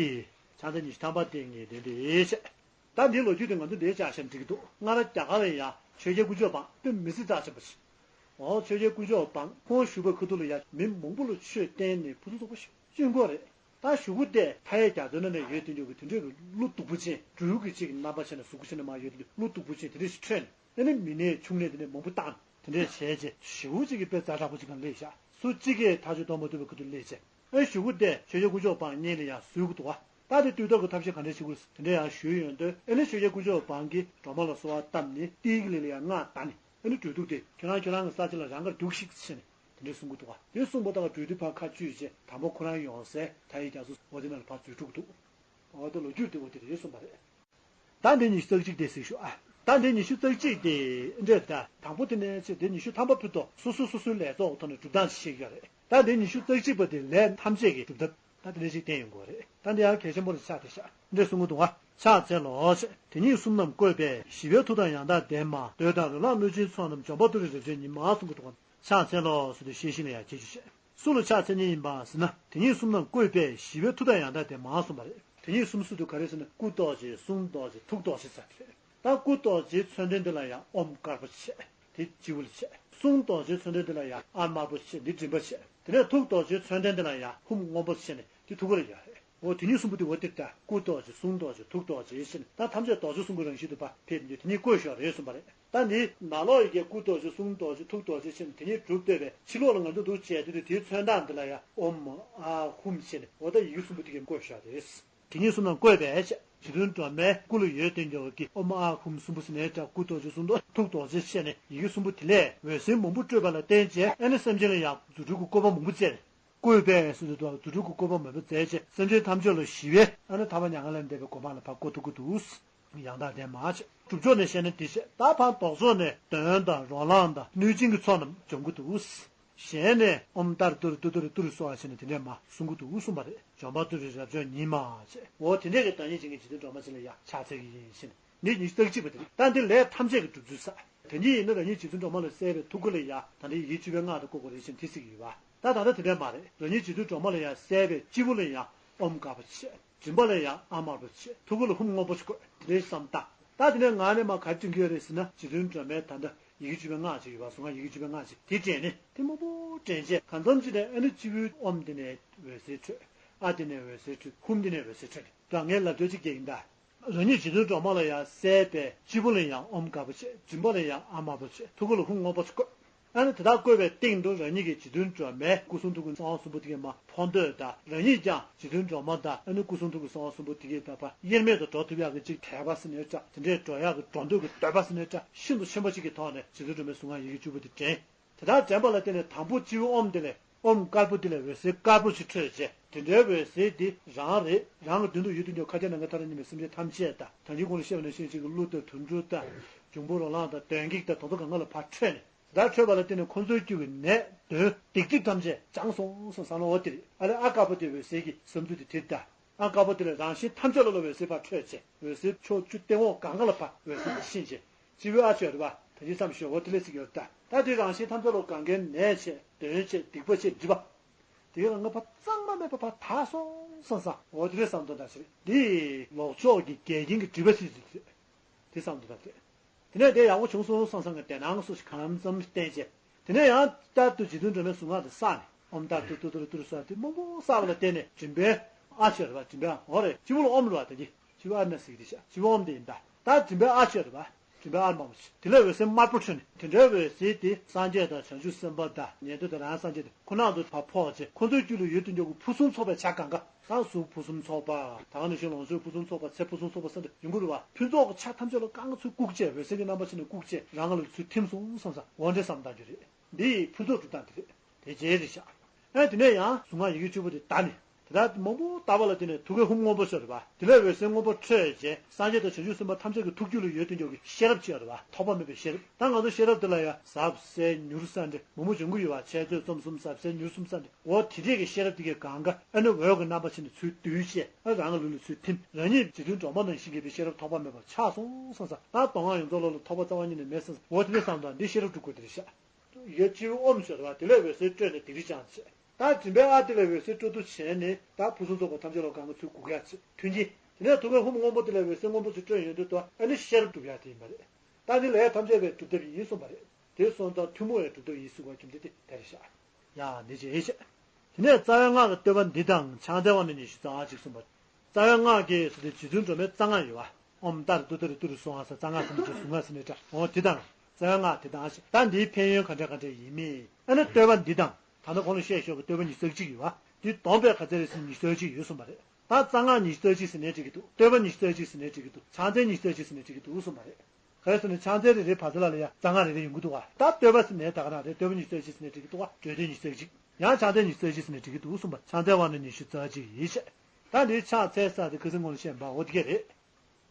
ཕྱག་མཚན་ཉི་ཤུ་ཐམ་པ་དེ་ངས་དེ་འདྲས་བྱས། ད་འདིའི་ལོ་རྒྱུས་དེ་ང་ཚོ་འདིར་བཅར་ཤག་འགྲིག་གི་འདུག་སྔར་རྒྱ་གར་ལ་ཡང་ཆོས་རྒྱལ་དཀོན་མཆོག་འབངས་དཔེ་མི་སྲིད་རྩ་ཆེན་པོ་ཞིག་འོ་ཆོས་རྒྱལ་དཀོན་མཆོག་འབངས་ཁོང་བཞུགས་པའི་ཁ་ཐུག་ལ་ཡང་མི་མང་པོ་ལ་ཆོས་བསྟན་ནས་ཕུན་སུམ་ཚོགས་པོ་ཞིག་བསྐྲུན་གྱི་ཡོད་རེད། ད་གཞུག་གུ་དེ་མཐའ་ཡས་རྒྱ་མཚོའི་ནང་ནས་ཡོད་དུ་འཇུག་གི་དེ་འདྲའི་གི་ཀླུ་སྡུག་པོ་ཅན་སྦྲུལ་གྱི་ཅིག་རྣམ་པ་བྱས་ནས་གཟུགས་པོ་བྱས་ནས་མར་ཡོད་དུ་འཇུག་ཀླུ་སྡུག་པོ་ཅན་དེ་འདྲ་ཞིག་འཕྲོས་ནས། ཨ་ནི་མི་ནད་ཕྱུགས་ནད་དེ་འདྲ་མང་པོ་བཏང་། དེ་འདྲས་བྱས་རྗེས་ཞེ་པོ་ཅིག་གི་དཔེ་ཛ་དྲག་པོ་ཅིག་གང་སླེབས་ཤག་སུ་གཅིག་གིས་ཐག་གཅོད་གཏོང་མ་ཐུབ་པའི་ཁ་ཐུག་སླེབས་བྱས། ཨ་ནི་གཞུག་གུ་དེ་ཆོས་རྒྱལ་དཀོན་མཆོག་འབངས་གཉིས་ལ་ཡང་ཞུ་གི་འདུག་ག་ད་དེ་བཏུལ་ཐབས་ཀྱི་ཐབས་ཤེས་ག་འདྲས་བྱེད་དགོས་དེ་འདྲས་ཡང་ཞུས་ཡོང་དུས། ཨ་ནི་ཆོས་རྒྱལ་དཀོན་མཆོག་འབངས་ཀྱིས་སྒྲོལ་མ་ལ་གསོལ་བ་བཏབ་ནས་ཏིལ་གྱི་ལི་ལ་ཡང་སྔགས་བཟླས་ནས། ཨ་ནི་སྦྲུལ་གདུག་དེ་ཁྱོད་རང་ཁྱོད་རང་གི་ས་ཆ་ལ་རང་ག་རྒྱུགས་ཤིག་ཟེར་ནས་དེ་འདྲས་གསུང་གི་འདུག་ག་དེ་གསུངས་པ་དང་སྦྲུལ་དེ་ཕར་ཁ་གཅུས་བྱས། དང་པོ་ཁོ་རང་ཡོང་སའི་མཐའ་ཡས་རྒྱ་མཚོ་འོ་དེ་ནང་ལ་ཕར་འཛུལ་འགྲོ་གི་འདུག་འོ་དེ་ལོ་རྒྱུས་དེ་འོ་དེ་རེད་གསུངས་པ་རེད། ད་འདི་ཉི་ཤུ་རྩ་གཅིག་དེ་གཟིགས་ཤོག་ཨ། ད་འདི་ཉི་ཤུ་རྩ་གཅིག་དེ་འདྲས་ད་དང་པོ་དེ་ནས་ཆེ་དེ་ཉི་ཤུ་ཐམ་པ་ཕུད་དོ་སོ་སོ་སོ་སོའི་ལས་ཚོགས་ཐོག་ནས་སྒྲུབ་སྟངས་ཤིག་ཡོད་རེད། ད་འདི་ཉི་ཤུ་རྩ་གཅིག་པ་དེ་ལས་ཐམས་ཅད་ཀྱི་སྒྲུབ་ཐབས་ད་དེ་འདྲས་ཞིག་བསྟན་ཡོང་གི་རེད། ད་འདི་ཡང་གལ་ཆེན་པོ་རེད་ཆགས་བསྡད་ཤག་འདྲས་གསུང་གི་འདུག་ཨ། ཕྱག་འཚལ་ལོ། དེ་ཉིད་གསུམ་རྣམས་བཀོད་པས་ཞི་བའི་མཐུ་དང་ཡང་དག་ལྡན་མ། འདོད་དང་རོ་ལངས་གནོད་སྦྱིན་ཚོགས་རྣམས་འཇོམས་པ་ཏུ་རེ་རབ་བྱུང་ཉིད་མ་གསུང་གི་འདུག་ག་ཕྱག་འཚལ་ལོ་ཟེར་དུས་ཤེས་བཞིན་ལ་ཡང་བྱེད་རྒྱུ་བྱེད། སུ་ལ་ཕྱག་འཚལ་ཉིད་ཡིན་པ་ཟེར་ན། དེ་ཉིད་གསུམ་རྣམས་བཀོད་པས་ཞི་བའི་མཐུ་དང་ཡང་དག་ལྡན་མ་གསུངས་པ་རེད། དེ་ཉིད་གསུམ་ཟེར་དུས་ག་རེ་ཟེར་ན་སྐུ་རྡོ་རྗེ་གསུང་རྡོ་རྗེ་ཐུགས་རྡོ་རྗེ་ཟེར་རེད། ད་སྐུ་རྡོ་རྗེའི་མཚོན་དོན་འདི་ལ་ཡང་ཨོཾ་དཀར་པོ་བྱས། དེ་སྤྱི་བོ་ལ་བྱས། གསུང་རྡོ་རྗེའི་མཚོན་དོན་འདི་ལ་ཡང་ཨཱཿདམར་པོ་བྱས། འདི་མགྲིན་པ་བྱས། དེ་ནས་ཐུགས་རྡོ་རྗེའི་མཚོན་དོན་འདི་ལ་ཡང་ཧཱུྃ་སྔོན་པོ་བྱས་ནས་དེ་ཐུགས་ཀ་ལ་ཡོད་རེད། འོ་དེ་ཉིད་གསུམ་པོ་དེ་འོ་དེ་ལྟ་སྐུ་རྡོ་རྗེ་གསུང་རྡོ་རྗེ་ཐུགས་རྡོ་རྗེ་བྱས་ནས་ད་ཐམས་ཅད་རྡོ་རྗེ་གསུམ་གྱི་རང་བཞིན་དུ་ཕར་ཕེབས་ནས་དེ་ཉིད་བཀོད་བཞག་རེད་གསུངས་པ་རེད། ད་འདི་ནང་ལོགས་ཡི་གེ་སྐུ་རྡོ་རྗེ་གསུང་རྡོ་རྗེ་ཐུགས་རྡོ་རྗེ་བྱས་ནས་དེ་ཉིད་གྲུབ་བསྡད་པའི་ཕྱི་ལོགས་ལ་ང་ཚོ་འདུག་བྱས་དུས་དེའི་མཚོན་རྟགས་འདི་ལ་ཡང་ཨོཾ་ཨཱཿཧཱུྃ་བྱས་ནས་འོ་ད་ཡི་གེ་གསུམ་པོ་དེ་གས་བཀོད་བཞག་རེད། དེ་ཉིད་གསུམ་རྣམས་བཀོད་པས་ཞེས་རྗེ་བཙུན་སྒྲོལ་མའི་སྐུ་ལ་ཡོད་དེ་འགྱུར་བ་གི་ཨོཾ་ཨཱཿཧཱུྃ་གསུམ་པོ་ཟེར་ནའི་འདྲ་སྐུ་རྡོ་རྗེ་གསུང་རྡོ་ཐུགས་རྡོ་རྗེ་བྱས་ནས་ཡི་གེ་གསུམ་པོ་དེ་ལས་འོད་ཟེར་མང་པོ་སྤྲོས་པ་ལ་བརྟེན་བྱས་ཨ་ནི་སེམས་ཅན་ལ་ཡང་རྫུ་འཕྲུལ་གྱི་བཀོད་པ་མང་པོ་མཛད་ནས། བཀོད་པས་ཟེར་དུས་རྫུ་འཕྲུལ་གྱི་བཀོད་པ་མང་པོ་མཛད་བྱས་སེམས་ཅན་ཐམས་ཅད་ལ་ཞི་བའི་ཨ་ནི་ཐར་པ་མྱ་ངན་ལས་འདས་པའི་གོ་འཕང་ལ་ཕར་བཀོད་ཐུབ་ཀྱི་འདུག་ཡང་དག་ལྡན་མ་བྱས། སྒྲུབ་ཕྱོགས་ནས་བཤད་ན་དེ་བྱས་ད་ཕར་ལྡོག་ཕྱོགས་ནས་གདོན་དང་རོ་ལངས་དང་གནོད་སྦྱིན་གྱི་ཚོགས་རྣམས་འཇོམས་ཀྱི་འདུག་གཞན་ནས་ཨོཾ་ཏཱ་རེ་ཏུ་རེ་ཏུ་ཏུ་རེ་ཏུ་རེ་གསོལ་བ་བྱས་ནས་དེ་འདྲས་མ་གསུང་གི་འདུག་གསུངས་པ་རེད། འཇོམས་པ་ཏུ་རེ་རབ་བྱུང་ཉིད་མ་བྱས། འོ་དེ་འདྲས་ཀྱི་བདག་ཉིད་ཅན་གྱི་རྗེ་བཙུན་སྒྲོལ་མ་ཅན་ལ་ཡང་ཕྱག་འཚལ་གྱི་ཡིན་ཞེས་ནས་འདི་ཉི་ཤུ་རྩ་གཅིག་པ་དེ་རེད། ད་འདི་ལས་ཐམས་ཅད་ཀྱི་སྒྲུབ་ཚུལ་ས། དེ་ཉིད་ཡིན་ན་རང་ཉིད་རྗེ་བཙུན་སྒྲོལ་མ་ལ་གསལ་བའི་ཐུགས་ཀ་ལ་ཡང་ད་འདི་ཡི་གེ་བཅུ་པའི་སྔགས་དང་བཀོད་དགོས་རེད་ཅེས་དེ་གཟིགས་ཀྱི་ཡོད་པ། ད་ད་ལྟ་དེ་འདྲ་མ་རེད། རང་ཉིད་རྗེ་བཙུན་སྒྲོལ་མ་ལ་ཡང་གསལ་བའི་སྤྱི་བོ་ལ་ཡང་ཨོཾ་དཀར་པོ་བྱས། མགྲིན་པ་ལ་ཡང་ཨཱཿདམར་པོ་བྱས། ཐུགས་ཀ་ལ་ཧཱུྃ་སྔོན་པོ་ཞིག་བཀོད། དེ་འདྲའི་བསམ་སྟངས། ད་དེ་ནས་ངག་ནས་མར་ག་རེ་དྲན་གྱི་ཡོད་རེད་ཟེར་ན་རྗེ་བཙུན་སྒྲོལ་མའི་ད་ལྟ་ཡི་གེ་བཅུ་པའི་སྔགས་ཅིག་ཡོད་པ་གསུང་ངག་ཡི་གེ་བཅུ་པའི་སྔགས་ཅིག་དེ་དྲན་ནས་དེ་མང་པོ་དྲན་བྱས་གང་འཚམ་ཅིག་ནས་ཨ་ནི་སྤྱི་བོའི་ཨོཾ་དེ་ནས་འོད་ཟེར་འཕྲོས། ཨཱཿདེ་ནས་འོད་ཟེར་འཕྲོས། ཧཱུྃ་དེ་ནས་འོད་ཟེར་འཕྲོས་ཏེ་ད་ངས་ལབ་འདོད་ཅིག་རྒྱག་གིན་གདའ། རང་ཉིད་རྗེ་བཙུན་སྒྲོལ་མ་ལ་ཡང་གསལ་བའི་སྤྱི་བོ་ལ་ཡང་ཨོཾ་དཀར་པོ་བྱས། མགྲིན་པ་ལ་ཡང་ཨཱཿདམར་པོ་བྱས། ཐུགས་ཀ་ལ་ཧཱུྃ་སྔོན་པོ་ཞིག་བཀོད། ཨ་ནི་དེ་དག་བཀོད་པའི་སྟེང་དུ་རང་ཉིད་ཀྱི་རྗེ་བཙུན་སྒྲོལ་མའི་སྐུ་གསུང་ཐུགས་ཀྱི་གསང་བ་གསུམ་པོ་དེ་གའི་མ་འཕོ་འདོད་དང་རང་ཉིད་ཀྱང་རྗེ་བཙུན་སྒྲོལ་མ་དང་ཨ་ནི་སྐུ་གསུང་ཐུགས་ཀྱི་གསང་བ་གསུམ་པོ་དེ་གའི་ད་ཕར་དབྱེར་མེད་དུ་འགྲོ་ཐུབ་ཡག་གི་ཅིག་དད་པ་ཟེར་ནའི་འདྲ་དེ་འདྲའི་འགྲོ་ཡག་གི་འགྲོ་འདོད་ཀྱི་འདོད་པ་ཟེར་ནའི་འདྲ་ཤིན་ཏུ་ཆེན་པོ་ཅིག་གི་ཐོག་ནས་རྗེ་བཙུན་སྒྲོལ་མའི་གསུང་ངག་ཡི་གེ་བཅུ་པོ་དེ་དྲན། དེ་དག་དྲན་པ་ལ་བརྟེན་ནས་དང་པོ་སྤྱི་བོའི་ཨོཾ་དེ་ལས་ཨོཾ་དཀར་པོ་དེ་ལས་འོད་ཟེར་དཀར་པོ་ཞིག་འཕྲོས་རྗེས་དེ་འདྲའི་འོད་ཟེར་དེ་རང་རེད། རང་གི་མདུན་དུ་ཡོད་དུ་འཇོག་ཁ་ཆེ་ནང་གི་ཐ་ར་གཉིས་མེད་སེམས་ཅན་ཐམས་ཅད་དང་ད་ཅི་གོང་ལ་བཤད་པ་ནང་བཞིན་ཅིག་གི་ཀླུ་དང་དུད་འགྲོ་དང་འབྱུང་པོ་རོ་ལངས་དང་གདོན་བགེགས་དང་དོ་དོ་གང་ག་ལ་ཕར་འཕྲོས་ནས། དེ་ལྟར་འཕྲོས་པ་ལ་བརྟེན་ནས་ཁོ་ཚོའི་རྒྱུད་ཀྱི་ནད་གདོན་སྡིག་སྒྲིབ་ཐམས་ཅད་བྱང་སོང་སོང་བསམ་ན་འོ་དེ་རེད། ཨ་ལས་ཨ་དཀར་པོ་དེ་འོད་ཟེར་གྱི་བསམ་ཚུལ་དེ་དེ་ལྟ། ཨ་དཀར་པོ་དེ་ལས་རང་བཞིན་ཐམས་ཅད་ལ་ལ་འོད་ཟེར་ཕར་འཕྲོས་བྱས་འོད་ཟེར་ཕྱོགས་བཅུ་སྟེང་འོག་གང་ག་ལ་ཕར་འོད་ཟེར་དེ་ཤིན་བྱས་སྤྱི་བོའི་ཨ་ཆོས་རེད་པ། ད་ཅི་ཙམ་ཞོག་འོ་དེ་ལས་ཟིག་ཡོད་ད། ད་དེ་རང་བཞིན་ཐམས་ཅད་ལ་གང་གའི་ནད་བྱས་གདོན་བྱས་སྡིག་པ་བྱས་སྒྲིབ་པ། དེ་ག་ང་ཕར་གཙང་མ་མེད་པ་ཕར་དག་སོང་བསམ་བསམ་འོ་དེ་རེད་བསམ་དོན་དག་ཞིག་རེད། འདི་ལོག་ཕྱོགས་ཀྱི་འགལ་རྐྱེན་གྱི་སྒྲིབ་པ་ཞིག་རེད། དེ་བསམ་དོན་དག་རེད། དེ་ནས་དེ་ཡག་པོ་བྱུང་སོང་བསམ་བསམ་གྱི་དེ་ནང་སོ་ཞིག་གང་འཚམ་བསྟན་བྱས། དེ་ནས་ཡང་བསྐྱར་དུ་རྗེ་བཙུན་སྒྲོལ་མའི་གཟུངས་སྔགས་དེ་བསགས་ནས་ཨོཾ་ཏཱ་རེ་ཏུ་ཏུ་ཏུ་རེ་ཏུ་རེ་གསུངས་དེ་མང་པོ་བསགས་པ་ལ་བརྟེན་ནས་མགྲིན་པའི་ཨ་ཆོས་རེད་པ། མགྲིན་པའི་འོ་རེད། སྤྱི་བོ་ལ་ཨོཾ་རེད་པ། ད་འདི་སྤྱི་བོ་ཨ་ན་ཟིག་རེད་ཤག་སྤྱི་བོ་ཨོཾ་དེ་ཡིན་ད། ད་མགྲིན་པའི་ཨ་ཆོས་རེད་པ། མགྲིན་པའི་ཨ་མང་པོ་ཞིག་དེ་ལས་འོད་ཟེར་དམར་པོ་འཕྲོས་ནས་དེ་འདྲའི་འོད་ཟེར་དེ་སངས་རྒྱས་དང་བྱང་ཆུབ་སེམས་དཔའ་དང་ཉན་ཐོས་དང་རང་སངས་རྒྱས་དེ་ཁོ་ན་ཚོ་ཕར་ཕོག་བྱས་ཁོ་ཚོའི་རྒྱུད་ལ་ཡོད་དུ་འཇོག་གི་ཕུན་སུམ་ཚོགས་པའི་ཆ་གང་ག་ད་གཟུགས་ཕུན་སུམ་ཚོགས་པ། ད་ག་ནང་བཞིན་ལོངས་སྤྱོད་ཕུན་སུམ་ཚོགས་པ། ཚེ་ཕུན་སུམ་ཚོགས་པ་ཟེར་འདྲ་ཡོང་གི་རེད་པ། ཕུན་ཚོགས་ཀྱི་ཆ་ཐམས་ཅད་ལ་གང་ག་ཚུར་བཀུག་བྱས་འོད་ཟེར་གྱི་རྣམ་པ་ཕྱིན་ནས་བཀུག་བྱས་རང་ལ་ཚུར་ཐིམ་སོང་བསམ་ས་འོ་འདྲའི་བསམ་བཏང་རྒྱུ་རེད། འདི་ཕུན་ཚོགས་སྒྲུབ་སྟངས་དེ་རེད། དེ་རྗེས་རེད་ཤག་ཨེ་དེ་ནས་ཡང་གཟུངས་སྔགས་ཡི་གེ་བཅུ་པོ་དེ་བཟླས་ནས་དེ་ལྟར་མང་པོ་བཟླས་པ་ལ་དེ་ནས་ཐུགས་ཀའི་ཧཱུྃ་སྔོན་པོ་ཤར་རེད་པ། དེ་ལས་འོད་ཟེར་སྔོན་པོ་འཕྲོས་རྗེས་སངས་རྒྱས་དང་བྱང་ཆུབ་སེམས་དཔའ་ཐམས་ཅད་ཀྱི་ཐུགས་རྒྱུད་ལ་ཡོད་དུ་འཇོག་གི་ཤེས་རབ་ཅིག་ཡོད་རེད་པ། ཐོགས་པ་མེད་པའི་ཤེས་རབ། ད་ང་ཚོ་ཤེས་རབ་དེ་ལ་ཡང་ཟབ་གསལ་མྱུར་ས་འདྲ་མང་པོ་འབྱུང་གི་ཡོད་པ། འཆད་རྩོད་རྩོམ་གསུམ་ཟབ་གསལ་མྱུར་གསུམ་ས་འདྲ། འོ་དེ་འདྲས་ཀྱི་ཤེས་རབ་དེ་གས་གང་ག་ཨ་ནི་འོད་ཀྱི་རྣམ་པ་ཕྱིན་ནས་ཚུར་བསྡུས་བྱས་ཨ་རང་གི་ལུས་ལ་ཚུར་ཐིམ། རང་ཉིད་རྗེ་བཙུན་སྒྲོལ་མ་ནང་བཞིན་གྱི་པའི་ཤེས་རབ་ཐོགས་པ་མེད་པར་ཆགས་སོང་བསམ་ས། ད་མདོ་སྔགས་ཡོངས་རྫོགས་ལ་ལ་ཐོགས་པ་རྩ་བ་ཉིད་ནས་མེད་བསམ་ས། འོ་དེ་འདྲས་བསམ་དང་འདི་ཤེས་རབ་སྒྲུབ་དགོས་དེ་རེད་ཤག་ཡ་སྤྱི་བོ་ཨོཾ་ཟེར་བ་དེ་ལས་འོད་ཟེར་སྤྲོས་ནས་སྡིག་སྒྲིབ་སྦྱངས་བྱས། ད་མགྲིན་པའི་ཨ་དེ་ལས་འོད་ཟེར་སྤྲོ་བསྡུ་བྱས་ནས་ད་ཕུན་སུམ་ཚོགས་པ་ཐམས་ཅད་ལ་གང་ག་ཚུར་བཀུག་ཡག་ཅིག་མཐུན་རྐྱེན། དེ་ནས་ཐུགས་ཀའི་ཧཱུྃ་སྔོན་པོ་དེ་ལས་འོད་ཟེར་སྔོན་པོ་ཚུར་སྤྲོས་ཡོང་དུས་དུ་ཨ་ནི་ཤེས་རབ་སྒྲུབ་ཡག་དེ་ཡིན་པ་རེད། ད་ནི་ལས་ཐམས་ཅད་པའི་སྒྲུབ་ཐབས་ཡིན་གསུངས་པ་རེད། དེ་སོང་ཙང་ཐུན་མོང་བའི་སྒྲུབ་ཐབས་ཡིན་གསུངས་པ་རྒྱུ་མཚན་དེ་ད་རེད་ཤག་ཡ་འདི་ཅི་ཨེ་ཤེས། དེ་ནས་རྩ་བའི་སྔགས་ཀྱི་བསྟོད་པ་འདི་དང་ཕྱག་འཚལ་བ་ནི་ཉི་ཤུ་རྩ་གཅིག་གསུངས་པ། རྩ་བའི་སྔགས་ཀྱི་ཟེར་དུས་རྗེ་བཙུན་སྒྲོལ་མའི་རྩ་སྔགས་ཡོད་པ། ཨོཾ་ཏཱ་རེ་ཏུཏྟཱ་རེ་ཏུ་རེ་གསུང་ང་ས་རྩ་སྔགས་སུམ་ཅུ་གསུང་ང་ས་ནི་འདྲ་འོ་དེ་དང་། རྩ་བའི་སྔགས་དེ་དང་ཞེས་ད་འདིའི་ཕན་ཡོན་ག་འདྲ་ག་འདྲ་ཡིན་མིན་ཨ་ནི་བསྟོད་པ་འདི་དང་ད་ནི་གོང་ལ་བཤད་ཞོར་གྱི་བསྟོད་པ་ཉི་ཤུ་རྩ་གཅིག་ཡོད་པ། འདི་བསྡོམས་པས་ག་ཚད་རེད་ཟེར་ཉི་ཤུ་རྩ་གཅིག་ཡོད་གསུངས་པ་རེད། ད་རྩ་སྔགས་ཉི་ཤུ་རྩ་གཅིག་ཟེར་ནའི་འགྲིག་གི་འདུག་བསྟོད་པ་ཉི་ཤུ་རྩ་གཅིག་ཟེར་ནའི་འགྲིག་གི་འདུག་ཕྱག་འཚལ་ཉི་ཤུ་རྩ་གཅིག་ཟེར་ནའི་འགྲིག་གི་འདུག་གསུངས་པ་རེད། ག་རེ་ཟེར་ན་ཕྱག་འཚལ་རེ་རེ་ཕར་ཚུར་ལ་ལ་ཡ་རྩ་སྔགས་རེ་རེ་ཡོང་གི་འདུག་བ། ད་བསྟོད་པ་ཟེར་ནའི་ད་ག་རང་རེད། བསྟོད་པ་ཉི་ཤུ་རྩ་གཅིག་ཟེར་ནའི་འགྲིག་གི་འདུག་བ། བརྗོད་དོན་ཉི་ཤུ་རྩ་གཅིག་ཡང་ཕྱག་འཚལ་ཉི་ཤུ་རྩ་གཅིག་ཟེར་ནའི་འགྲིག་གི་འདུག་གསུངས་པ། ཕྱག་འཚལ་བ་ནི་ཉི་ཤུ་རྩ་གཅིག་ཡིན་ཞེས། ད་འདིའི་ཕྱག་འཚལ་ས་དེ་ཁ་སང་གོང་ལ་བཤད་པ་འོ་དེ་གས་རེད།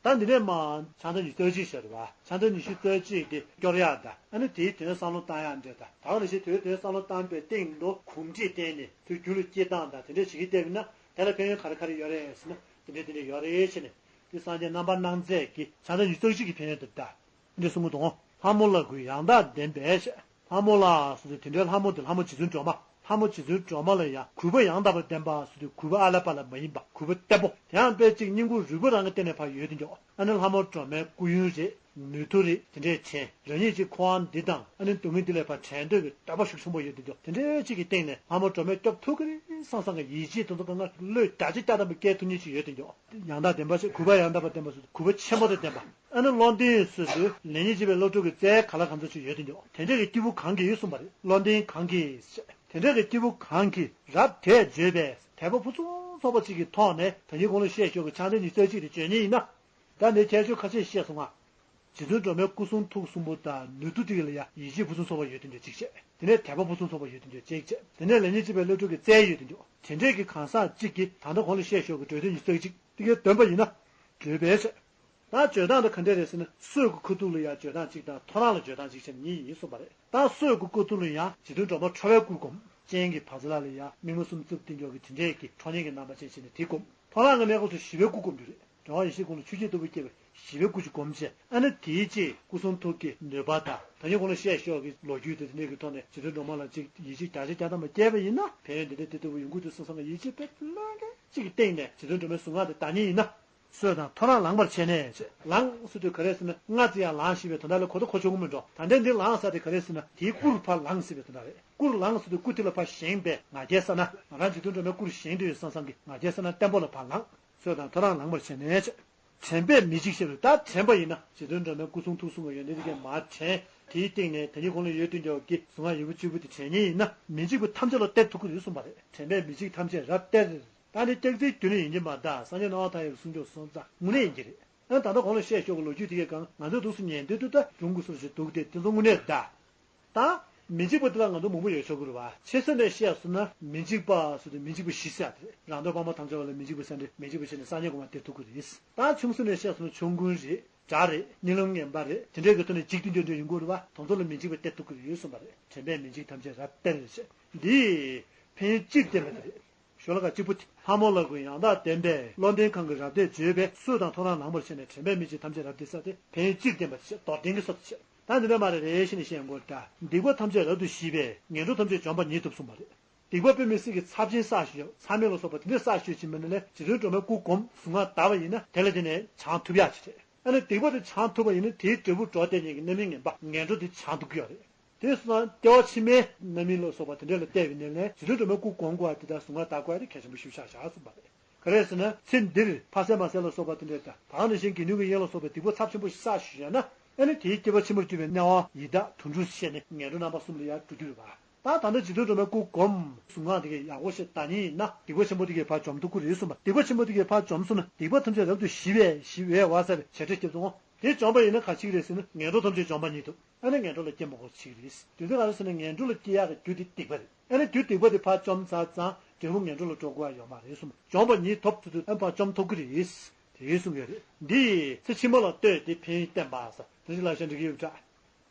ད་འདི་ནས་མ་ཆང་ད་ཉི་ཤུ་རྩ་གཅིག་བཤད་རེད་བ། ཆང་ད་ཉི་ཤུ་རྩ་གཅིག་དེ་སྐྱོར་ཡག་ད་ཨ་ནི་དེའི་དོན་བསམ་བློ་བཏང་ཡག་འདྲ་ད། ད་ག་ནང་བཞིན་དེའི་དོན་བསམ་བློ་བཏང་པའི་སྟེང་དུ་གོམས་འདྲིས་བསྟེན་ནས་དུས་རྒྱུན་ལ་སྐྱེ་སྟངས་དང་དེ་འདྲས་བྱེད་ཀྱི་བསྡད་པ་ཡིན་ན་དེ་ལ་ཕན་ཡོན་ག་རེ་ག་རེ་ཡོད་རེད་ཟེར་ན། དེ་འདྲས་དེ་འདྲས་ཡོད་རེད་ཟེར་ནས་དེ་སངས་རྒྱས་རྣམ་པར་སྣང་མཛད་ཀྱི་ཆང་ད་ཉི་ཤུ་རྩ་གཅིག་གི་ཕན་ཡོན་དེ་ད། འདི་གསུང་གི་འདུག་ལྷ་མོ་ལ་གུས་ཡང་དག་ལྡན་པས། ལྷ་མོ་ལ་ཟེར་དུས་དེ་འདྲའི་ལྷ་མོ་དེ་ལྷ་མོ་རྗེ་བཙུན་སྒྲོལ་མ། ལྷ་མོ་རྗེ་བཙུན་སྒྲོལ་མ་ལ་ཡང་གུས་པ་ཡང་དག་པར་ལྡན་པ་ཟེར་དུས་གུས་པ་ཨ་ལ་པ་ལ་མ་ཡིན་པ་གུས་པ་བརྟན་པོ། དེ་ཡང་དཔེ་གཅིག་སྙིང་ཁུང་རུས་པ་རང་གི་སྟེང་ནས་ཕར་ཡོད་དེ་འདུག་ཨ་ནི་ལྷ་མོ་སྒྲོལ་མའི་སྐུ་ཡོན་རེད། ནུས་མཐུ་རེད། དེ་འདྲས་དྲན། རང་ཉིད་ཀྱི་འཁོར་བ་འདི་དང་ཨ་ནི་སྡུག་བསྔལ་འདི་ལས་ཕར་བྲལ་འདོད་ཀྱི་འདོད་པ་ཤུགས་ཆེན་པོ་ཡོད་དེ་འདུག་དེ་འདྲའི་གཅིག་གི་སྟེང་ནས་ལྷ་མོ་སྒྲོལ་མས་སྐྱོབ་ཐུབ་ཀྱི་རེད་བསམ་བསམ་གྱི་ཡིད་ཆེས་དེ་ཚོ་གང་ག་བློས་བརྒྱ་ཆ་བརྒྱ་ཐམ་པ་སྐྱེ་ཐུབ་མཁན་ཅིག་ཡོད་དེ་འདུག་ཡང་དག་ལྡན་པ་ཞིག་གུས་པ་ཡང་དག་པར་ལྡན་པ་སོགས་གུས་པ་ཆེན་པོ་དང་ལྡན་པ། ཨ་ནི་བློ་ལྡན་སོ་སོའི་ལེགས་ཉེས་འབྱེད་པའི་བློ་གྲོས་ཀྱི་རྩལ་ག་ལ་གང་འཚམ་ཅིག་ཡོད་དེ་འདུག་དེ་འདྲས་ཀྱི་སྐྱེས་བུ་གང་གིས་གསུངས་པ་རེད། བློ་ལྡན་གང་གིས། དེ་འདྲས་ཀྱི་སྐྱེས་བུ་གང་གིས་རབ་དད་བརྗོད་པས་དད་པ་ཕུན་སུམ་ཚོགས་པ་ཅིག་གི་ཐོག་ནས་ད་གིན་གོང་ལ་བཤད་ཞོར་གྱི་ཕྱག་འདི་ཉི་ཤུ་རྩ་གཅིག་དེ་བརྗོད་མཁན་ཡིན་ན། ད་ནི་ཁྱད་ཆོས་ཁ་ཤས་བཤད་སོང་ང་། རྗེ་བཙུན་སྒྲོལ་མའི་སྐུ་གསུང་ཐུགས་གསུམ་པོ་དང་ནུས་མཐུ་དེ་ལ་ཡང་ཡིད་ཆེས་ཕུན་སུམ་ཚོགས་པ་ཡོད་དེ་འདྲ་གཅིག་བྱས། དེ་ནས་དད་པ་ཕུན་སུམ་ཚོགས་པ་ཡོད་དེ་འདྲ་གཅིག་བྱས། དེ་ནས་ལེགས་ཉེས་འབྱེད་པའི་བློ་གྲོས་ཀྱི་རྩལ་ཡོད་དེ་འདྲ། དེ་འདྲས་ཀྱི་གང་ཟག་གཅིག་གིས་ད་ལྟ་གོང་ལ་བཤད་ཞོར་གྱི་བརྗོད་དོན་ཉི་ཤུ་རྩ་གཅིག་དེ་གའི་འདོན་པ་ཡིན་ན། བརྗོད་པས་བྱས། ད་བརྗོད་སྟངས་དེ་ག་འདྲས་རེད་ཟེར་ན་སྲོད་ཀྱི་ཁ་ཐུག་ལ་ཡང་བརྗོད་སྟངས་གཅིག་དང་ཐོ་རངས་ལ་བརྗོད་སྟངས་གཅིག་བྱས་ནས་གཉིས་ཡིན་གསུངས་པ་རེད། ད་སྲོད་ཀྱི་ཁ་ཐུག་ལ་ཡང་རྗེ་བཙུན་སྒྲོལ་མ་ཁྲོ་བའི་སྐུར་བསྒོམ། སྤྱན་གྱི་བར་ཚ་ལ་ལ་ཡང་སྨིན་མ་གསུམ་རྩུབ་སྟེ་མགྱོགས་ཀྱི་དེ་འདྲས་ཀྱི་ཁྲོ་གཉེར་གྱི་རྣམ་པ་ཅན་བྱས་ནས་དེ་བསྒོམ། ཐོ་རངས་ཀྱི་གནས་སྐབས་སུ་ཞི་བའི་སྐུར་བསྒོམ་རྒྱུ་རེད། འགྲོ་བ་ཡེ་ཤེས་ཀུན་ལ་ཆོས་ཀྱི་སྟོབས་ཀྱིས་བསྐྱེད་པའི་ཞི་བའི་སྐུ་ཅིག་བསྒོམ་བྱས། ཨ་ནི་དེའི་རྗེས་སྐུ་གསུང་ཐུགས་ཀྱི་ནུས་པ་དང་ད་ནི་གོང་ལ་བཤད་ཞོར་གྱི་ལོ་རྒྱུས་དེ་དེ་འདྲས་ཀྱི་ཐོག་ནས་རྗེ་བཙུན་སྒྲོལ་མ་ལ་ཅིག་ཡིད་ཆེས་བརྒྱ་ཆ་བརྒྱ་ཐམ་པ་སྐྱེས་པ་ཡིན་ན་ཕན་ཡོན་འདི་འདྲ་དེ་ལྟ་བུ་ཡོང་གི་འདུག་བསམ་བསམ་གྱི་ཡིད་ཆེས་དཔེ་བློས་འགེལ་གཅིག་གི་སྟེང་ནས་རྗེ་བཙུན་སྒྲོལ་མའི་གཟུངས་སྔགས་དེ་བཟླ་མཁན་ཡིན་ན། སྲོད་དང་ཐོ་རངས་ལངས་པར་བྱས་ནས་ཅེས། ལངས་ཟེར་དུས་ག་རེ་ཟེར་ན་སྔ་ཙམ་ཡང་ལངས་ཞེས་པའི་དོན་དག་ལ་གོ་ད་གོ་ཆོད་ཀྱི་མིན་འགྲོ། ད་ལྟའི་འདི་ལངས་ཟེར་དེ་ག་རེ་ཟེར་ན་དེའི་སྐུ་རུ་ཕར་ལངས་ཟེར་བའི་དོན་དག་རེད། སྐུ་རུ་ལངས་ཟེར་དུས་སྐུ་དེ་ལ་ཕར་བཞེངས་པའི་ང་རྒྱལ་ས་ན་ང་རང་རྗེ་བཙུན་སྒྲོལ་མའི་སྐུ་རུ་བཞེངས་དུས་ཡོད་བསམ་བསམ་གྱི་ང་རྒྱལ་ས་ན་བརྟན་པོ་ལ་ཕར་ལངས། སྲོད་དང་ཐོ་རངས་ལངས་པར་བྱས་ནས་ཅེས། དྲན་པས་མི་འཇིགས་ཞེས་པའི་ད་དྲན་པ་ཡིན་ན་རྗེ་བཙུན་སྒྲོལ་མའི་སྐུ་གསུང་ཐུགས་གསུམ་གྱི་ཡོན་ཏན་དེ་གས་མར་དྲན། དེའི་སྟེང་ནས་ད་ནི་གོང་ལ་ཡོད་དུས་འགྱོག་གི་གཟུངས་སྔགས་ཡོད་པོ་གཅིག་པུ་དེ་དྲན་མཁན་ཡིན་ན་མི་འཇིགས་པ་ཐམས་ཅད་ལ་སྟེར་ཐུབ་ཀྱི་རེད་གསུངས་པ་རེད། དྲན་པས་མི་འཇིགས་ཐམས་ཅད་རབ་སྟེར། ད་ནི་སྐྱག་རྫུན་རྒྱུན་ལས་ཡིན་གྱི་མ་གདའ། སངས་རྒྱས་སྣང་བ་མཐའ་ཡས་པའི་གསུང་ཆོས་སོང་ཙང་དངོས་གནས་ཡིན་གྱི་རེད། ཨ་ད་ལྟ་གོང་ལ་བཤད་ཞོར་གྱི་ལོ་རྒྱུས་དེ་གས་གང་ང་ཚོས་འདུག་སེ་ཉན་དུས་དུ་ད་སྒྲུང་གི་སོར་ཞིག་འདུག་སྟེ་དེ་ཚོ་དངོས་གནས་གདའ། ད་མི་འཇིགས་པ་དེ་ལ་ང་ཚོ་མང་པོ་ཡོད་ཆོག་གི་རེད་བ། ཆེ་ས་ནས་བཤད་སོང་ན་མི་འཇིགས་པ་ཟེར་དུས་མི་འཇིགས་པ་བཞི་ཟེར་ཡ་དེ་རེད། རང་འདོད་དཔག་མེད་ཐམས་ཅད་པ་ལ་མི་འཇིགས་པ་ཟེར་འདྲ་མི་འཇིགས་པ་བཞི་ནི་སངས་རྒྱས་གོང་མ་སྟེར་ཐུབ་ཀྱི་རེད། ད་ཆུང་ས་ནས་བཤད་སོང་ན་ཆོམ་རྐུན་རེད། དགྲ་རེད། གཉིད་ལམ་ངན་པ་རེད། དེ་འདྲའི་གི་ཐོག་ནས་འཇིགས་དུས་འདོད་འདོད་ཡོང་གི་རེད་བ། དེ་ཚོ་ལ་མི་འཇིགས་པ་སྟེར་ཐུབ་ཀྱི་རེད་གསུངས་པ་རེད། དྲན་པས་མི་འཇིགས་ཐམས་ཅད་རབ་སྟེར་ཟེར། འདི་ཕན་ཡོན་སྤྱིར་བསྟན་པ་དེ་རེད། ཤོ་ལོ་ཀ་གཅིག་པུ་དེ། ལྷ་མོ་ལ་གུས་ཡང་དག་ལྡན་པས་བློ་ལྡན་གང་གིས་རབ་དད་བརྗོད་པས་སྲོད་དང་ཐོ་རངས་ལངས་པར་བྱས་ནས་དྲན་པས་མི་འཇིགས་ཐམས་ཅད་རབ་སྟེར་ཟེར་དེ་ཕན་ཡོན་སྤྱིར་བསྟན་པ་དེ་བྱས་མདོར་བསྟན་གྱི་བཟོ་དེ་བྱས། ད་འདི་འདྲ་མ་རེད་རེ་ཞིག་ནས་བཤད་དགོས་ད། སྡིག་པ་ཐམས་ཅད་རབ་ཏུ་ཞི་བས་ངན་འགྲོ་ཐམས་ཅད་འཇོམས་པ་ཉིད་ཐོབ་གསུངས་པ་རེད། སྡིག་པ་དཔེ་མི་སྲིད་ཀྱི་ཚབས་ཆེན་བསགས་ཞུས་ཡོད། ཚ་མེད་ལ་སོགས་པ་དེ་འདྲ་བསགས་ཞུས་ཕྱིན་པ་ནི་ལས་རྗེ་བཙུན་སྒྲོལ་མའི་སྐུ་སྒོམ་གཟུངས་སྔགས་བཟླས་པ་ཡིན་ན་དེ་ལ་དེ་ནས་བྱང་ཐུབ་ཡག་ཅིག་རེད། ཨ་ནི་སྡིག་པ་དེ་བྱང་ཐུབ་པ་ཡིན་ན་དེའི་འབྲས་བུ་གྲོགས་བསྟེན་མཁན་གྱི་རྣམ་སྨིན་ངན་པ་ངན་འགྲོ་དེ་བྱང་ཐུབ་ཀྱི་ཡོད་རེད། དེ་སོང་ཙང་སྐྱེ་བ་ཕྱི་མའི་རྣམ་སྨིན་ལ་སོགས་པ་དེ་འདྲ་ལ་བལྟས་པའི་ནས་ལས་རྗེ་བཙུན་སྒྲོལ་མའི་སྐུ་སྒོམ་དགོས་པ་དེ་དག་གཟུངས་སྔགས་བཟླས་དགོས་ཡ་དེ་གལ་ཆེན་པོ་ཞིག་ཆགས་བཞག་གསུངས་པ་རེད། ག་རེ་ཟེར་ན་ཚེ་འདིར་ཕ་སེ་མ་སེ་ལ་སོགས་པ་དེ་འདྲ་དང་ད་ག་ནང་བཞིན་དགེ་འདུན་གྱི་དབྱེན་ལ་སོགས་པའི་སྡིག་པ་ཚབས་ཆེན་པོ་ཞིག་བསགས་ཞུས་ཡོད་ན་ཨ་ནི་དེའི་སྐྱེ་བ་ཕྱི་མར་གྱུར་པའི་སྣང་བ་ཡི་དྭགས་དུད་འགྲོ་བྱས་ནས་ངན་འགྲོ་རྣམ་པ་གསུམ་ལ་ཡར་འགྲོ་རྒྱུ་རེད་པ། ད་ད་ལྟ་རྗེ་བཙུན་སྒྲོལ་མའི་སྐུ་སྒོམ་གཟུངས་སྔགས་དེ་གས་ཡག་པོ་ཞིག་བཟླས་མཁན་ཡིན་ན་སྡིག་པ་ཆེན་པོ་དེ་གས་ཕར་འཇོམས་ཐུབ་ཀྱི་རེད་གསུངས་པ། སྡིག་པ་ཆེན་པོ་དེ་གས་ཕར་འཇོམས་སོང་ན་སྡིག་པ་ཐམས་ཅད་རབ་ཏུ་ཞི་བས་ཞི་བས་བ་ཟེར་བའི་བྱེད་སྒྲ་སྐྱེ་སོང་། དེ་འཇོམས་པ་ཡིན་ན་ག་ཅིག་རེད་ཟེར་ན་ངན་འགྲོ་ཐམས་ཅད་འཇོམས་པ་ཉིད་དོ། ཨ་ནི་ངན་འགྲོ་ལ་སྐྱེ་མི་དགོས་ཅིག་རེད། དེ་ཚོ་ག་རེ་ཟེར་ན་ངན་འགྲོ་ལ་སྐྱེ་ཡག་གི་རྒྱུ་དེ་སྡིག་པ་རེད། ཨ་ནི་རྒྱུ་སྡིག་པ་དེ་ཕར་བཅོམ་ཚར་ཙང་འབྲས་བུ་ངན་འགྲོ་ལ་འགྲོ་དགོས་ཡ་ཡོད་མ་རེད་གསུངས། འཇོམས་པ་ཉིད་ཐོབ་ཚུལ་དུ་ཨ་ནི་ཕར་བཅོམ་ཐུབ་ཀྱི་རེད། དེ་གསུང་གི་རེད། འདི་ཚེ་ཕྱི་མ་ལ་ལྟོས་ཏེ་ཕན་ཡོན་བསྟན་པ་ཟེར་དེ་ཅི་ལ་ཤ་འགྲིག་གི་ཡོད་པ་འདྲ།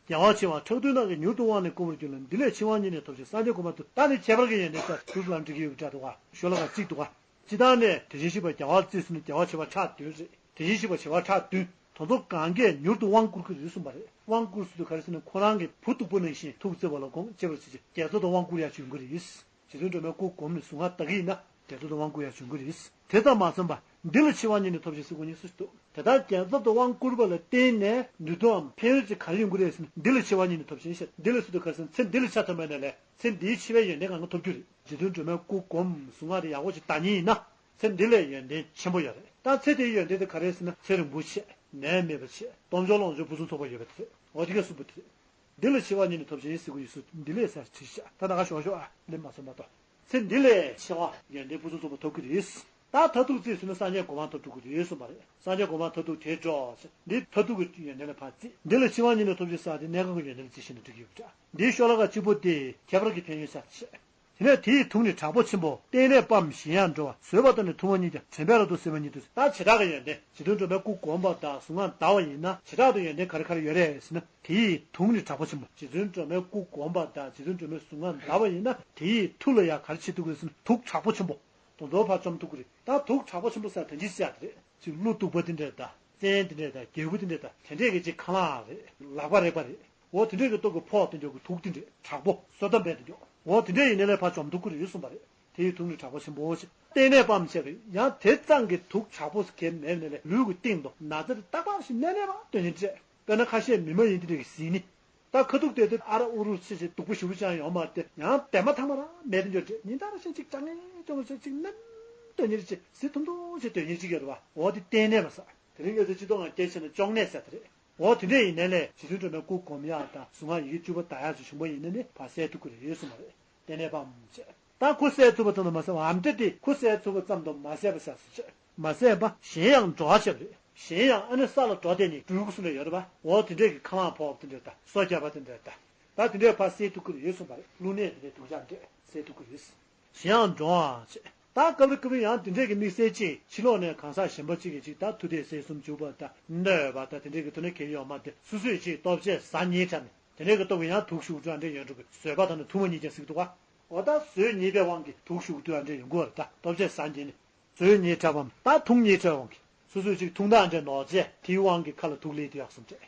རྒྱལ་བ་ཆེ་བ་ཁྲག་འཐུང་རྣམས་ཀྱིས་མྱུར་དུ་དབང་ནི་བསྐུར་བར་འགྱུར་ལ། འདི་ལས་ཆེ་བ་ཉིད་ནི་ཐོབ་ཅིང་སངས་རྒྱས་གོ་འཕང་ཐོབ། ད་ནི་ཁྱད་པར་གྱི་ཡོན་ཏན་ཟེར་དུས་ལ་འགྲིག་གི་ཡོད་པ་འདྲ་འདུག་ག་ཤོ་ལོ་ཀ་གཅིག་འདུག་ག་སྤྱིར་བཏང་ནས་དེ་བཞིན་གཤེགས་པ་རྒྱལ་བ་རྩིས་སུ་ནི་རྒྱལ་བ་ཆེ་བ་ཁྲག་བདུན་རེད། དེ་བཞིན་གཤེགས་པ་ཆེ་བ་ཁྲག་བདུན་དེ་ཚོ་གང་གས་མྱུར་དུ་དབང་བསྐུར་གྱི་རེད་གསུངས་པ་རེད། དབང་བསྐུར་ཟེར་དུས་ག་རེ་ཟེར་ན་ཁོ་རང་གི་བུ་སྟུག་པོ་ནང་བཞིན་ཐུགས་བརྩེ་བ་ལ་དགོངས་གཅེས་པར་བྱེད་ཅིང་རྒྱལ་ཚབ་ཏུ་དབང་བསྐུར་ཡག་བྱོན་གྱི་རེད། རྗེ་བཙུན་སྒྲོལ་མའི་སྐུ་སྒོམ་ནས་གཟུངས་སྔགས་བཟླས་ཀྱི་ཡིན་ན་རྒྱལ་ཚབ་ཏུ་དབང་བསྐུར་ཡག་བྱོན་གྱི་རེད། དེ་ཙམ་མ་ཟད་པར་འདི་ལ་ཆེ་བ་ཉིད་ནི་ཐོབ་ཅིང་ཟེར་དགོས་ཉིན་སུ་ཞིག་འདུག་དེ་ལྟར་རྒྱལ་ཚབ་ཏུ་དབང་བསྐུར་བ་ལ་བརྟེན་ནས་ནུས་མཐུའམ་ཕན་ཡོན་གྱི་ག་རེ་ཡོང་གི་རེད་ཟེར་ན་འདི་ལ་ཆེ་བ་ཉིད་ནི་ཐོབ་ཅིང་ཟེར། འདི་ལ་ཟེར་དུས་ག་རེ་ཟེར་ན་ཚེ་འདི་ལ་ཆ་མཐུན་པ་ནས་ལས་ཚེ་འདིའི་འཆི་བའི་ཡོན་ཏན་གང་ག་ཐོབ་རྒྱུ་རེད། རྗེ་བཙུན་སྒྲོལ་མའི་སྐུ་སྒོམ་གཟུངས་སྔགས་དེ་ཡག་པོ་ཞིག་བཟླས་ཉིན་ཡིན་ན། ཚེ་འདི་ལས་ཡོན་ཏན་ཆེན་པོ་ཡོད་རེད། ད་ཚེ་དེའི་ཡོན་ཏན་དེ་ག་རེ་ཟེར་ན་ཚེ་རིང་པོ་བྱས། ནད་མེད་པ་བྱས། སྟོབས་འབྱོར་ལོངས་སྤྱོད་ཕུན་སུམ་ཚོགས་པ་ཡོད་པ་དེ་རེད། འོ་དེ་གས་གསུངས་པ་དེ་རེད། འདི་ལ་ཆེ་བ་ཉིད་ནི་ཐོབ་ཅིང་ཟེར་དགོས་ཡིན་སུ་འདི་ལས་ཟེར་བྲིས་ཤག་ད་ད་ག་ཞོག་ཞོག་ཨ་ལེ་མ་སོང་མ་གཏོགས། ཚེ་འདི་ལས་ཆེ་བ་ཡོན་ཏན་ཕུན་སུམ་ཚོགས་པ་ཐོབ་ཀྱི་རེད། ད་མཐར་ཐུག་རྩིས་ཟེར་ན་སངས་རྒྱས་གོ་འཕང་ཐོབ་འགྲོ་གི་རེད་གསུངས་པ་རེད། སངས་རྒྱས་གོ་འཕང་མཐར་ཐུག་དེ་འགྲོ་ཟེར་འདི་མཐར་ཐུག་གི་ཡོན་ཏན་ལ་ཕར་རྩིས། འདི་ལ་ཆེ་བ་ཉིད་ནི་ཐོབ་ཅིང་ཟེར་དེ་གནས་སྐབས་ཀྱི་ཡོན་ཏན་ལ་རྩིས་ཤེས་ན་འགྲིག་གི་ཡོད་པ་འདྲ། འདིའི་ཤོ་ལོ་ཀ་གཅིག་པོ་དེ་ཁྱད་པར་གྱི་ཕན་ཡོན་ཟེར་བྱས། དེ་ནས་དེ་ཡི་དུག་ནི་དྲག་པོ་ཆེན་པོ། གཏན་ནས་སྤངས་གཞན་ཡང་འགྲོ་བ། ཟོས་པ་དང་ནི་འཐུང་བ་གཉིས་ཀྱང་། དྲན་པས་རབ་ཏུ་གསོད་པ་ཉིད་དུ། ད་བྱེ་བྲག་གི་ཡོན་ཏན་རྗེ་བཙུན་སྒྲོལ་མའི་སྐུ་བསྒོམས་པ་དང་གཟུངས་སྔགས་བཟླས་པ་ཡིན་ན། བྱེ་བྲག་ཏུ་ཡོན་ཏན་ག་རེ་ག་རེ་ཡོད་རེད་ཟེར་ན། དེ་ཡི་དུག་ནི་དྲག་པོ་ཆེན་པོ། རྗེ་བཙུན་སྒྲོལ་མའི་སྐུ་བསྒོམས་པ་དང་རྗེ་བཙུན་སྒྲོལ་མའི་གཟུངས་སྔགས་བཟླས་པ་ཡིན་ན། དེ་ཡི་མཐུ་ལ་ཡང་ག་རེ་བྱེད་ཐུབ་ཀྱི་རེད་ཟེར་ན། དུག་དྲག་པོ་ཆེན་པོ་དོ་དོ་ཕར་བཅོམ་ཐུབ་ཀྱི་རེད། ད་དུག་དྲག་པོ་ཆེན་པོ་ཟེར་དོན་གྱིས་ཟེར་ཡ་དེ་རེད། ཅིག་ཀླུ་གདུག་པ་དེ་འདྲས་དང་། བཙན་དེ་འདྲས་དང་། རྒྱལ་པོ་དེ་འདྲས་དང་། དེ་འདྲས་ཀྱི་ཅིག་ཁ་ལག་རེད། ལག་པ་རེག་པ་རེད། འོ་དེ་འདྲས་ཀྱི་ཐོག་གི་ཕོག་དེ་འདྲས་ཀྱི་དུག་དེ་འདྲས་དྲག་པོ་བསོད་བདེ་བས་དེ་འདྲས། འོ་དེ་འདྲས་ཡིན་ནའི་ལས་ཕར་བཅོམ་ཐུབ་ཀྱི་རེད་གསུངས་པ་རེད། དེ་ཡི་དུག་ནི་དྲག་པོ་ཆེན་པོ་ཞེས། གཏན་ནས་སྤངས་བྱས་པས། ཡང་དེ་ཙམ་གྱི་དུག་དྲག་པོ་གང་མེད་ནའི་ལས་ལུས་ཀྱི་སྟེང་དུ་ན་ཚ་དེ་རྟག་པར་ཞིག་གནས་གནས་པ་སྟོན་ཉེར་བྱེད། དཔེར་ན་ཁ་ཤས་མི་མ་ཡིན་དེ་འདྲས་ཀྱིས་གཟིགས་ནི། ད་ཁ་ཐུག་དེ་དེ་ཨ་ར་ཨུ་རུ་ཆེ་ཆེ་སྡུག་པོ་ཞེ་པོ་ཅང་ཡོད་མ་རེད་དེ། ཡང་དེ་མ་ཐག་མ་ར་མེད་དེ་འགྱུར་རེད། ཉིན་ལྟར་བཞིན་ཅིག་ཅང་ངེས་ཅུང་ཟད་ཅིག་ནམ་སྟོན་ཉེར་བྱེད། གཟི་ཐུམ་ཐུམ་ཞིག་སྟོན་ཉེར་བྱེད་ཀྱི་རེད་པ། འོ་དེ་གཏན་ནས་མ་ཟ། དེ་རིང་ང་ཚོ་སྤྱི་ཚོགས་ནང་སྐད་ཆ་ནི་གཅོང་ནད་ཟེར་དེ་རེད། འོ་དེ་འདྲས་ཡིན་ནའི་ལས་རྗེ་བཙུན་སྒྲོལ་མའི་སྐུ་སྒོམ་ཡག་དང་གཟུངས་སྔགས་ཡི་གེ་བཅུ་པ་བཟླ་ཡག་ཅིག་བྱུང་པ་ཡིན་ན་ནི་ཕར་སེལ་ཐུབ་ཀྱི་རེད་གསུངས་པ་རེད། གཏན་ནས་སྤངས་བྱས། ད་ཁོ་སེལ་ཐུབ་པ་ཙམ་དུ་མ་ཟད་པ། ཨམ་འདྲ་དེ་ཁོ་སེལ་ཐུབ་པ་ཙམ་དུ་མ་ཟད་པ་ཟེར་སོ་བྱས། མ་ཟད་པ་གཞན་ཡང་འགྲོ་བ་ཆེ་བ་རེད། གཞན་ཡང་ཨ་ནི་ས་ལ་འགྲོ་དེ་ནི་སྤྲུལ་སྐུ་གསུང་ལས་ཡོད་རེད་པ། འོ་དེ་འདྲས་ཀྱི་ཁ་ལག་ཕོག་པ་དེ་འདྲས་དང་། སོ་བརྒྱབ་པ་དེ་འདྲས་དང་། ད་དེ་འདྲས་ཕར་སེལ་ཐུབ་ཀྱི་རེད་གསུངས་པ་རེད། ཀླུ་ནད་དེ་འདྲས་སྡུག་ཅག་འདྲས་སེལ་ཐུབ་ཀྱི་རེད། གཞན་ཡང་འགྲོ་བ་ཆེ། ད་སྐབས་རེ་སྐབས་རེ་ཡང་དེ་འདྲས་ཀྱི་དམིགས་བསལ་ཅིག་ཕྱི་ལོགས་ནས་གང་ཟག་གཞན་པ་གཅིག་གིས་ཅིག་ད་མཐུ་སྟོབས་གསེར་གསུམ་འཇུག་པ་དང་གནོད་པ་དང་དེ་འདྲས་ཀྱི་ཐོག་ནས་གལ་ཡོད་མ་རེད། སོ་སོས་ཅིག་ལྟོ་ཆས་ཟ་ཉེན་ཁྲ་ནས་དེ་འདྲས་ཀྱི་སྟོབས་ཀྱིས་ཡང་དུག་ཤུགས་དྲག་འདྲས་ཡོང་འགྲོ་གི། ཟོས་པ་དང་ནི་འཐུང་བ་གཉིས་ཀྱང་ཟེར་གི་འདུག་ག། འོ་ད་ཟོས་ཉེས་པའི་དབང་གིས་དུག་ཤུགས་དྲག་འདྲས་ཡོང་གི་ཡོད་རེད། ད་ལྟོ་ཆས་ཟ་ཉེན་ནས། ཟོས་ཉེན་ཁྲ་བའམ་ད་འཐུང་ཉེན་ཁྲ་བའི་དབང་གིས་སོ་སོས་ཅིག་འཐུང་སྟངས་འདྲ་ནོར་བྱས་དེའི་དབང་གིས་ཁ་ལ་དུག་ལེན་དུ་ཡག་སོང་འདྲ།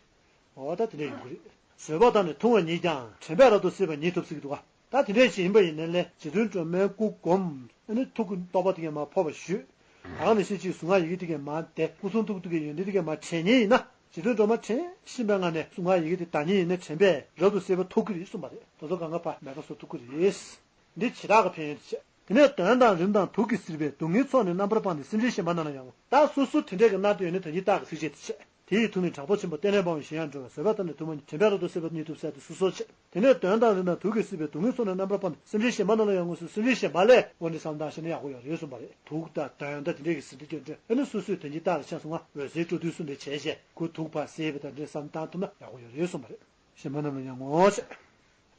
འོ་ད་དེ་འདྲ་ཡོང་གི་རེད། ཟོས་པ་དང་ནི་འཐུང་བ་ཉིད་ཀྱང་དྲན་པས་རབ་ཏུ་གསོད་པ་ཉིད་ཐོབ་ཟེར་གྱི་འདུག་ག། ད་དེ་འདྲ་ཞིག་ཡིན་པ་ཡིན་ནའི་ལས་རྗེ་བཙུན་སྒྲོལ་མའི་སྐུ་བསྒོམ། ཨ་ནི་ཐུགས་ཀྱི་རྟོགས་པ་དེ་གས་མར་ཕོག་པར་ཞུས། ད་ག་ནང་བཞིན་ཅིག་གཟུངས་སྔགས་ཡི་གེ་དེ་གས་མར་བཟླས། སྐུ་གསུང་ཐུགས་ཀྱི་ཡོན་ཏན་དེ་གས་མར་དྲན་ཉེན་ཡིན་ན། རྗེ་བཙུན་སྒྲོལ་མ་དྲན་བཞིན་པའི་ངང་ནས་གཟུངས་སྔགས་ཡི་གེ་དེ་བཟླ་ཉེན་ཡིན་ན་དྲན་པས་རབ་ཏུ་གསོད་པ་ཐོབ་ཀྱི་རེད་གསུངས་པ་རེད། དེ་ཚོ་གང་ག་ཕར་མེད་པ་བཟོ་ཐུབ་ཀྱི་རེད། འདི་བྱེ་བྲག་གི་ཕན་ཡོན་དེ་བྱས། དེ་ནས་གདོན་དང་རིམས་དང་དུག་གིས་གཟིར་བའི། སྡུག་བསྔལ་ཚོགས་ནི་རྣམ་པར་སྤངས་ཏེ། སེམས་ཅན་གཞན་པ་རྣམས་ལ་ཡང་ངོ་། ད་སོ་སོ་དེ་འདྲས་ཀྱི་མནར་དུ་ཡོད་ན་དོན་གྱི་རྟགས་ཀྱི་ཚིགས་བཅད་དེ་བྱས། དེ་ཡི་དུག་ནི་དྲག་པོ་ཆེན་པོ། གཏན་ནས་སྤང་བའི་གཞན་ཡང་འགྲོ་བ། ཟོས་པ་དང་ནི་འཐུང་བ་ཉིད། དྲན་པས་རབ་ཏུ་གསོད་པ་ཉིད་ཐོབ་ཟེར་ཏེ་སོ་སོ་བྱས། དེ་ནས་གདོན་དང་རིམས་དང་དུག་གིས་གཟིར་བའི། སྡུག་བསྔལ་ཚོགས་ནི་རྣམ་པར་སྤངས་ཏེ། སེམས་ཅན་གཞན་པ་རྣམས་ལ་ཡང་ངོ་སོ། སེམས་ཅན་གཞན་པ་ལ་འོ་འདི་བསམ་བློ་བཏང་ཤེས་ན་ཡག་པོ་ཡོད་རེད་གསུངས་པ་རེད། དུག་དང་གདོན་དང་དེ་འདྲས་ཀྱི་ཟིན་བྲིས་སྐྱོན་བྲལ། ཨ་ནི་སོ་སོའི་དོན་གྱི་རྟགས་ལ་ཆགས་སོང་ང་འོད་ཟེར་སྤྲོ་བསྡུ་གསུམ་དེ་བྱས་བྱས་ཁོ་དུག་ཕར་སེལ་བ་དང་འདྲས་བསམ་བཏང་ཐུབ་ན་ཡག་པོ་ཡོད་རེད་གསུངས་པ་རེད། གཞན་པ་རྣམས་ལ་ཡང་ངོ་ཤེས།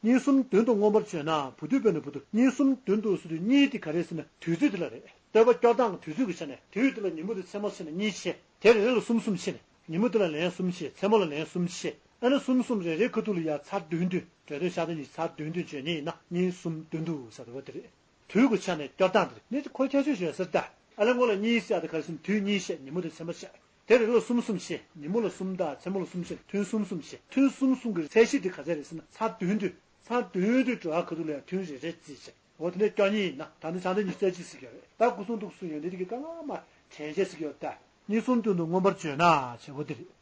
གཉིས་གསུམ་བདུན་དུ་མངོན་པར་བརྗོད་ན། བུ་འདོད་པས་ནི་བུ་ཐོབ། གཉིས་གསུམ་བདུན་དུ་ཟེར་དུས་གཉིས་དེ་ག་རེ་ཟེར་ན་དུས་ཚོད་དེ་ལ་རེད། བསྟོད་པ་སྐྱོར་སྟངས་ཀྱི་དུས་ཚོད་ཀྱི་ཆ་ནས་དུས་དེ་ལ་ཉིན་མོ་དང་མཚན་མོ་ཟེར་ནས་གཉིས་ཕྱེ། དེ་རེ་རེ་ལ་གསུམ་གསུམ་ཕྱེ་ནས་ཉིན་མོ་དེ་ལ་ལན་གསུམ་ཕྱེ། མཚན་མོ་ལ་ལན་གསུམ་ཕྱེ། ཨ་ནི་གསུམ་གསུམ་རེ་རེའི་ཁ་ཐུག་ལ་ཡང་ཚར་བདུན་བདུན། འགྲོས་སྟོན་ཤར་ཚད་ཉི་ཤུ་ཚར་བདུན་བདུན་བརྗོད་མཁན་ཡིན་ན་གཉིས་གསུམ་བདུན་དུ་ཟེར་བ་དེ་རེད། དུས་ཀྱི་ཆ་ནས་སྐྱོར་སྟངས་དེ་རེད། ནི་ཁོ་ཁྱད་ཆོས་ཡོད་ས་རེད་ད། ཨ་ལས་སྔོན་ལ་གཉིས་ཟེར་ཡག་དེ་ག་རེ་ཟེར་ན་དུས་གཉིས་ཕྱེ་ཉིན་མོ་དང་མཚན་མོ་ཕྱེ། དེ་རེ་རེ་ལ་གསུམ་གསུམ་ཕྱེ། ཉིན་མོ་ལ་གསུམ་དང་མཚན་མོ་ལ་གསུམ་ཕྱེ། ཐུན་གསུམ་གསུམ་ཕྱེ། ཐུན་གསུམ་གསུམ་གྱི་ཚད་གཞི་དེ་ག་ཚད་རེད་ཟེར་ན་ཚར་བདུན་བདུན། ཚར་བདུན་བདུན་འགྲོ་བ་ཁ་ཐུག་ལ་ཡང་ཐུན་རེ་རེ་རྩིས་བྱས། འོ་དེ་འདྲ་སྐྱོར་མཁན་ཡིན་ན་ད་ནི་ཕྱག་མཚན་ཉི་ཤུ་རྩ་གཅིག་ཟེར་གྱི་ཡོད་རེད། ད་སྐུ་གསུང་ཐུགས་སུ་ཡོན་ཏན་དེ་གི་དཀའ་ངལ་མ་དྲན་བྱས་ཟེར་གྱི་ཡོད་ད། གཉིས་གསུམ་བདུན་དུ་མངོན་པར་བརྗོད་ན་བྱེད་པོ་དེ་རེད།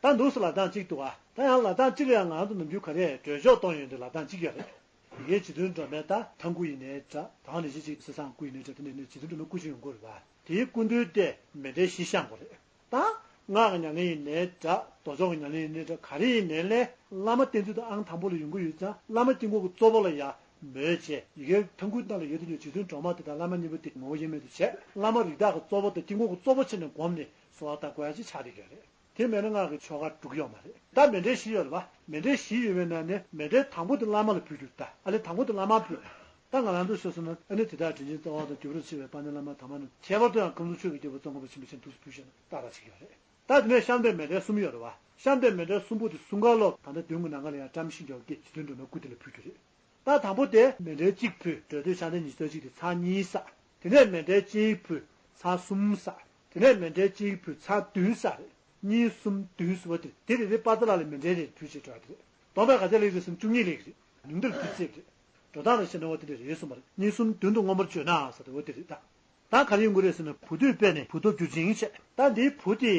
ད་འདུག་སེ་ལབ་སྟངས་གཅིག་འདུག་ཨ། ད་ཡང་ལབ་སྟངས་གཅིག་ལ་ཡང་ང་ཚོ་ནམ་རྒྱུན་ག་རེ་འགྲོས་ཆོག་གཏོང་ཡོང་དུས་ལབ་སྟངས་གཅིག་ཡོད་རེད། ཡི་གེ་རྗེ་བཙུན་སྒྲོལ་མའི་ད་ཐང་སྐུ་ཡིན་ནའི་འདྲ། ད་ནི་གཞི་གཅིག་གསེར་ཟངས་སྐུ་ཡིན་ནའི་འདྲ། དེ་འདྲ་ནི་རྗེ་བཙུན་སྒྲོལ་མའི་སྐུ་ཅིག་ཡོང་གི་རེད་པ། དེའི་སྐུ་མདུན་དེ་མཎྜལ་བཞི་བཤམས་དགོས་རེད། ད་སྔགས་ཀྱི་ཉམས་ལེན་ཡིན་ནའི་འདྲ། ལྡོག་ཕྱོགས་ཀྱི་ཉམས་ལེན་ཡིན་ནའི་འདྲ། ག་རེ་ཡིན་ནའི་ལས་བླ་མ་བསྟེན་ཚུལ་དེ་ཨང་དང་པོ་ལ་ཡོང་གི་ཡོད་ཙང་བླ་མ་དཀྱིལ་འཁོར་གྱི་གཙོ་བོ་ལ་ཡང་མོས་བྱས། ཡི་གེ་ཐང་སྐུའི་ནང་ལ་ཡོད་དུས་ཀྱང་རྗེ་བཙུན་སྒྲོལ་མ་དེ་དང་བླ་མ་གཉིས་པོ་དེ་ངོ་བོ་དབྱེར་མེད་དུ་བྱས། བླ་མ་རིགས་བདག་གི་གཙོ་བོ་དང་དཀྱིལ་འཁོར་གྱི་གཙོ་བོ་བྱས་ནས་བསྒོམས་ནས་གསོལ་བ་བཏབ་དགོས་ཡ་ཅིག་ཆགས་བསྡད་ཀྱི་ཡོད་རེད། དེ་མེད་ན་སྔགས་ཀྱི་ཆོ་ག་འགྲུབ་ཀྱི་ཡོད་མ་རེད། ད་མཎྜལ་བཞི་ཡོད་རེད་པ། མཎྜལ་བཞི་ཡོད་པའི་ནང་ནས་མཎྜལ་དང་པོ་དེ་བླ་མ་ལ་ཕུལ་རྒྱུ་རེད་ད། ཨ་ལས་དང་པོ་དེ་བླ་མར་ཕུལ། ད་ང་རང་ཚོ་ཤོད་སོང་ན་ཨ་ནི་དེ་དག་དྲིན་ཅན་རྩ་བ་དང་། རྒྱུ་བར་ཆེ་བའི་དཔལ་ལྡན་བླ་མ་དམ་པ་རྣམས། ཁྱད་པར་དུ་ཡང་ཁམས་གསུམ་ཆོས་ཀྱི་རྒྱལ་པོ་ཙོང་ཁ་པ་ཆེན་པོ་མཁྱེན། ཐུགས་སུ་ཕུལ་ཞེས་ན་ཏག་ཏག་ཅིག་ཡོད་རེད། ད་དེ་ནས་བཤམས་པའི་མཎྜལ་གསུམ་ཡོད་རེད་པ། བཤམས་པའི་མཎྜལ་གསུམ་པོ་དེ་གསུམ་ཀ་ལོག་ད་ལྟ་མདུན་གྱི་ནམ་མཁའ་ལ་ཡང་བཀྲམ་བཞིན་ཡོད་ཀྱི་རྗེ་བཙུན་སྒྲོལ་མའི་སྐུ་དེ་ལ་ཕུལ་རྒྱུ་རེད། ད་དང་པོ་དེ་མཎྜལ་གཅིག་ཕུལ། འགྲོས་སྟོན་ཕྱག་མཚན་ཉི་ཤུ་རྩ་གཅིག་དེ་ཚར་གཉིས་བསགས། དེ་ནས་མཎྜལ་གཅིག་ཕུལ། ཚར་གསུམ་བསགས། དེ་ནས་མཎྜལ་གཅིག་ཕུལ། ཚར་བདུན་བསགས་རེད། གཉིས་གསུམ་བདུན་ཟེར་བ་དེ་དེ་རེ་རེ་པ་ཙ་ལ་ལ་མཎྜལ་རེ་ཕུལ་བྱས་འགྲོ་བ་དེ་རེད། བསྡོམས་པས་ག་ཚད་ལེགས་རེད་ཟེར་ན་བཅུ་གཉིས་ལེགས་རེད། ཉུང་མཐར་བདུན་ཚེགས་རེད། འགྲོ་སྟངས་ལ་བཤད་ན་འོ་དེ་འདྲ་རེད་གསུངས་པ་རེད། གཉིས་གསུམ་བདུན་དུ་མངོན་པར་བརྗོད་ན་ཟེར་དེ་འོ་དེ་རེད་ད། ད་ག་རེ་ཡོང་གི་རེད་ཟེར་ན་བུ་འདོད་པས་ནི་བུ་ཐོབ་འགྱུར་ཅིང་བྱས། ད་འདིའི་བུ་དེ་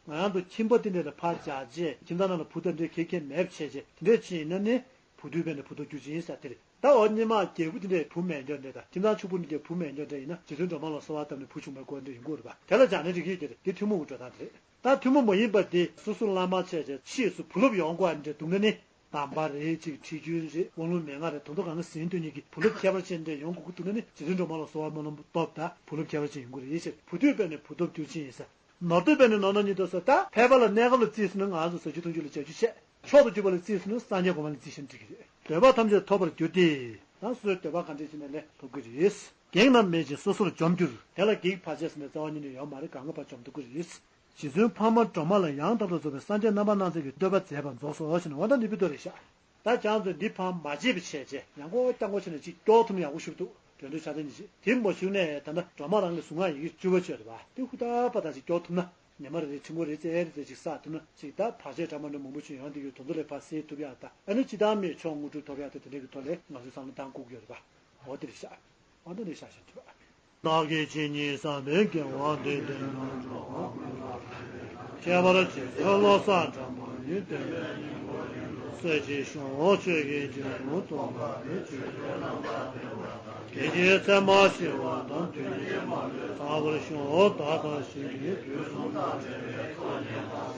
ང་རང་ཚོ་ཁྱིམ་པ་དེ་འདྲ་ལ་ཕར་བཞག་རྗེས་ཁྱིམ་ཚང་ནང་ལ་བུ་དང་འདྲེ་ཁེ་ཁེ་མེད་པ་བྱས་རྗེས་དེ་འདྲས་ཅིག་ཡིན་ན་ནི་བུ་འདོད་པས་ནི་བུ་ཐོབ་འགྱུར་ཅིང་ཟེར་དེ་རེད། ད་འོ་སྔོན་མ་རྒྱལ་པོ་དེ་འདྲས་བུ་མེད་མཁན་འདྲ་དང་ཁྱིམ་ཚང་ཕྱུག་པོ་འདི་འདྲས་བུ་མེད་མཁན་འདྲ་ཡིན་ན་རྗེ་བཙུན་སྒྲོལ་མ་ལ་གསོལ་བ་བཏབ་ནས་བུ་བྱུང་བའི་སྐོར་འདྲ་ཡོང་གི་རེད་པ། དེ་ལ་སྦྱར་ནས་འགྲིག་གི་རེད། དེ་ཐུན་མོང་གི་འགྲོ་སྟངས་དེ་རེད། ད་ཐུན་མོང་མ་ཡིན་པ་དེ་སོ་སོ་བླ་མ་བྱས་རྗེས་ཕྱིས་སུ་བུ་སློབ་ཡོང་དགོས་འདྲ་འདུག་ན་ནི། དམ་པ་རེད་ཅིག་ཁྲིད་རྒྱུན་རེད། དབང་ལུང་མན་ངག་རེད། དོན་དུ་གང་ག་ཟིན་སྟོན་ནས་ཀྱི་བུ་སློབ་ཁྱད་པར་ཅན་འདྲ་ཡོང་དགོས་ཀྱི་འདུག་ན་ནི་རྗེ་བཙུན་སྒྲོལ་མ་ལ་གསོལ་བ་སྨོན་ལམ་བཏབ་ད་བུ་སློབ་ཁྱད་པར་ཅན་ཡོང་གི་རེད་ཟེར། བུ་འདོད་པས་ནི་བུ་ཐོབ་འགྱུར་ཅིང་ཟེར། ནོར་འདོད་པས་ནི་ནོར་རྣམས་ཉིད་དུ་ཟེར། ད་ཕལ་པ་ལ་གནས་སྐབས་ལ་བརྩིས་ཟིན་ན་ང་ཚོ་ཟ་རྒྱུ་འཐུང་རྒྱུ་ལ་བྱ་རྒྱུ་བྱས། མཆོག་ཏུ་གྱུར་པ་ལ་བརྩིས་ཟིན་ན་སངས་རྒྱས་གོ་འཕང་ལ་བརྩིས་ཟིན་འགྲིག་གི་རེད། འདོད་པ་ཐམས་ཅད་ཐོབ་པར་འགྱུར་ཏེ། ན་སོ་སོའི་འདོད་པ་གང་དྲན་བྱས་ནས་ལས་ཐོབ་ཀྱི་རེད། གེགས་རྣམས་མེད་ཅིང་སོ་སོར་འཇོམས་འགྱུར། དེ་ལ་གེགས་བར་ཆད་ཟེར་ནས་རྩ་བ་ཉིད་ནས་ཡོད་མ་རེད། གང་ག་བར་འཇོམས་ཐུབ་ཀྱི་རེད། རྗེ་བཙུན་འཕགས་མ་སྒྲོལ་མ་ལ་ཡང་དག་པར་རྫོགས་པའི་སངས་རྒྱས་རྣམ་པར་སྣང་མཛད་ཀྱི་བསྟོད་པ་མཛད་པར་རྫོགས་སོ་ཞེས་ནས། འོ་ན་འདི་བི་དོ་རེད་ཤག་ད་ཁྱེད་ཚོས་འདི་ཕར་མ་བརྗེད་པ་བྱས་རྗེས་ཡང་སྐོར་རྐྱང་སྐོར་བྱས་ནས་ཅིག་སྐྱོར་ཐུབ་ན་ཡག་པོ་ཞིག་འདུག་འགྲན་བསྡུར་ཆ་ཚང་གཉིས་བྱེད། དེ་མ་བྱུང་ནའི་ད་ལྟ་སྒྲོལ་མ་རང་གི་གཟུངས་སྔགས་ཡི་གེ་བཅུ་པ་བརྗོད་འདུག་པ། དེ་ཧུར་ཐག་པ་དང་ཅིག་སྐྱོར་ཐུབ་ན། ཉི་མ་རེ་རེ་ཆུ་འགོ་རེ་རྩེ་རེ་རྩེ་ཅིག་བསགས་ཐུབ་ན་ཅིག་ད་བར་ཆད་འདྲ་མ་འདྲ་མང་པོ་ཅིག་ཡོང་བསྡད་ཡོད། དེ་ཚོ་ལས་ཕར་སེལ་ཐུབ་ཡག་དང་། ཨ་ནི་ཅི་ལྟར་མེད་ཆོག་དངོས་གྲུབ་ཐོབ་ཡག་དང་། དེ་འདྲ་གི་ཐོག་ལ་ང་ཚོས་བསམ་བློ་བཏང་དགོས་ཀྱི་ཡོད་རེད་པ། འོ་དེ་རེད་ཤག་འོ་ན་རེད་ཤག་ཞེས་བརྗོད་པ། བདག་གིས་ཇི་སྙེད་བསགས་པའི་དགེ་བ་འདི་དེ་རྣམས་འགྲོ་བ་ཀུན་ལ་ཕན་པར་ཁྱད་པར་རྗེ་བཙུན་བློ་བཟང་གྲགས་པ་ཉིད། བསྟན་པའི་སྙིང་པོ་ཡིན་ལུགས་སྲོལ་གྱིས་ཤོག་ཆོས་ཀྱི་རྒྱལ་པོ་སྟོན་པ་ནི། ཆོས་ཀྱི་རྣམ་པར་ཕྱིན་པ་དང་། དེ་ཉིད་ཚད་མར་ཤེས་པ་དང་། དོན་གཉིས་མ་ལུས་ཚང་བར་ཤོག་བདག་དང་གཞན་གྱི་དུས་གསུམ་དང་བྲལ་བའི་ཚོགས་གཉིས་དང་།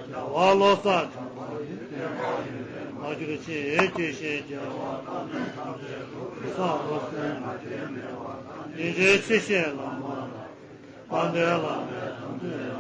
རྒྱལ་བ་བློ་བཟང་གྲགས་པ་ནི། བསྟན་པ་ཡུན་རིང་མ་གྱུར་ཅིག་དགྱེས་ཤིང་། རྒྱལ་བ་དང་ལྷན་ཐམས་ཅད་ཀྱི་གུས་བཟང་བློ་གསལ་ང་རྒྱལ་མེད་པ་དང་། སྙིང་རྗེ་ཆེ་ཞིང་བླ་མ་དང་། དཔལ་ལྡན་བླ་མའི་དམ་ཚིག་